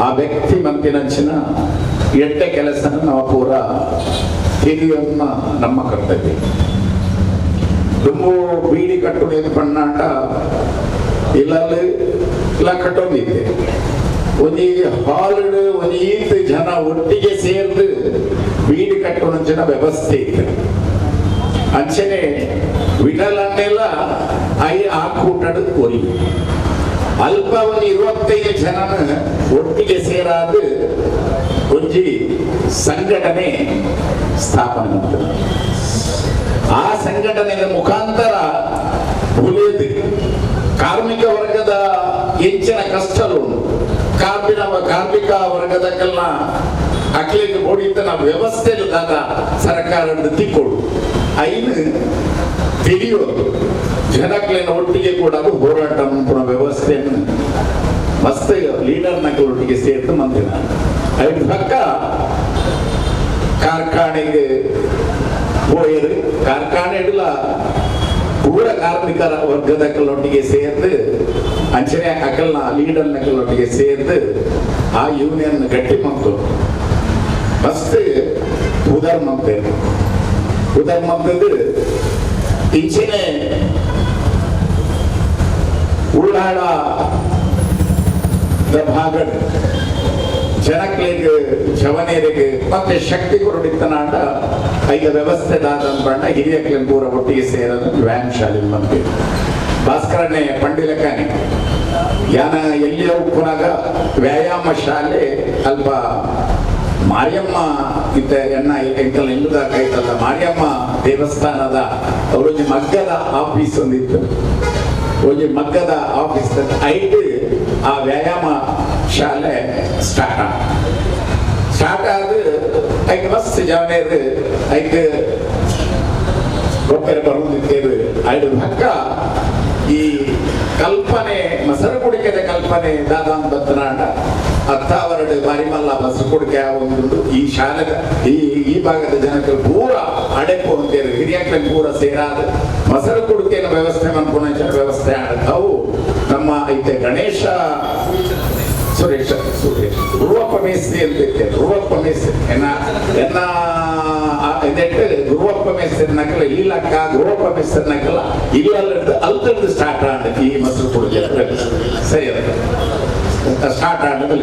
ಆ ವ್ಯಕ್ತಿ ಮಂತಿನಂಚಿನ ಎಟ್ಟೆ ಕೆಲಸನ ನಾವು ಪೂರ ತಿಳಿಯೋದನ್ನ ನಮ್ಮ ಕರ್ತವ್ಯ. ದುಂಬು ಬೀಡಿ ಕಟ್ಟುವುದು ಪಣ್ಣಾಟ ಇಲ್ಲಲ್ಲಿ ಇಲ್ಲ ಕಟ್ಟೋದಿದೆ ಒಂಜಿ ಹಾಲ್ ಒಂಜಿ ಈತ ಜನ ಒಟ್ಟಿಗೆ ಸೇರ್ದು ಬೀಡಿ ಕಟ್ಟುವಂಚಿನ ವ್ಯವಸ್ಥೆ ಇತ್ತು. ಅಂಚನೆ ವಿಠಲನ್ನೆಲ್ಲ I ಆ ಕೂಟಡು ಒರಿ ಅಲ್ಪ ಒಂದು 25 ಜನನ ಒಟ್ಟಿಗೆ ಸೇರಾದ ಒಂಜಿ ಸಂಘಟನೆ ಸ್ಥಾಪನೆ ಮಾಡ್ತಾರೆ. ಆ ಸಂಘಟನೆಯ ಮುಖಾಂತರ ಬುಲೇದು ಕಾರ್ಮಿಕ ವರ್ಗದ ಹೆಚ್ಚಿನ ಕಷ್ಟಲು ಕಾರ್ಮಿಕ ವರ್ಗದ ಕಲ್ನ ಅಕ್ಲಿಗೆ ಕೊಡಿತನ ವ್ಯವಸ್ಥೆಯಲ್ಲಿ ದಾದ ಸರ್ಕಾರದ ತಿಕ್ಕೊಡು ಐನು ತಿಳಿಯೋದು ಜನಕ್ಲೆನ ಒಟ್ಟಿಗೆ ಕೂಡ ಹೋರಾಟ ಮನ್ಪುನ ವ್ಯವಸ್ಥೆಯನ್ನು ಮಸ್ತ್ ಲೀಡರ್ ನಕಲೊಟ್ಟಿಗೆ ಸೇರ್ತು ಮಂದಿನ ಐದು ಪಕ್ಕ ಕಾರ್ಖಾನೆಗೆ ಪೋಯರು ಕಾರ್ಖಾನೆ ಇಡಲ ಪೂರ ಕಾರ್ಮಿಕರ ವರ್ಗದಕ್ಕಲೊಟ್ಟಿಗೆ ಸೇರ್ದು ಅಂಚನೆ ಅಕಲ್ನ ಲೀಡರ್ ನಕಲೊಟ್ಟಿಗೆ ಸೇರ್ದು ಆ ಯೂನಿಯನ್ ಗಟ್ಟಿ ಮಂತು ಮಸ್ತ್ ಉದರ್ ಮಂತೆ ಉದರ್ ಮಂತದ್ದು ಇಂಚನೆ ಉಳ್ಳಾಡ ಭಾಗ ಜನಕ್ಲೆಗ್ ಜವನೇರಿಗೆ ಮತ್ತೆ ಶಕ್ತಿ ಕೊರಡಿತ್ತನಾಟ ಐದ ವ್ಯವಸ್ಥೆ ದಾದಂತ ಹಿರಿಯಕ್ಲಿನ ಪೂರ ಒಟ್ಟಿಗೆ ಸೇರೋದು ವ್ಯಾಯಾಮ ಶಾಲೆ ಮಂತ್ರಿ ಭಾಸ್ಕರನೇ ಪಂಡಿಲಕ್ಕನೆ ಯಾನ ಎಲ್ಲಿಯ ಉಪ್ಪುನಾಗ ವ್ಯಾಯಾಮ ಶಾಲೆ ಅಲ್ಪ ಮಾರಿಯಮ್ಮ ಇತ್ತ ಎಣ್ಣ ಎಂಕಲ್ ಎಲ್ಲದಾಕೈತಲ್ಲ ಮಾರಿಯಮ್ಮ ದೇವಸ್ಥಾನದ ಅವರೊಂಜಿ ಮಗ್ಗದ ಆಫೀಸ್ ಒಂದಿತ್ತು ಒಂಜಿ ಮಗ್ಗದ ಆಫೀಸ್ ಐಟ್ ಆ ವ್ಯಾಯಾಮ ಶಾಲೆ ಸ್ಟಾರ್ಟ್ ಸ್ಟಾರ್ಟ್ ಆದ ಐಕ್ ಮಸ್ತ್ ಜವನೇರು ಐಕ್ ಗೊಬ್ಬರ ಬರುವುದಿತ್ತೇರು ಐದು ಪಕ್ಕ ಈ ಕಲ್ಪನೆ ಮೊಸರು ಕುಡಿಕೆದ ಕಲ್ಪನೆ ದಾದಾನ್ ಬತ್ತನಾಟ ಅತ್ತಾವರಡು ಬಾರಿಮಲ್ಲ ಮೊಸರು ಕುಡಿಕೆ ಒಂದು ಈ ಶಾಲೆದ ಈ ಈ ಭಾಗದ ಜನಕ್ಕೆ ಪೂರ ಅಡೆಪು ಅಂತೇಳಿ ಹಿರಿಯಕ್ಲ ಪೂರ ಸೇರಾದ ಮೊಸರು ಕುಡಿಕೆನ ವ್ಯವಸ್ಥೆ ಮನ್ಪುನ ವ್ಯವಸ್ಥೆ ಅವು ನಮ್ಮ ಐತೆ ಗಣೇಶ ಸುರೇಶ ಸುರೇಶ್ ಗುರುವಪ್ಪ ಮೇಸ್ತ್ರಿ ಅಂತ ಇರ್ತೇವೆ ಗುರುವಪ್ಪ ಮೇಸ್ತ್ರಿ ಎನ್ನ ಎನ್ನ ಇದೆಟ್ಟು ಗುರುವಪ್ಪ ಮೇಸ್ತ್ರಿ ನಕಲ ಲೀಲಕ್ಕ ಗುರುವಪ್ಪ ಮೇಸ್ತ್ರಿ ನಕಲ ಇಲ್ಲ ಅಲ್ತದ್ದು ಸ್ಟಾರ್ಟ್ ಆದ ಈ ಮೊಸರು ಕುಡಿಕೆ ಸರಿ ಅದ ಸ್ಟಾರ್ಟ್ ಆದ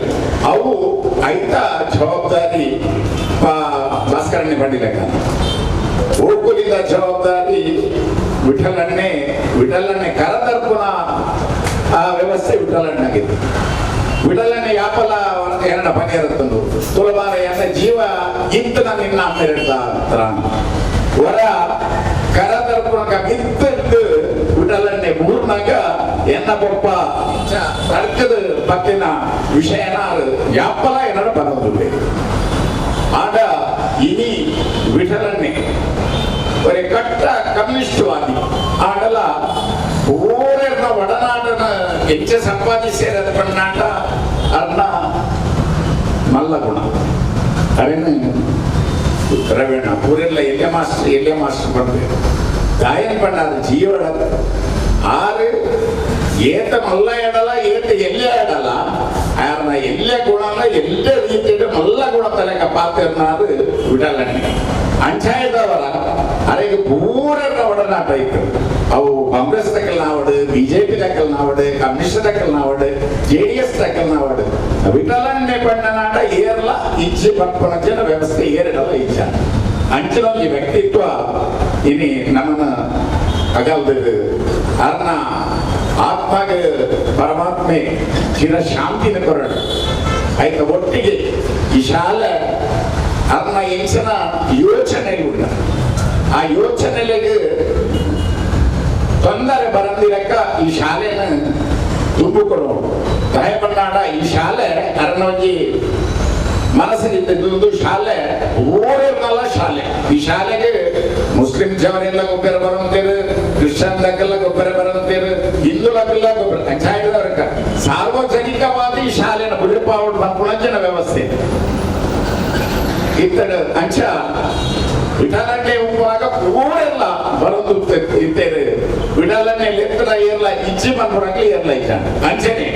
ಅವು ಐತ ಜವಾಬ್ದಾರಿ ಭಾಸ್ಕರಣ್ಣೆ ಬಂಡಿಲಕ್ಕ ಓಕುಲಿದ ಜವಾಬ್ದಾರಿ ವಿಠಲನ್ನೇ ವಿಠಲನ್ನೇ ಕರತರ್ಪುನ ಆ ವ್ಯವಸ್ಥೆ ವಿಠಲಣ್ಣಾಗಿತ್ತು ವಿಠಲನ್ನೇ ಯಾಪಲ ಎರಡ ಪನಿಯರತ್ತಂದು ತುಲಬಾರ ಎನ್ನ ಜೀವ ಇತ್ತು ನಾನು ನಿನ್ನ ಅಮ್ಮಿರಡ್ದ ವರ ಕರತರ್ಪುನಕ ಮಿತ್ತು ವಿಠಲನ್ನೇ ಮೂರ್ನಾಗ ಎನ್ನ ಪೊಪ್ಪ ತರ್ಕದ ಪತ್ತಿನ ವಿಷಯನ ಯಾಪಲ ಎನ್ನಡ ಬರೋದಿಲ್ಲ ಆಡ ಇನಿ ವಿಠಲನ್ನೇ ಒರೆ ಕಟ್ಟ ಕಮ್ಯುನಿಸ್ಟ್ವಾದಿ ಆಡಲ ಊರನ್ನ ಒಡನಾಟನ ಹೆಚ್ಚ ಸಂಪಾದಿಸಿರದ ಪಣ್ಣಾಟ ಅರ್ಣ ಮಲ್ಲ ಗುಣ ಅರೇನು ರವೇಣ ಪೂರೆಲ್ಲ ಎಲ್ಲೆ ಮಾಸ್ಟರ್ ಎಲ್ಲೆ ಮಾಸ್ಟರ್ ಬಂದೆ ಗಾಯನ ಪಣ್ಣಾದ ಜೀವನ ಆರು ಏತ ಮಲ್ಲ ಎಡಲ ಏತ ಎಲ್ಲೇ ಎಡಲ ಆರ್ನ ಎಲ್ಲೆ ಗುಣನ ಎಲ್ಲೆ ರೀತಿಯ ಮಲ್ಲ ಗುಣ ತಲೆಕ ಪಾತ್ರನಾರು ವಿಠಲನ್ನೇ ಅಂಚಾಯದವರ ಅರೆಗೆ ಪೂರನ್ನ ಒಡನಾಟ ಇತ್ತು ಅವು ಕಾಂಗ್ರೆಸ್ ತಕಲ್ನಾವಡು ಬಿಜೆಪಿ ತಕಲ್ನಾವಡು ಕಮ್ಯುನಿಸ್ಟ್ ತಕಲ್ನಾವಡು ಜೆಡಿಎಸ್ ತಕಲ್ನಾವಡು ವಿಠಲನ್ನೇ ಪಣ್ಣನಾಟ ಏರ್ಲ ಇಚ್ಛೆ ಪರ್ಪಣ ಜನ ವ್ಯವಸ್ಥೆ ಏರಿಡಲ್ಲ ಇಚ್ಛ ಅಂಚಿನ ಒಂದು ವ್ಯಕ್ತಿತ್ವ ಇನಿ ನಮ್ಮನ್ನ ಅಗಲ್ದು ಅರ್ನ ಆತ್ಮಗ ಪರಮಾತ್ಮೆ ಚಿರ ಶಾಂತಿನ ಕೊರಡು ಆಯ್ತ ಒಟ್ಟಿಗೆ ಈ ಶಾಲೆ ಅರ್ನ ಎಂಚನ ಯೋಚನೆ ಉಂಡ ಆ ಯೋಚನೆಗೆ ತೊಂದರೆ ಬರಂದಿರಕ್ಕ ಈ ಶಾಲೆನ ತುಂಬಿಕೊಡೋರು ದಯಪನ್ನಾಡ ಈ ಶಾಲೆ ಅರ್ನೊಂಜಿ ಮನಸ್ಸಿಗಿದ್ದೊಂದು ಶಾಲೆ ಊರಿನಲ್ಲ ಶಾಲೆ ಈ ಶಾಲೆಗೆ ಮುಸ್ಲಿಂ ಜನರೆಲ್ಲ ಗೊಬ್ಬರ ಬರಂತೇರು ಕ್ರಿಶ್ಚಿಯನ್ ದಕ್ಕೆಲ್ಲ ಗೊಬ್ಬರ ಬರಂತೇರು ಹಿಂದೂಲಕ್ಕೆಲ್ಲ ಗೊಬ್ಬರ ಅಂಚಾಯಿದವರಕ್ಕ ಸಾರ್ವಜನಿಕವಾದ ಈ ಶಾಲೆನ ಬುಡಿಪಾವಡ್ ಪುಣಂಜನ ವ್ಯವಸ್ಥೆ ಇತ್ತಡ ಅಂಚ ವಿಠಲನ್ನೇ ಉಪ್ಪುವಾಗ ಊರೆಲ್ಲ ಬರೋದು ಇತ್ತೇರು ವಿಠಲನ್ನೇ ಲೆಕ್ಕದ ಏರ್ಲ ಇಜ್ಜಿ ಮನ್ಪುಣಕ್ಕೆ ಏರ್ಲ ಇಜ್ಜ ಅಂಚನೆ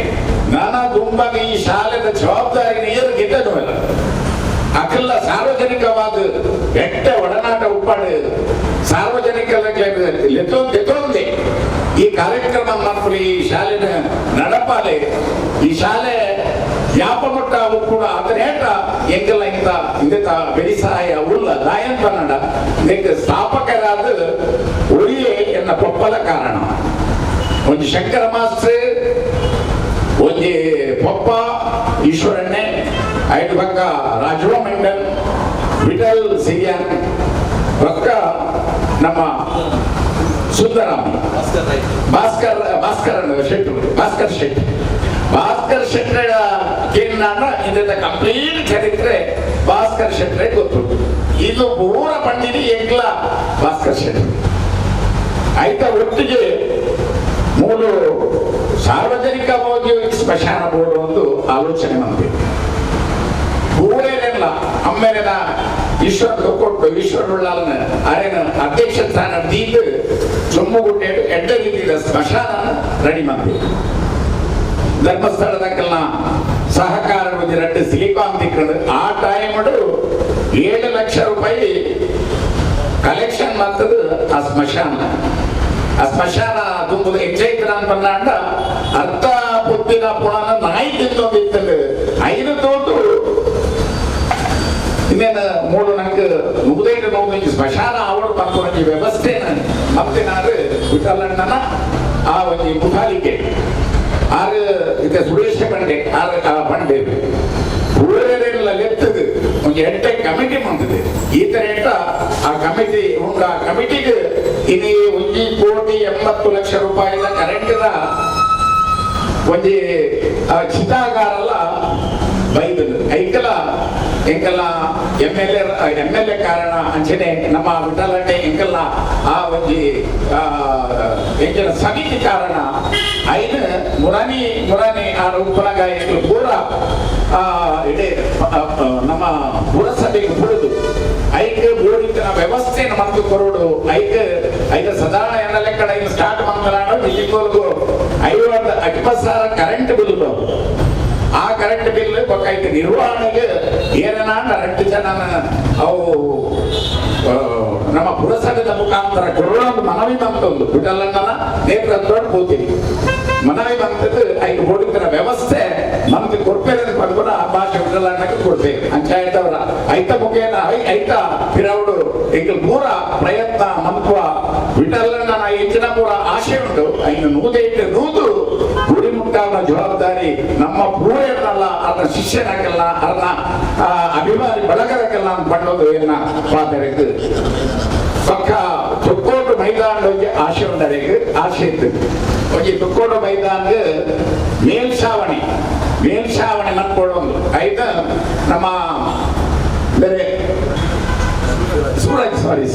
ನಾನಾ ದುಂಬಾಗ ಈ ಶಾಲೆದ ಜವಾಬ್ದಾರಿ ಏರು ಗೆದ್ದನು ಅಕಲ್ಲ ಸಾರ್ವಜನಿಕವಾದ ಎಟ್ಟ ಒಡನಾಟ ಉಪ್ಪಾಡು ಸಾರ್ವಜನಿಕ ಲೆತ್ತೊಂದೆ ಈ ಕಾರ್ಯಕ್ರಮ ಮಾಡ್ಕೊಳ್ಳಿ ಈ ಶಾಲೆನ ನಡಪಾಲೆ ಈ ಶಾಲೆ ಯಾಪ ಮಟ್ಟ ಕೂಡ ಅದನ್ನೇಟ ಎಂಗೆಲ್ಲ ಇಂತ ಇಂದ ಬೆರಿಸಹಾಯ ಉಳ್ಳ ದಾಯನ್ ಕನ್ನಡ ಇದಕ್ಕೆ ಸ್ಥಾಪಕರಾದ ಒರಿಯೇ ಎನ್ನ ಪೊಪ್ಪಲ ಕಾರಣ ಒಂದು ಶಂಕರ ಮಾಸ್ಟ್ರ್ ಒಂಜಿ ಪೊಪ್ಪ ಈಶ್ವರಣ್ಣೆ ಐದು ಪಕ್ಕ ರಾಜುವ ಮಂಡಲ್ ವಿಠಲ್ ಸಿರಿಯಾನ್ ಪಕ್ಕ ನಮ್ಮ ಸುಂದರಾಮ್ ಭಾಸ್ಕರ್ ಭಾಸ್ಕರ್ ಶೆಟ್ರು ಭಾಸ್ಕರ್ ಶೆಟ್ಟಿ ಭಾಸ್ಕರ್ ಶೆಟ್ಟರ ಕೇಂದ್ರ ಇದರ ಕಂಪ್ಲೀಟ್ ಚರಿತ್ರೆ ಭಾಸ್ಕರ್ ಶೆಟ್ಟರೆ ಗೊತ್ತು. ಇದು ಪೂರ ಪಂಡಿನಿ ಎಂಗ್ಲ ಭಾಸ್ಕರ್ ಶೆಟ್ಟಿ. ಐತ ಒಟ್ಟಿಗೆ ಮೂಲು ಸಾರ್ವಜನಿಕವಾಗಿ ಸ್ಮಶಾನ ಬೋರ್ಡ್ ಒಂದು ಆಲೋಚನೆ ಬಂದಿದೆ. ಪೂರೇನೆಲ್ಲ ಅಮ್ಮೇಲಿನ ಈಶ್ವರ ಕೊಟ್ಟು ಈಶ್ವರ ಅರೇನ ಅಧ್ಯಕ್ಷ ಸ್ಥಾನ ದೀಪ ಜಮ್ಮುಗುಡ್ಡೆ ಎಡ್ಡ ರೀತಿಯ ಸ್ಮಶಾನ ರೆಡಿ ಮಾಡಿ ಧರ್ಮಸ್ಥಳದಕ್ಕೆಲ್ಲ ಸಹಕಾರ ಎರಡು ಸಿಲಿಕಾನ್ ತಿಕ್ಕಳು ಆ ಟೈಮ್ 7 ಲಕ್ಷ ರೂಪಾಯಿ ಕಲೆಕ್ಷನ್ ಮಾಡ್ತದೆ ಆ ಸ್ಮಶಾನ. ಆ ಸ್ಮಶಾನ ತುಂಬುದು ಹೆಚ್ಚೈತರ ಅಂತ ಅರ್ಥ ಪುತ್ತಿನ ಪುಣನ ನಾಯಿ ತಿಂದೊಂದಿತ್ತಂದು 5 ತೋಟು ಇನ್ನೇನು ಮೂರು ನಂಗೆ ನೂದೈದು ನೋವು ಸ್ಮಶಾನ ಅವಳು ಪಕ್ಕೊಂಜಿ ವ್ಯವಸ್ಥೆನ ಮತ್ತೆ ನಾನು ವಿಠಲಣ್ಣನ ಆ ಒಂಜಿ ಮುಖಾಲಿಕೆ ಆರು ಇತ್ತೆ ಸುರೇಶ ಬಂಡೆ ಆರು ಆ ಬಂಡೆ ಊರೆಲ್ಲ ಲೆತ್ತದು ಒಂದು 8 ಕಮಿಟಿ ಬಂದಿದೆ. ಈ ತರ 8 ಆ ಕಮಿಟಿ ಉಂಡು. ಆ ಕಮಿಟಿಗೆ ಇನಿ 1,80,00,000 ರೂಪಾಯಿದ ಕರೆಂಟ್ದ ಒಂಜಿ ಚಿತಾಗಾರಲ್ಲ ಬೈದಲು ಐಕಲ ಎಂಕಲ್ಲ M L A ಕಾರಣ ಅಂಚನೆ ನಮ್ಮ ವಿಠಲಣ್ಣೆ ಎಂಕಲ್ಲ ಆ ಒಂಜಿ ಎಂಕಿನ ಸಮಿತಿ ಕಾರಣ ಐನು ಮುರಾನಿ ಮುರಾನಿ ಆ ರೂಪನಾಗ ಎಂಕಲ್ ಪೂರ ಇಡೀ ನಮ್ಮ ಪುರಸಭೆಗೆ ಪುರಿದು ಐಕ್ ಬೋಡಿತನ ವ್ಯವಸ್ಥೆಯನ್ನು ಮಂತು ಕೊರೋಡು ಐಕ್ ಐದು ಸದಾ ಎನ್ನ ಲೆಕ್ಕಡ ಐದು ಸ್ಟಾರ್ಟ್ ಮಂತಲಾಡು ಇಲ್ಲಿಗೋಲ್ಗು 50,000 ಕರೆಂಟ್ ಬಿಲ್ ಆ ಕರೆಂಟ್ ಬಿಲ್ ಐತೆ ನಿರ್ವಹಣೆಗೆ ಏನನ್ನ 2 ಜನ ಅವು ನಮ್ಮ ಪುರಸಭೆದ ಮುಖಾಂತರ ಕೊರೋನಾ ಮನವಿ ಬಂತೊಂದು ವಿಠಲಣ್ಣನ ನೇತೃತ್ವ ಹೋಗ್ತೀವಿ ಮನವಿ ಬಂತದ್ದು ಐದು ಬೋಡಿತರ ವ್ಯವಸ್ಥೆ ಮಂತ್ರಿ ಕೊಡ್ಬೇರೆ ಬಂದ್ಕೊಂಡು ಆ ಭಾಷೆ ವಿಠಲಣ್ಣಕ್ಕೆ ಕೊಡ್ಬೇಕು ಪಂಚಾಯತ್ ಅವರ ಐತ ಮುಖೇನ ಐತ ಪಿರೌಡು ಎಂಕಲ್ ಪೂರ ಪ್ರಯತ್ನ ಮಂತ್ವ ವಿಠಲಣ್ಣನ ಹೆಚ್ಚಿನ ಪೂರ ಆಶೆ ಉಂಟು. ಐನು 108 ಗುಡಿ ಮುಟ್ಟಾವನ ಜವಾಬ್ದಾರಿ ನಮ್ಮ ಪೂರೆಯನ್ನಲ್ಲ ಅದನ್ನ ಶಿಷ್ಯನಾಗಲ್ಲ ಅದನ್ನ ಅಭಿಮಾನಿ ಬಳಗದಕ್ಕೆಲ್ಲ ಅಂತ ಪಣ್ಣೋದು ಎನ್ನ ಪಾತ್ರಕ್ಕೆ ಪಕ್ಕ ತುಕ್ಕೋಟು ಮೈದಾನ ಒಂಜಿ ಆಶೆ ಉಂಡರೆಗ್ ಆಶೆ ಇತ್ತು. ಒಂಜಿ ತುಕ್ಕೋಟು ಮೈದಾನಗೆ ಮೇಲ್ಛಾವಣಿ ಮೇಲ್ಛಾವಣಿ ಮನ್ಕೊಳ್ಳೊಂದು ಐದು ನಮ್ಮ ಬೇರೆ ಸೂರಜ್ ಸಾರಿ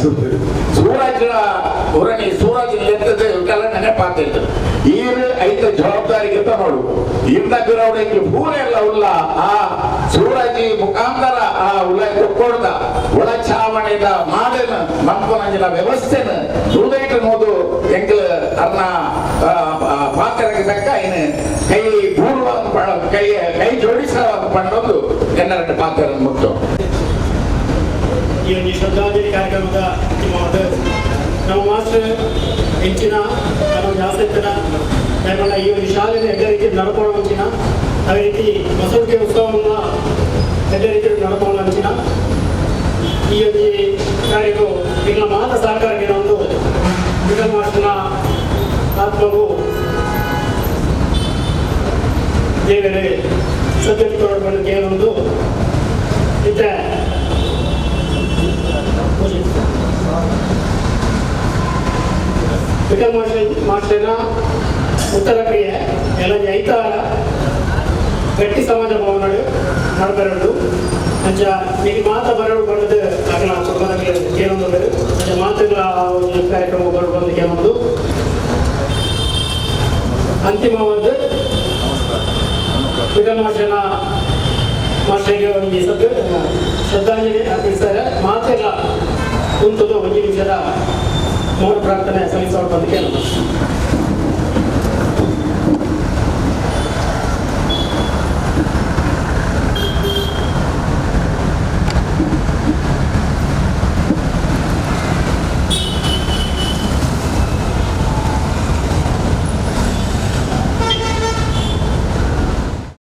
ಸೂರಜ್ ಉರಣಿ ಸೂರಜ್ ಎತ್ತದ ನೆನಪಾಗ್ತಿತ್ತು. ಈರು ಐತ ಜವಾಬ್ದಾರಿಗೆ ನೋಡು ಇಂದ ಬಿರವಡಿಗೆ ಪೂರೆಲ್ಲ ಉಲ್ಲ ಆ ಸೂರಜಿ ಮುಖಾಂತರ ಆ ಉಲ್ಲ ಕೊಡ್ದ ಒಳ ಛಾವಣಿದ ಮಾಡನ ಮನ್ಕೊನಂಜಿನ ವ್ಯವಸ್ಥೆನ ಸೂದೈಟ್ ನೋದು ಎಂಕಲ್ ಅರ್ನ ಪಾತ್ರಕ್ಕೆ ತಕ್ಕ ಇನ್ನು ಕೈ ಪೂರ್ವ ಕೈ ಕೈ ಜೋಡಿಸ ಪಣ್ಣೊಂದು ಎನ್ನರಟ್ಟು ಪಾತ್ರ ಮುಟ್ಟು. ಈ ಒಂದು ಶ್ರದ್ಧಾಂಜಲಿ ಕಾರ್ಯಕ್ರಮದ ಅಂತಿಮವಾದ ನಮ್ಮ ಮಾಸ್ಟರ್ ಹೆಚ್ಚಿನ ನಮ್ಮ ಜಾಸ್ತಿನ ಯಾಕಂದ್ರೆ ಈ ಒಂದು ಶಾಲೆಯನ್ನು ಎಲ್ಲ ರೀತಿ ನಡ್ಕೊಳ್ಳೋ ಮುಂಚಿನ ಅದೇ ರೀತಿ ಮಸೂಟಿ ಉತ್ಸವವನ್ನು ಎಲ್ಲ ರೀತಿ ನಡ್ಕೊಳ್ಳೋ ಮುಂಚಿನ ಈ ಒಂದು ಕಾರ್ಯವು ನಿಮ್ಮ ಮಾತ ಸಹಕಾರಕ್ಕೆ ಒಂದು ವಿಠಲ್ ಮಾಸ್ಟರ್ನ ಆತ್ಮವು ದೇವರೇ ಸದ್ಯಕ್ಕೆ ತೋಡ್ಕೊಂಡು ಕೇಳೊಂದು ಇತ್ತೆ ವಿಠಲ್ ಮಾಸ್ಟರ್ನ ಉತ್ತರ ಕ್ರಿಯೆ ಎಲ್ಲ ಐತಾರ ಗಟ್ಟಿ ಸಮಾಜ ಭವನ ನಡಬರಡು ಅಂಚ ನೀವು ಮಾತ ಬರಡು ಬಂದದ್ದು ಅಗಲ ಕೇಳೊಂದು ಅಂಚ ಮಾತುಗಳ ಕಾರ್ಯಕ್ರಮ ಬರಡು ಬಂದು ಕೇಳೊಂದು ಅಂತಿಮವಾದ ವಿಠಲ್ ಮಾಸ್ಟರ್ನ ಮಾಸ್ಟರ್ಗೆ ಒಂದು ಸದ್ದು ಶ್ರದ್ಧಾಂಜಲಿ ಅರ್ಪಿಸ್ತಾರೆ. ಮಾತೆಲ್ಲ ಕುಂತದ್ದು 1 ನಿಮಿಷದ ಮೌನ ಪ್ರಾರ್ಥನೆ ಸಲ್ಲಿಸೋದು ಬಂದು ಕೇಳೋದು.